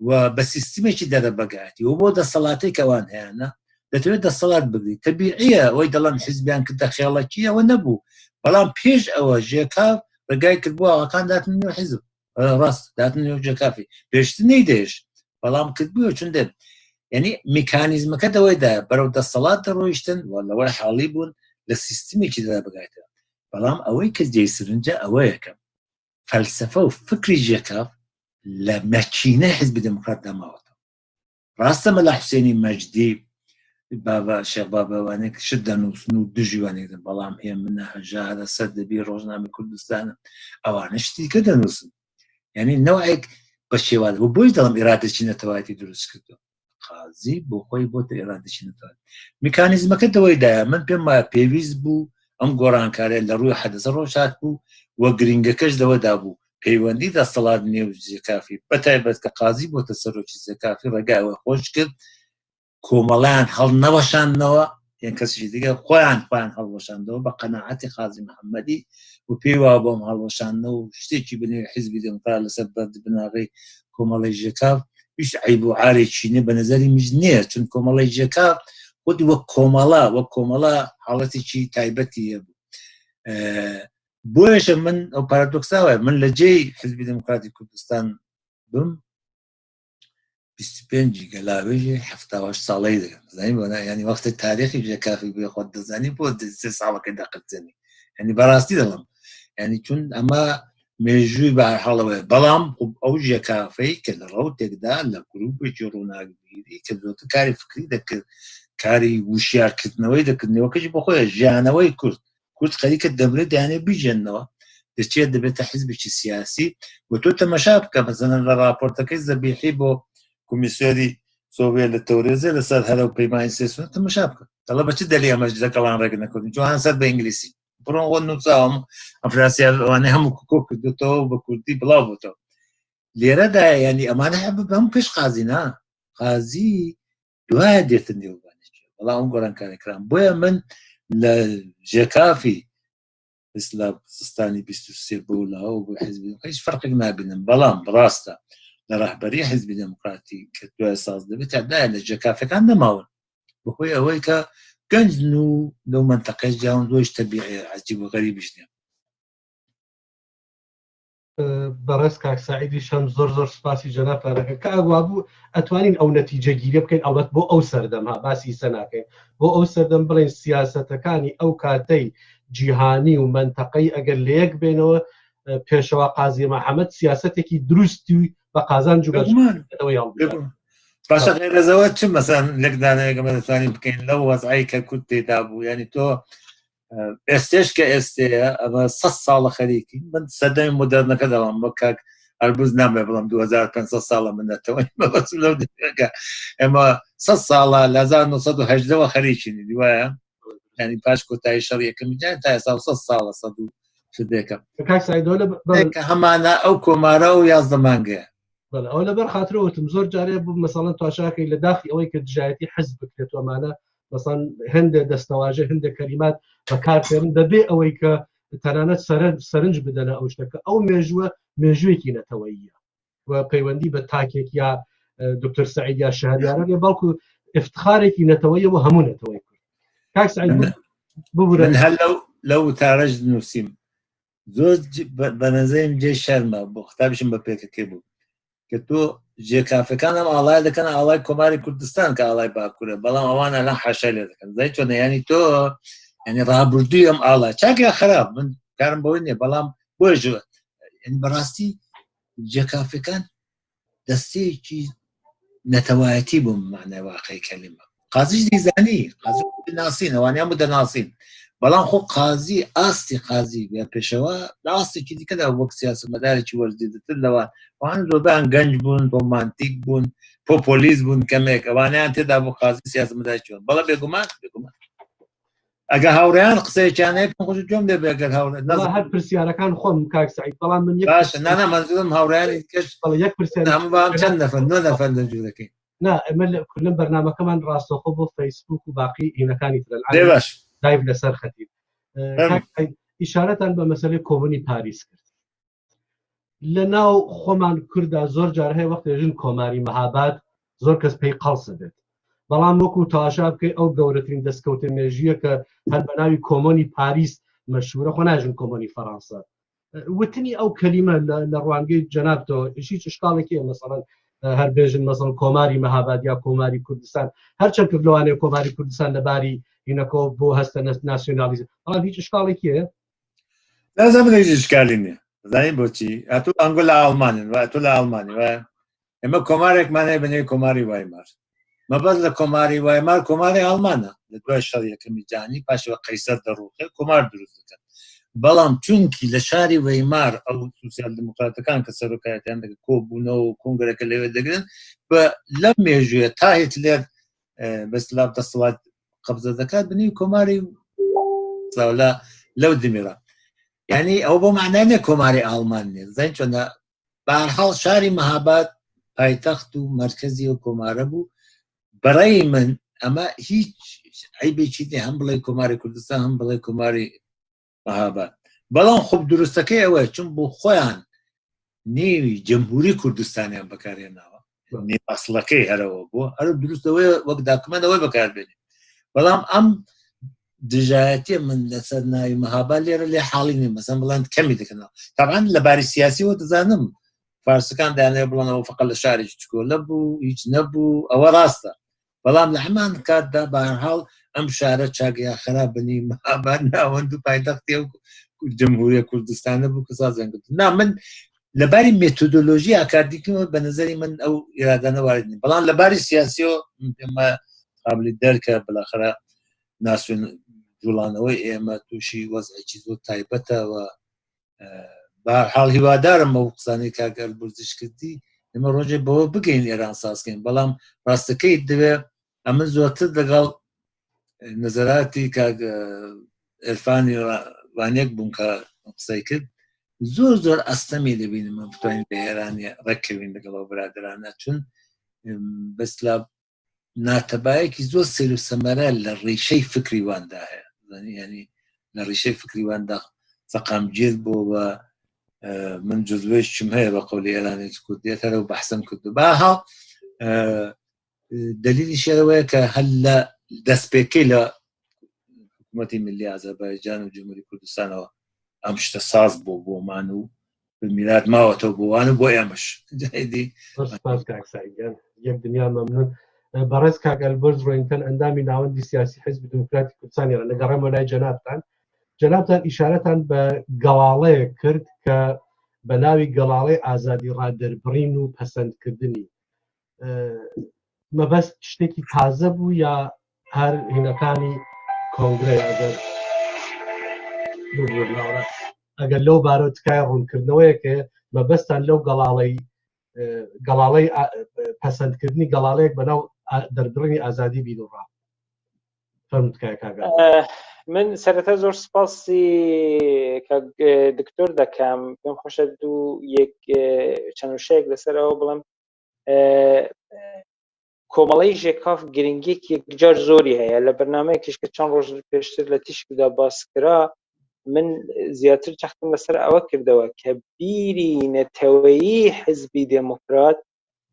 و بە سیستمێکی دەرەبەگایەتی و بۆ دەسەڵاتێک ئەوان هەیانە دەتەوێت دەسەڵات بگری تەبیعیە ئەوەی دەڵێن حیزبیان کردە خێڵەکی ئەوە نەبوو بەڵام پێش ئەوە ژێکاف ڕێگای کردبوو ئاغاکان داتن نێو حیزب ڕاست داتن نێو ژێکافی پێشتر نەیدەهێشت بەڵام کردبووە چون دێن یعنی میکانیزمەکە دەوەیدا بەرەو دەسەڵات دەڕۆیشتن و لەوەی حاڵی بوون لە سیستمێکی دەرەبەگایەتەوە بەڵام ئەوەی کە جێی سرنجە ئەوەیەکە فەلسەفە و فکری ژێکاف لە مەکینەی حزبی دێموکراتدا ماوەتەوە ڕاستە مەلا حوسێنی مەجدی بابا شێخ بابەوانێک شت دەنووسن و دژی وانێک دەن بەڵام هێمنە هەژارە سەر دەبی ڕۆژنامەی کوردستانە ئەوانە شتی کە دەنووسن یعنی نەوەک بە شێواز بۆ بۆی دەڵم ئێرادەچی نەتەوایەتی دروست کردو قازی بۆ خۆی بۆتە ئێرادەچی نەتەوایەتی میکانیزمەکە دەوەیدایە من پێم وایە پێویست بوو ئەم گۆڕانکاریە لە ڕووی حەدەسە ڕۆژهات بوو و گرنگەکەش لەوەدا بوو پەیوەندی دەسەڵات نێو زێکافی بەتایبەت کە قازی بۆتە سەرۆکی زێکافی ڕێگای ئەوەی خۆش کرد کۆمەڵیان هەڵنەوەشاندنەوە یان کەسێکی دیکە خۆیان خۆیان هەڵوەشاندەوە بە قەناعەتی قازی محەممەدی و پێی وا بۆم هەڵوەشاندنەوە و شتێکی بنێ حیزبی دێموکرات لەسەر بەرد بناغەی کۆمەڵی ژێکاف هیچ عیب و عارێکی نیە بە نظری میش نییە چون کۆمەڵی ژێکاف خودی وەک کۆمەڵە وەک کۆمەڵە حاڵەتێکی تایبەتی هەبوو بۆیەشە من ئەو پارادۆکساوە من لە جێی حزبی دێموکراتی کوردستان بم 25 گەلاوێژی 78 ساڵەی دەکەم زانی بۆ ینی وەختی تاریخی ژێ کافی بێ خۆت دەزانی بۆ سێ ساڵەکەی دەقرتێنی ینی بەڕاستی دەڵم ینی چون ئەمە مێژووی بە هەڵەوەیە بەڵام ئەو ژێکافەی کە لە ڕەوتێکدا لە گروپێکی ڕووناکبیری کە زۆرتر کاری فکری دەکرد کاری وشیارکردنەوەی دەکردنەوەکەی بۆ خۆی ژیانەوەی کورد کورد خەریکە دەمرێت دەیانێت بیژێننەوە دەچێت دەبێتە حزبێکی سیاسی و تۆ تەمەشا بکە مەسەلەن لە راپۆرتەکەی زەبیحی بۆ کۆمیسیۆری سۆڤێت لە تەورێزێ لەسەر هەرە و پەیمانی سێسون تەمەشا بکە دەڵێ بە چ دەلی ئەمەش لەگەڵان ڕێک نەکردن جوان سەر بە ئینگلیسی بڕۆن خۆ نووساوم ئەفراسیاب ئەوانەی هەموو کۆ کردوتەوە بە کوردی بڵاو بۆتەوە لێرەدا ینی ئەمانە هەموو پێش قازی نا قازی دوایە دێتە نێوبانێکی بەڵام ئەم گۆڕانکاری کران بۆیە من لە ژێکافی ئیسلا زستانی 23 بۆ لاوە بۆ حزبی هیچ فەرقێک نابینم بەڵام ڕاستە لە ڕەهبەری حزبی دێموکراتی کە دوای ساز دەبێت تا لە ژێکافەکان نەماون بەهۆی ئەوەی کە گەنجن و لەو مەنتەقەی جیاون زۆریش تەبیعیە عەجیب و غەریبیش نییە. بەڕێز کاک سعیدیش هەم زۆر زۆر سپاسی جەنابتان دەکەم کە وابوو ئەتوانین ئەو نەتیجەگیرە بکەین ئەڵبەت بۆ ئەو سەردەم ها باسی ئیسە ناکەین بۆ ئەو سەردەم بڵێن سیاسەتەکانی ئەو کاتەی جیهانی و مەنتەقەی ئەگەر لەیەک بێنەوە پێشەوا قازی محەممەد سیاسەتێکی دروستی بە قازانج و بەرژەوەندی هەڵبژارد. باشە غێرەزەوە چ مەسەن لێکدانەوەیەک ئەمە دەتوانین بکەین لەو وەزعەی کە کورد تێدا بوو یعنی تۆ ئێستێش کە ئێستەیە ئەمە سە ساڵە خەریکی من سەردەمی مۆدەرنەکە دەڵام بە کاک ئەلبوز نامێ بڵم 2500 ساڵە من نەتەوەی مەبەستم لەو دنیاکە ئێمە 100 ساڵە لە 1970ەوە خەریکین وایە ینی پاش کۆتایی شەڕ یەکەمی جیهان تا ئێستا 100 ساڵە سەد و شتێکە کاک سعید ئەوە لە بەڵێ کە هەمانە ئەو کۆمارە و 11 مانگەیە بەڵێ ئەوە لەبەر خاترەوە وتم زۆر جارێ بوو مەسەڵەن تاشاکەی لە داخی ئەوەی کە دژایەتی حزب بکرێت و ئەمانە مەسەڵەن هەندێک دەستەواژە هەندێک کەلیمات بەکارتێن بەبێ ئەوەی کە تەنانەت سەرنج بدەنە ئەو شتە کە ئەو مێژووە مێژوویەکی نەتەوەییە و پەیوەندی بە تاکێک یا دکتۆر سعید یا شەهریارە نیە بەڵکو افتخارێکی نەتەوەیە بۆ هەموو نەتەوەی کورد کاک سعید ببورە من هەر لەو لەو وتارەش نووسیم زۆر بە نەزەرم جێ شەرمە بۆ قوتابیشم بە پێکەکەی بوو کە تۆ جێکافەکان ئەم ئاڵای دەکەن ئاڵای کۆماری کوردستان کە ئاڵای باکوورە بەڵام ئەوان ئەلان حاشای لێ دەکەن زای چۆنە ینی تۆ ینی ڕابردووی ئەم ئاڵا چاک یا خراپ من کارم بەوەی نییە بەڵام بۆیە بەڕاستی جێکافەکان دەستەیەکی نەتەوایەتی بوو معنای واقعی کەلیمە قازیش دەیزانی قازی ناسین ئەوانیان بوو دەناسین بەڵام خۆ قازی ئاستی قازی یا پێشەوە لە ئاستێکی دیکەدا وەک سیاسەتمەدارێکی وەرزیدتر لەوان ئەوان زۆربەیان گەنج بوون ڕۆمانتیک بوون پۆپۆلیست بوون کەمێک ئەوانیان تێدا بوو قازی سیاسەتمەدارێکی بوون بەڵێ بێگومان بێگومان ئەگە هاوڕێیان قسەیەکیان هەیە پێم خۆشە گوێم لێ بێ ئەگەر هاوڕێ وەڵا هەر پرسیارەکان خۆم کاک سعید بەڵام من یەک باشە نا نا مەنزوورم هاوڕێیانی کەش بەڵێ یەک پرسیار هەموو بەڵام چەند نەفەر نۆ نەفەر لە ژوورەکەی نا ئێمە لە کولم بەرنامەکەمان ڕاستەوخۆ بۆ فەیسبوک و باقی هینەکانی ترن دێ باش live لەسەر خەتی فەرموو. کاک سعید ئیشارەتان بە مەسەلەی کۆمۆنی پاریس کرد لە ناو خۆمان کوردا زۆر جار هەیە وەختێ ژن کۆماری مەهاباد زۆر کەس پێی قەڵسە بێت بەڵام وەکو تاشا بکەی ئەو گەورەترین دەستکەوتە مێژویە کە هەر بە ناوی کۆمۆنی پاریس مەشهورە خۆ ناژن کۆمۆنی فەرانسە وتنی ئەو کەلیمە لە ڕوانگەی جەنابتەوە هیچ شکاڵێکی هەیە مەسەڵەن هەر بێژن مەسەڵ کۆماری مەهاباد یا کۆماری کوردستان هەرچەند کرد لەوانەیە کۆماری کوردستان لەباری هینەکۆ بۆ هەستە ناسیۆنالیزم بەڵام هیچ شکاڵێکی هەیە نازانم هیچ ئشکالی نییە زانی بۆچی ئەتو ئەنگۆ لە ئاڵمانن و ئەتو لە ئاڵمانی وایە ئێمە کۆمارێکمان هەیە بەنێوی کۆماری وایمار مەبەست لە کۆماری وایمار کۆماری ئاڵمانە لە دوای شەڕ یەکەمی جیهانی پاشەوە قەیسەر دەڕوخێ کۆمار دروست دەکەن بەڵام چونکی لە شاری وەیمار ئەو سوسیال دموکراتەکان کە سەرۆکایەتیان دەکەن کۆبوونەوە و کۆنگرەکە لەوێ دەگرن بە لەم مێژوویە تا هیتلێر بەسلاف دەسەڵات قبزە دەکات بنی کۆماری لە لەو دمیرە یعنی ئەو بۆ معنای نیە کۆماری ئاڵمان نیە زین چۆنە بەهەرحاڵ شاری مەهاباد پایتەخت و مەرکەزی و کۆمارە بوو بەڕێی من ئەمە هیچ عیبێکی نیە هەم بڵێ کۆماری کوردستان هەم بڵێ کۆماری مەهاباد بەڵام خۆ دروستەکەی ئەوەیە چون بۆ خۆیان نێوی جمهوری کوردستانیان بەکارهێناوە نێو ئەسڵەکەی هەرەوە بووە هەر دروستەوەی وەک داکمەنەوەی بەکاربێنێ بەڵام ئەم دژایەتیە من لەسەر ناوی مەهاباد لێرە لێ حاڵی نیم مەسەن بڵێن کەمی دەکەنەوە تاعاان لە باری سیاسیەوە دەزانم فارسەکان دانێ بڵێنەوە فقط لە شارێکی چکۆلە بوو هیچ نەبوو ئەوە ڕاستە بەڵام لە هەمان کاتدا بەهەرحاڵ ئەم شارە چاک یا خراپ بنی مەهاباد ناوەند و پایتەختی ئەو جمهوریە کوردستانە بوو کە سازیان کرد نا من لەباری مێتۆدۆلۆژی ئاکادیکەوە بە نظری من ئەو ئیرادانە وارد نین بەڵام لەباری سیاسیەوە من پێم وایە قابلی دەرکە بالاخرە ناسیۆن جوڵانەوەی ئێمە تووشی وەزعێکی زۆر تایبەتەوە بەهەرحاڵ هیوادارم بەو قسانەی کاک ئەلبورزیش کردی ئێمە ڕۆژێ بەوە بگەین ئێران سازکەین بەڵام ڕاستەکەی دەوێ ئەمن زۆرتر لەگەڵ نەزەراتی کاک عرفانی وانێک بووم کە قسەی کرد زۆر زۆر ئەستەمی دەبینم من بتوانین لە ئێرانی ڕێککەوین لەگەڵ ئەو برادرانە چون بەس لە ناتەبایەکی زۆر سەیر و سەمەرە لە ڕیشەی فکری واندا هەیە ینی لە ڕیشەی فکری واندا سەقامگیر بۆ بە من جزوەیشم هەیە بە قەولی ئێرانی کوردیەت هەرە و بەحسم کردو باها دلیلی شێرەوەیە کە هەر لە دەستپێکەی لە حکوومەتی ملی ئازەربایجان و جمهوری کوردستانەوە ئەم شتە ساز بۆ بۆمان و میرات ماوەتەوە بۆ وان و بۆ ئێمەش سپاس کاک سعید گیان یەک دنیا مەمنون بەڕێز کاک ئەلبرز ڕۆینتەن ئەندامی ناوەندی سیاسی حزبی دموکراتی کوردستان ئێران دەگەڕێمەوە لای جەنابتان جەنابتان ئیشارەتان بە گەڵاڵەیەک کرد کە بە ناوی گەڵاڵەی ئازادی ڕادەربڕین و پەسەندکردنی مەبەست شتێکی تازە بوو یا هەر هینەکانی کۆنگرەی ئەگەر ئەگەر لەو بارەوە تکایە ڕوونکردنەوەیەک هەیە مەبەستان لەو گەڵاڵەی گەڵاڵەی پەسەندکردنی گەڵاڵەیەک بەناو دەربڕینی ئازادی بیروڕا من سەرەتا زۆر سپاسی دکتۆر دەکەم پێم خۆشە دوو یەک چەند وشەیەک لەسەر ئەوە بڵم کۆمەڵەی ژێکاف گرنگیەکی یەکجار زۆری هەیە لە بەرنمەیەکیش کە چەند ڕۆژ پێشتر لە تیشکدا باس کرا من زیاتر جەختم لەسەر ئەوە کردەوە کە بیری نەتەوەیی حزبی دێموکرات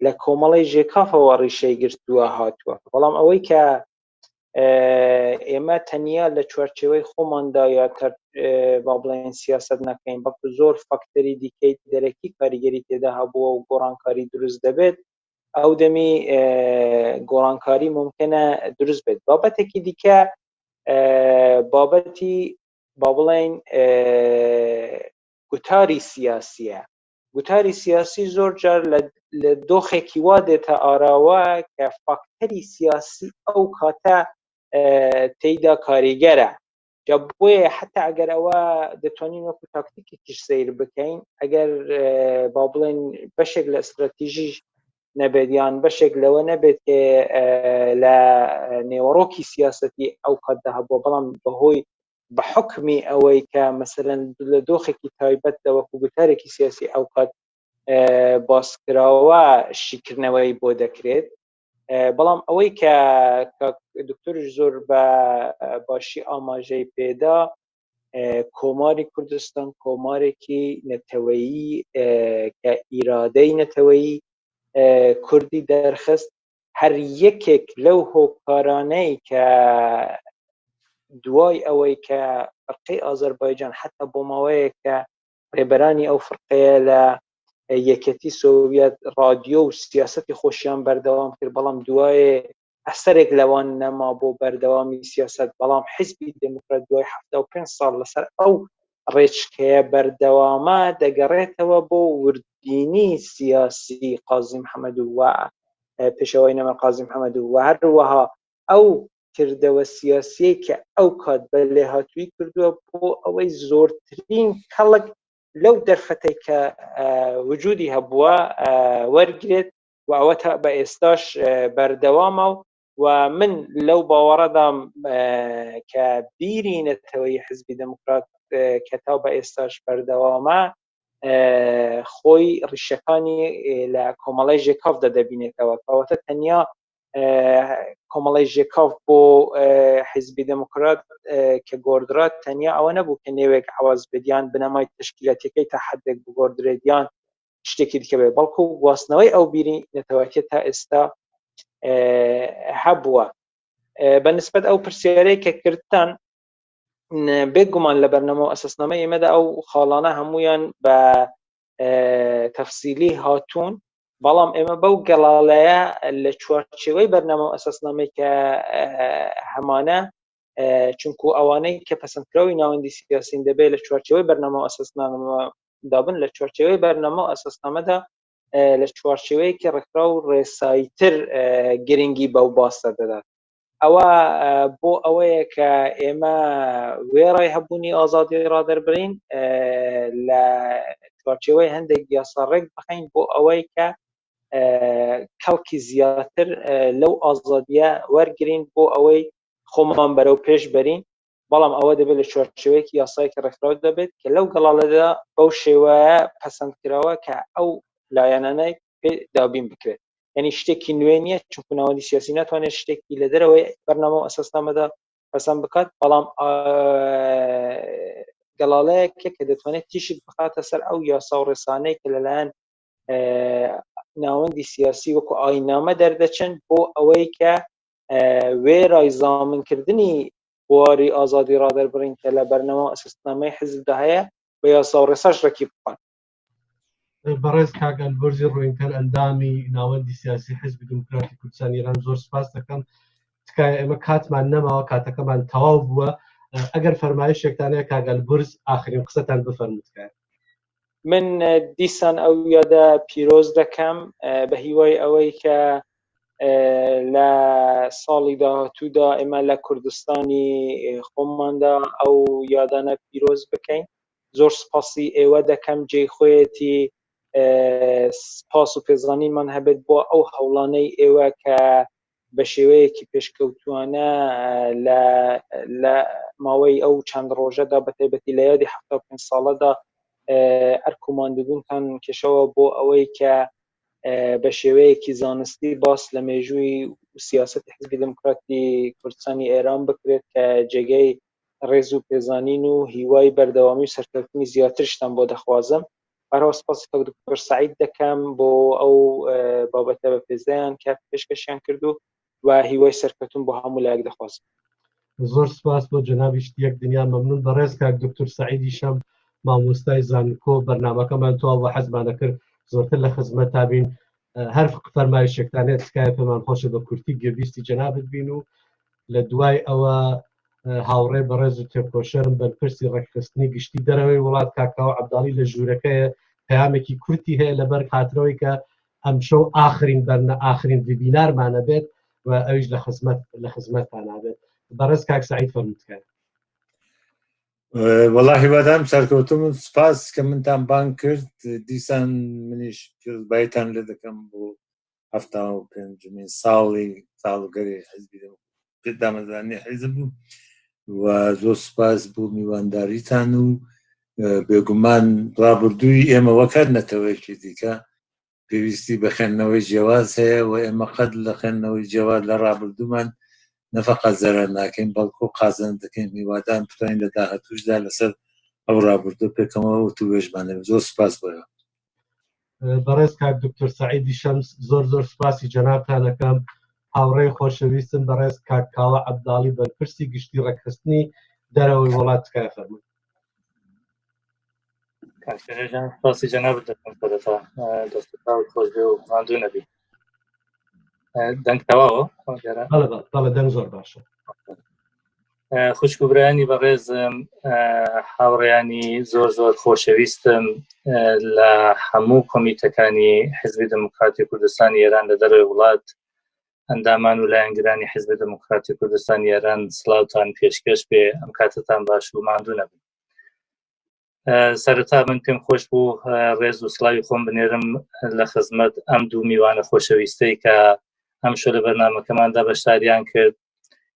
لە کۆمەڵی ژێکافەوە ڕیشەی گرتووە هاتووە بەڵام ئەوەی کە ئێمە تەنیا لە چوارچێوەی خۆماندا یا با بڵێن سیاست نەکەین بەڵکو زۆر فاکتەری دیکەی دەرەکی کاریگەری تێدا هەبووە و گۆڕانکاری دروست دەبێت ئەو دەمی گۆڕانکاری ممکنە دروست بێت بابەتێکی دیکە بابەتی با بڵێن گوتاری سیاسیە گوتاری سیاسی زۆر جار لە دۆخێکی وا دێتە ئاراوە کە فاکتەری سیاسی ئەو کاتە تێیدا کاریگەرە جا بۆیە حتا ئەگەر ئەوە دەتوانین وەکو تاکتیکێکیش سەیر بکەین ئەگەر با بڵێن بەشێک لە ئستراتیژی نەبێت یان بەشێک لەوە نەبێت کە لە نێوەڕۆکی سیاستی ئەو کاتدا هەبووە بەڵام بەهۆی بە حکمی ئەوەی کە مەسەلەن لە دۆخێکی تایبەتدا وەکو گوتارێکی سیاسی ئەو کات باسکراوە شیکردنەوەی بۆ دەکرێت بەڵام ئەوەی کە دکتۆرش زۆر بە باشی ئاماژەی پێدا کۆماری کوردستان کۆمارێکی نەتەوەیی کە ئیرادەی نەتەوەیی کوردی دەرخست هەر یەکێک لەو هۆکارانەی کە دوای ئەوەی کە فرقەی ئازەربایجان حتا بۆ ماوەیەک کە ڕێبەرانی ئەو فرقەیە لە یەکێتی سۆڤیەت ڕادیۆ و سیاسەتی خۆشیان بەردەوام کرد بەڵام دوای ئەسەرێک لەوان نەما بۆ بەردەوامی سیاست بەڵام حیزبی دێموکرات دوای 75 ساڵ لەسەر ئەو ڕێچکەیە بەردەوامە دەگەڕێتەوە بۆ وردبینی سیاسی قازی محەممەد و پێشەوەی نەمر قازی محەممەد و هەروەها ئەو کردەوە سیاسیەی کە ئەو کات بە لێهاتووی کردووە بۆ ئەوەی زۆرترین کەڵک لەو دەرفەتەی کە وجودی هەبووە وەرگێت و ئەوە تا بە ئێستاش بەردەوامە و و من لەو باوەڕەدام کە بیری نەتەوەی حزبی دەموکرات کە تا بە ئێستاش بەردەوامە خۆی ڕیشەکانی لە کۆمەڵی ژێکافدا دەبینێتەوە کەواتە تەنیا کۆمەڵی ژێکاف بۆ حیزبی دێموکرات کە گۆڕدرا تەنیا ئەوە نەبوو کە نێوێک عەوەز بێت یان بنەمای تەشکیلاتیەکەی تا حدێک بگۆڕدرێت یان شتێکی دیکە بێت بەڵکو گواستنەوەی ئەو بیری نەتەوایەتیە تا ئێستا هەبووە بە نسبەت ئەو پرسیارەی کە کردتان بێگومان لە بەرنامە و ئەساسنامەی ئێمەدا ئەو خاڵانە هەمویان بە تەفسیلی هاتوون بەڵام ئێمە بەو گەڵاڵەیە لە چوارچێوەی بەرنامە و ئەساسنامەی کە هەمانە چونکو ئەوانەی کە پەسەندکراوی ناوەندی سیاسین دەبێت لە چوارچێوەی بەرنامە و ئەساسنامەدا بن لە چوارچێوەی بەرنامە و ئەساسنامەدا لە چوارچێوەیەکی ڕێکخراو و ڕێساییتر گرنگی بەو باسە دەدات ئەوە بۆ ئەوەیە کە ئێمە وێڕای هەبوونی ئازادی ڕادەربڕین لە چوارچێوەی هەندێک یاسا ڕێک بخەین بۆ ئەوەی کە کەڵکی زیاتر لەو ئازادیە وەرگین بۆ ئەوەی خۆمان بەرەو پێش بەرین بەڵام ئەوە دەبێت لە چوارچێوەیەکی یاسایەکی ڕێکخراو دەبێت کە لەو گەڵاڵەدا بەو شێوەیە پەسەند کراوە کە ئەو لایەنانەی پێ دابین بکرێت یعنی شتێکی نوێ نییە چونکو ناوەندی سیاسی ناتوانێت شتێکی لە دەرەوەی بەرنامە و ئەساسنامەدا پەسەند بکات بەڵام گەڵاڵەیەک کە دەتوانێت تیشک بخاتە سەر ئەو یاسا و ڕێسانەی کە لەلایەن ناوەندی سیاسی وەکو ئاینامە دەردەچن بۆ ئەوەی کە وێرای زامنکردنی بواری ئازادی ڕادەربڕین کە لە بەرنامە و ئەساسنامەی حزبدا هەیە بە یاسا و ڕێساش ڕێکی بخات. بەڕێز کاک ئەلبرزی ڕوینکەر ئەندامی ناوەندی سیاسی حزبی دیموکراتی کوردستان ئێران زۆر سپاس دەکەم تکایە ئێمە کاتمان نەماوە کاتەکەمان تەواو بووە ئەگەر فەرمایشێکتان هەیە کاک ئەلبرز ئاخرین قسەتان بفەرموو تکایە. من دیسان ئەو یادە پیرۆز دەکەم بە هیوای ئەوەی کە لە ساڵی داهاتوودا ئێمە لە کوردستانی خۆماندا ئەو یادانە پیرۆز بکەین زۆر سپاسی ئێوە دەکەم جێی خۆیەتی. سپاس و پێزانینمان هەبێت بۆ ئەو هەوڵانەی ئێوە کە بە شێوەیەکی پێشکەوتوانە لە لە ماوەی ئەو چەند ڕۆژەدا بە تایبەتی لە یادی 75 ساڵەدا ئەرک و ماندووبوونتان کێشەوە بۆ ئەوەی کە بە شێوەیەکی زانستی باس لە مێژووی سیاستی حزبی دموکراتی کوردستانی ئێران بکرێت کە جێگەی ڕێز و پێزانین و هیوای بەردەوامی و سەرکەوتنی زیاترشتان بۆ دەخوازم. هەروە سپاسی کاک دکتۆر سەعید دەکەم بۆ ئەو بابەتە بە پێزیان کە پێشکەشیان کردو و هیوای سەرکەوتن بۆ هەموو لایەک دەخوازم. زۆر سپاس بۆ جەنابیشت یەک دنیا مەمنون. بەڕێز کاک دکتور سەعیدی شەم مامۆستای زانکۆ بەرنامەکەمان تەواو بە حەزمانە کرد زۆرتر لە خزمەتا بین هەر فەرمایشێکتان هەیە تکایە پێمان خۆشە بە کورتی گوێبیستی جەنابت بین و لە دوای ئەوە هاوڕێ بەڕێز و تێکۆشەرم بەرپرسی ڕێکخستنی گشتی دەرەوەی وڵات کاکاوە عەبداڵی لە ژوورەکەیە پەیامێکی کورتی هەیە لەبەر خاترەوەی کە ئەمشەو ئاخرین بەرنە ئاخرین ڤبینارمانە بێت و ئەویش لە خزمەت لە خزمەتتان بێت بەڕێز کاک سعید فەرموو تکایە. وەڵا هیوادارم سەرکەوتم و سپاس کە منتان بانگ کرد دیسان منیش پیرۆزباییتان لێ دەکەم بۆ 75مین ساڵی ساڵگەری حزبی دامەزرانی حیزب و زۆر سپاس بۆ میوانداریتان و بێگومان ڕابردووی ئێمە وەک هەر نەتەوەیەکی دیکە پێویستی بە خوێندنەوەی جیاواز هەیە و ئێمە قەت لە خوێندنەوەی جیاواز لە ڕابردوومان نەفەقەت زەرەر ناکەین بەڵکو قازانج دەکەین هیوادان بتوانین لە داهاتووشدا لەسەر ئەو ڕابردوو پێکەوە وتووێژمان هەبێت زۆر سپاس بۆ ئێوە. بەڕێز کاک دکتۆر سەعیدی شەمس زۆر زۆر سپاسی جەنابتان ئەکەم هاوڕێی خۆشەویستم بەڕێز کاک کاوە عەبداڵی بەرپرسی گشتی ڕێکخستنی دەرەوەی وڵات تکایە فەرموون. کاک شێرێ جان سپاسی جەنابت دەکەم سەرەتا دەست و چاوت خۆش بێ و ماندوو نەبی دەنگ تەواوە بەڵێ بەڵێ دەنگ زۆر باشە خوشک و برایانی بەڕێزم هاوڕێیانی زۆر زۆر خۆشەویستم لە هەموو کۆمیتەکانی حزبی دموکراتی کوردستانی ئێران لە دەرەوەی وڵات ئەندامان و لایەنگرانی حزبی دموکراتی کوردستانی ئێران سڵاوتان پێشکەش بێ ئەم کاتتان باش و ماندوو نەبن سەرەتا من پێم خۆش بوو ڕێز و سڵاوی خۆم بنێرم لە خزمەت ئەم دوو میوانە خۆشەویستەی کە ئەم شۆ لە بەرنمەکەماندا بەشداریان کرد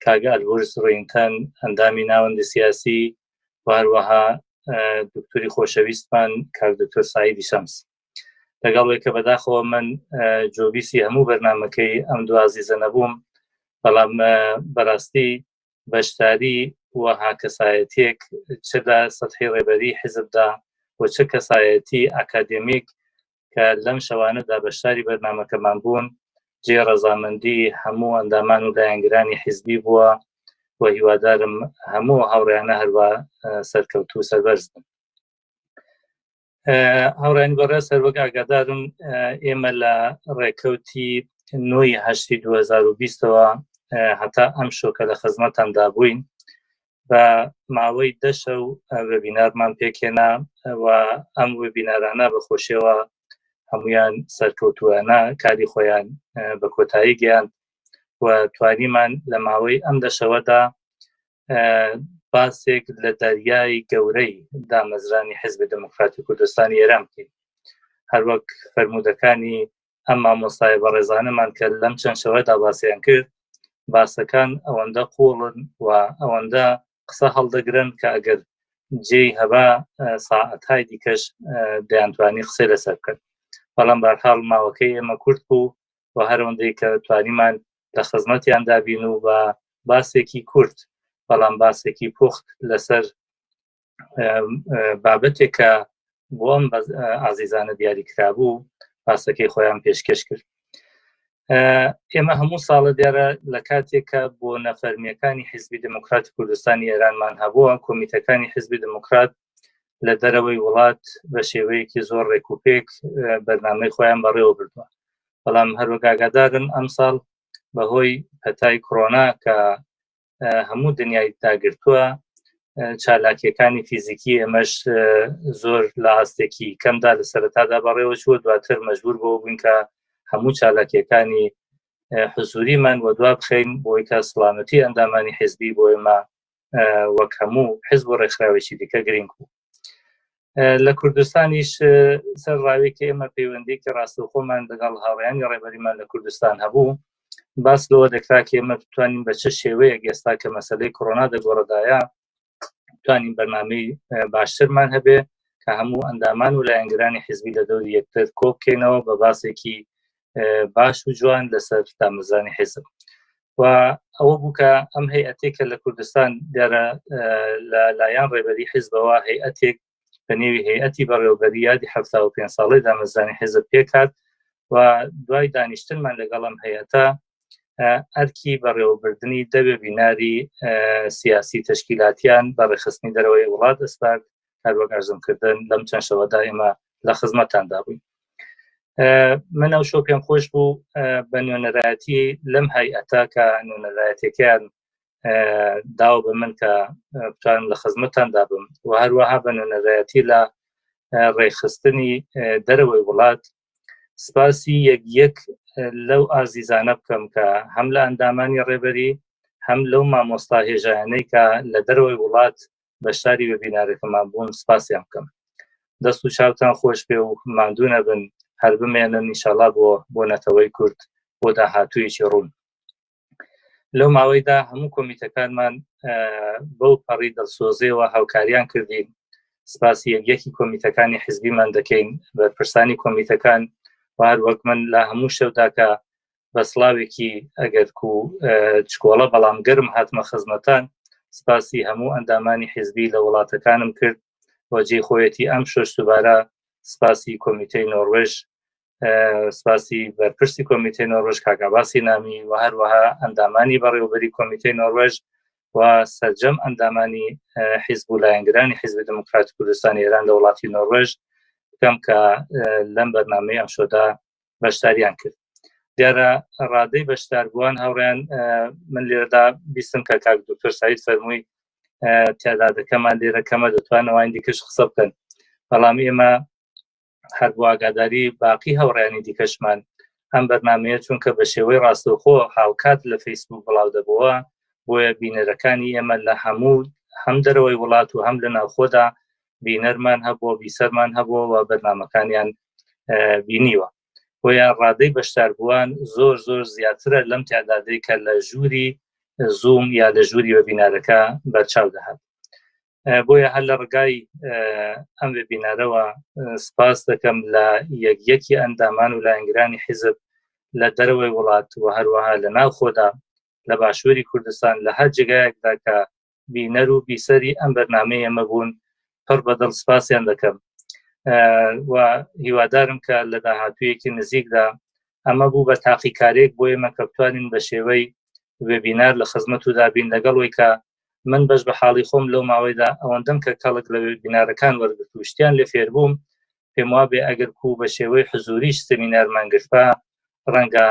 کاگە ئەلبورز ڕینتەن ئەندامی ناوەندی سیاسی و هەروەها دکتۆری خۆشەویستمان کاک دکتۆر سعیدی شەمس لەگەڵ کە بەداخەوە من جۆبیسی هەموو بەرنمەکەی ئەم دوازیزە نەبووم بەڵام بەڕاستی بەشداری وەها کەسایەتیەک چ لە سەتحی ڕێبەری حیزبدا و چ کەسایەتی ئاکادێمیک کە لەم شەوانەدا بەشداری بەرنامەکەمان بوون جێ ڕەزامەندی هەموو ئەندامان و لایەنگرانی حیزبی بووە و هیوادارم هەموو هاوڕێیانە هەروە سەرکەوتوو سەربەرز بن. هاوڕێیانی بەڕێز هەروەک ئاگادارن ئێمە لە ڕێکەوتی نۆی هەشتی 2020ەوە هەتا ئەم شۆکە لە خزمەتاندا بووین بە ماوەی دەشە و وێبینارمان پێکهێنا و ئەم وێبینارانە بە خۆشیەوە هەمویان سەرکەوتوانە کاری خۆیان بە کۆتایی گەیاند و توانیمان لە ماوەی ئەم دەشەوەدا باسێک لە دەریای گەورەی دامەزرانی حزب دموکراتی کوردستانی ئێران بکەین هەروەک فەرموودەکانی ئەم مامۆستای بەڕێزانەمان کە لەم چەند شەوەدا باسیان کرد باسەکان ئەوەندە قوڵن و ئەوەندە قسە هەڵدەگرن کە ئەگەر جێی هەبا ساعەتهای دیکەش دەیانتوانی قسەی لەسەر بکەن بەڵام بارحاڵ ماوەکەی ئێمە کورت بوو و هەرەوەندەی کە توانیمان لە خزمەتیان دابین و بە باسێکی کورت بەڵام باسێکی پوخت لەسەر بابەتێک کە بۆ ئەم ئازیزانە دیاری کرابوو باسەکەی خۆیان پێشکەش کرد ئێمە هەموو ساڵە دیارە لە کاتێک کە بۆ نەفەرمیەکانی حیزبی دموکراتی کوردستانی ئێرانمان هەبووە کۆمیتەکانی حیزبی دموکرات لە دەرەوەی وڵات بە شێوەیەکی زۆر ڕێکوپێک بەرنامەی خۆیان بەڕێوە بردووە بەڵام هەروەک ئاگادارن ئەمساڵ بەهۆی پەتای کۆرۆنا کە هەموو دنیای داگرتووە چالاکیەکانی فیزیکی ئێمەش زۆر لە ئاستێکی کەمدا لە سەرەتادا بەڕێوە چووە دواتر مەجبور بۆ بووین کە هەموو چالاکیەکانی حزوریمان وە دوا بخەین بۆی کە سڵامەتی ئەندامانی حزبی بۆ ئێمە وەک هەموو حزب و ڕێکخراوێکی دیکە گرنگ بوو. لە کوردستانیش سەر ڕاوێکی ئێمە پەیوەندیکی ڕاستەوخۆمان لەگەڵ هاوڕیانی ڕێبەریمان لە کوردستان هەبوو باس لەوە دەکرا کە ئێمە بتوانین بە چ شێوەیەک ئێستا کە مەسلەی کۆرۆنا دەگۆڕدایە توانین بەرنامەی باشترمان هەبێ کە هەموو ئەندامان و لایەنگرانی حزبی لە دەوری یەکتر کۆبکەینەوە بە باسێکی باش و جوان لەسەر دامەزرانی حزب و ئەوە بوو کە ئەم هەیئەتێک کە لە کوردستان دیارە لە لایەن ڕێبەری حزبەوە هەیئەتێک بە نێوی هەیئەتی بەڕێوەبەری یادی 75 ساڵی دامەزرانی حزب پێکات و دوای دانیشتنمان لەگەڵ ئەم هەیئەتە ئەرکی بەڕێوەبردنی دەوێ بیناری سیاسی تەشکیلاتیان بە ڕێخستنی دەرەوەی وڵات ئەسپارد هەروەک ئەرزم کردن لەم چەند شەوەدا ئێمە لە خزمەتتاندا بووین من ئەو شۆ پێم خۆش بوو بە نوێنەرایەتی لەم هەیئەتە کە نوێنەرایەتەکەیان داوە بە من کە بتوانم لە خزمەتتاندا بم و هەروەها بە نوێنەرایەتی لە ڕێکخستنی دەرەوەی وڵات سپاسی یەک یەک لەو ئازیزانە بکەم کە هەم لە ئەندامانی ڕێبەری هەم لەو مامۆستا هێژایانەی کە لە دەرەوەی وڵات بەشداری وێبینارەکەمان بوون سپاسیان بکەم دەست و چاوتان خۆش بێ و ماندوو نەبن هەر بمێنن ئینشاڵا بۆ بۆ نەتەوەی کورد بۆ داهاتوویەکی ڕوون لەو ماوەیدا هەموو کۆمیتەکانمان بەو پەڕی دڵسۆزیەوە هاوکاریان کردین سپاسی یەک یەکی کۆمیتەکانی حزبیمان دەکەین بەرپرسانی کۆمیتەکان و هەر وەک من لە هەموو شەودا کە بە سڵاوێکی ئەگەر کو چکۆڵە بەڵام گەرم هاتمە خزمەتان سپاسی هەموو ئەندامانی حزبی لە وڵاتەکانم کرد و جێی خۆیەتی ئەم شۆش دووبارە سپاسی کۆمیتەی نۆروێژ سپاسی بەرپرسی کۆمیتەی نۆروێژ کاک عەباسی نامی و هەروەها ئەندامانی بەڕێوەبەری کۆمیتەی نۆروێژ و سەرجەم ئەندامانی حیزب و لایەنگرانی حیزبی دموکراتی کوردستان ئێران لە وڵاتی نۆروێژ بکەم کە لەم بەرنامەی ئەمشۆدا بەشداریان کرد دیارە ڕادەی بەشداربووان هاوڕیان من لێرەدا بیستم کە کاک دکتۆر سعید فەرمووی تعدادەکەمان لێرە کەمە دەتوانەوەین دیکەش قسە بکەن بەڵام ئێمە هەر بۆ ئاگاداری باقی هاوڕیانی دیکەشمان ئەم بەرنمەیە چونکە بە شێوەی ڕاستەوخۆ هاوکات لە فەیسبوک بڵاو دەبووە بۆیە بینەرەکانی ئێمە لە هەموو هەم دەرەوەی وڵات و هەم لە ناوخۆدا بینەرمان هەبووە بیسەرمان هەبووە و بەرنمەکانیان بینیوە بۆیە ڕادەی بەشداربووان زۆر زۆر زیاترە لەم تعدادەی کە لە ژووری زووم یا لە ژووری وەبینارەکە بەرچاو دەهات بۆیە هەر لە ڕگای ئەم وێبینارەوە سپاس دەکەم لە یەک یەکی ئەندامان و لایەنگرانی حیزب لە دەرەوەی وڵات و هەروەها لە ناوخۆدا لە باشووری کوردستان لە هەر جێگایەکدا کە بینەر و بیسەری ئەم بەرنامەی ئێمە بوون پڕ بەدڵ سپاسیان دەکەم و هیوادارم کە لە داهاتوویەکی نزیکدا ئەمە بوو بە تاقیکارێک بۆ ئێمە کە بتوانین بە شێوەی وێبینار لە خزمەت و دابین لەگەڵ وی کە من بەش بە حاڵی خۆم لەو ماوەیدا ئەوەندەم کە کەڵک لە وێبینارەکان وەرگرت و شتیان لێ فێر بووم پێم وابێ ئەگەر کو بە شێوەی حزوریش سمینارمان گرتبا ڕەنگە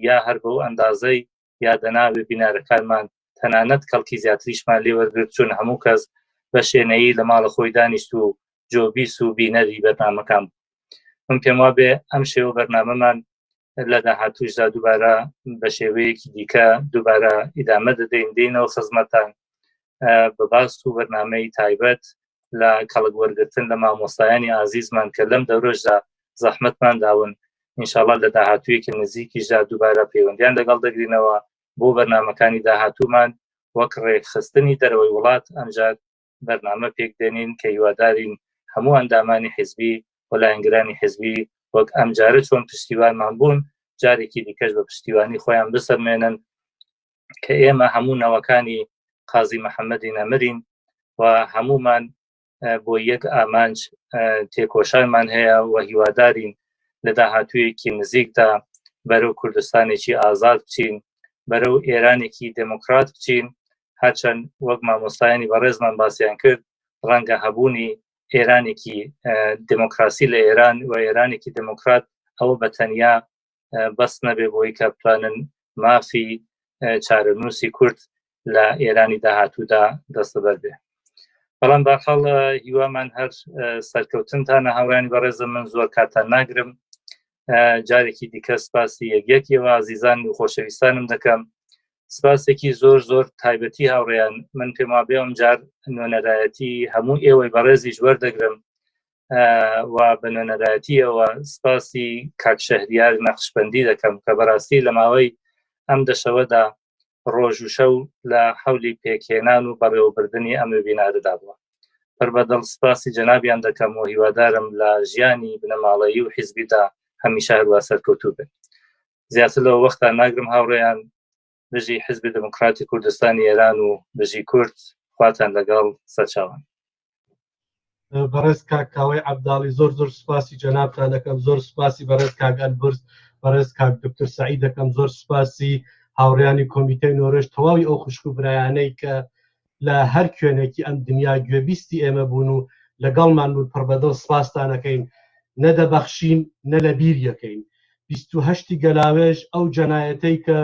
یا هەر بەو ئەندازەی یا دەنا وێبینارەکانمان تەنانەت کەڵکی زیاتریشمان لێ وەرگرت چون هەموو کەس بە شێنەیی لە ماڵە خۆی دانیشت و جۆبیس و بینەری بەرنامەکان بوو من پێم وابێ ئەم شێوە بەرنامەمان لە داهاتووشدا دووبارە بە شێوەیەکی دیکە دووبارە ئیدامە دەدەین دێنەوە خزمەتان بە باس و بەرنامەی تایبەت لە کەڵک وەرگتن لە مامۆستایانی ئازیزمان کە لەم دەورەشدا زەحمەتمان داون ئینشاءاللە لە داهاتوویەکی نزیکیشدا دووبارە پەیوەندیان لەگەڵ دەگرینەوە بۆ بەرنامەکانی داهاتوومان وەک ڕێکخستنی دەرەوەی وڵات ئەمجار بەرنامە پێک دێنین کە هیوادارین هەموو ئەندامانی حزبی و لایەنگرانی حزبی وەک ئەمجارە چۆن پشتیوانمان بوون جارێکی دیکەش بە پشتیوانی خۆیان بسەلمێنن کە ئێمە هەموو نەوەکانی قازی محەممەدی نەمرین و هەمومان بۆ یەک ئامانج تێکۆشانمان هەیە و هیوادارین لە داهاتوویەکی نزیکدا بەرەو کوردستانێکی ئازاد بچین بەرەو ئێرانێکی دێموکرات بچین هەرچەند وەک مامۆستایانی بەڕێزمان باسیان کرد ڕەنگە هەبوونی ئێرانێکی دموکراسی لە ئێران و ئێرانێکی دموکرات ئەوە بە تەنیا بەس نەبێ بۆی کە بتوانن مافی چارەنووسی کورد لە ئێرانی داهاتوودا دەستەبەر بێ بەڵام باخەڵ هیوامان هەر سەرکەوتنتانە هاوڕانی بەڕێزم من زۆر کاتان ناگرم جارێکی دیکە سپاسی یەک یەکیەوە ئازیزان و خۆشەویستانم دەکەم سپاسێکی زۆر زۆر تایبەتی هاوڕێیان من پێم وابێ ئەم جار نوێنەرایەتی هەموو ئێوەی بەڕێزیش وەردەگرم. و بە نوێنەرایەتیەوە سپاسی کاک شەهریار نەقشبەندی دەکەم کە بەڕاستی لە ماوەی ئەم دەشەوەدا ڕۆژ و شەو لە حەولی پێکهێنان و بەڕێوەبردنی ئەم وێبینارەدا بووە. پڕ بە دڵ سپاسی جەنابیان دەکەم و هیوادارم لە ژیانی بنەماڵەیی و حیزبیدا هەمیشە هەروا سەرکەوتوو بن. زیاتر لەوە وەختان ناگرم هاوڕێیان، بژی حیزبی دێموکراتی کوردستانی ئێران و بژی کورد، خواتان لەگەڵ، سەرچاوان. بەڕێز کاک کاوەی عەبداڵی زۆر زۆر سوپاسی جەنابتان دەکەم زۆر سوپاسی بەڕێز کاک ئەلبرز بەڕێز کاک دکتۆر سعید دەکەم زۆر سوپاسی هاوڕیانی کۆمیتەی نۆرێژ تەواوی ئەو خوشک و برایانەی کە لە هەر کوێنێکی ئەم دنیا گوێبیستی ئێمە بوون و لەگەڵمان بوون پڕ بەدڵ سپاستانەکەین نەدەبەخشین نە لە بیر یەکەین 28 گەلاوێژ ئەو جەنایەتەی کە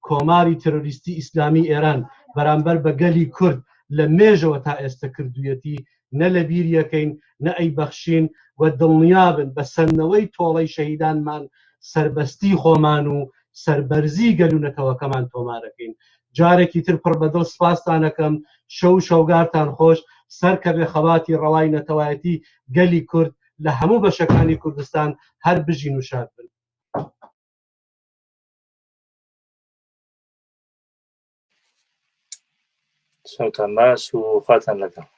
کۆماری ترۆریستی ئیسلامی ئێران بەرامبەر بە گەلی کورد لە مێژەوە تا ئێستە کردوویەتی نە لە بیر یەکەین نە ئەیبەخشین و دڵنیابن بە سەندنەوەی تۆڵەی شەهیدانمان سەربەستی خۆمان و سەربەرزی گەل و نەتەوەکەمان تۆمارەکەین جارێکی تر پڕ بەدڵ سپاستانەکەم شەو و شەوگارتان خۆش سەرکەوێ خەباتی ڕەوای نەتەوایەتی گەلی کورد لە هەموو بەشەکانی کوردستان هەر بژین و شاد بن. شەوتان باش و خواتان لەگەڵ.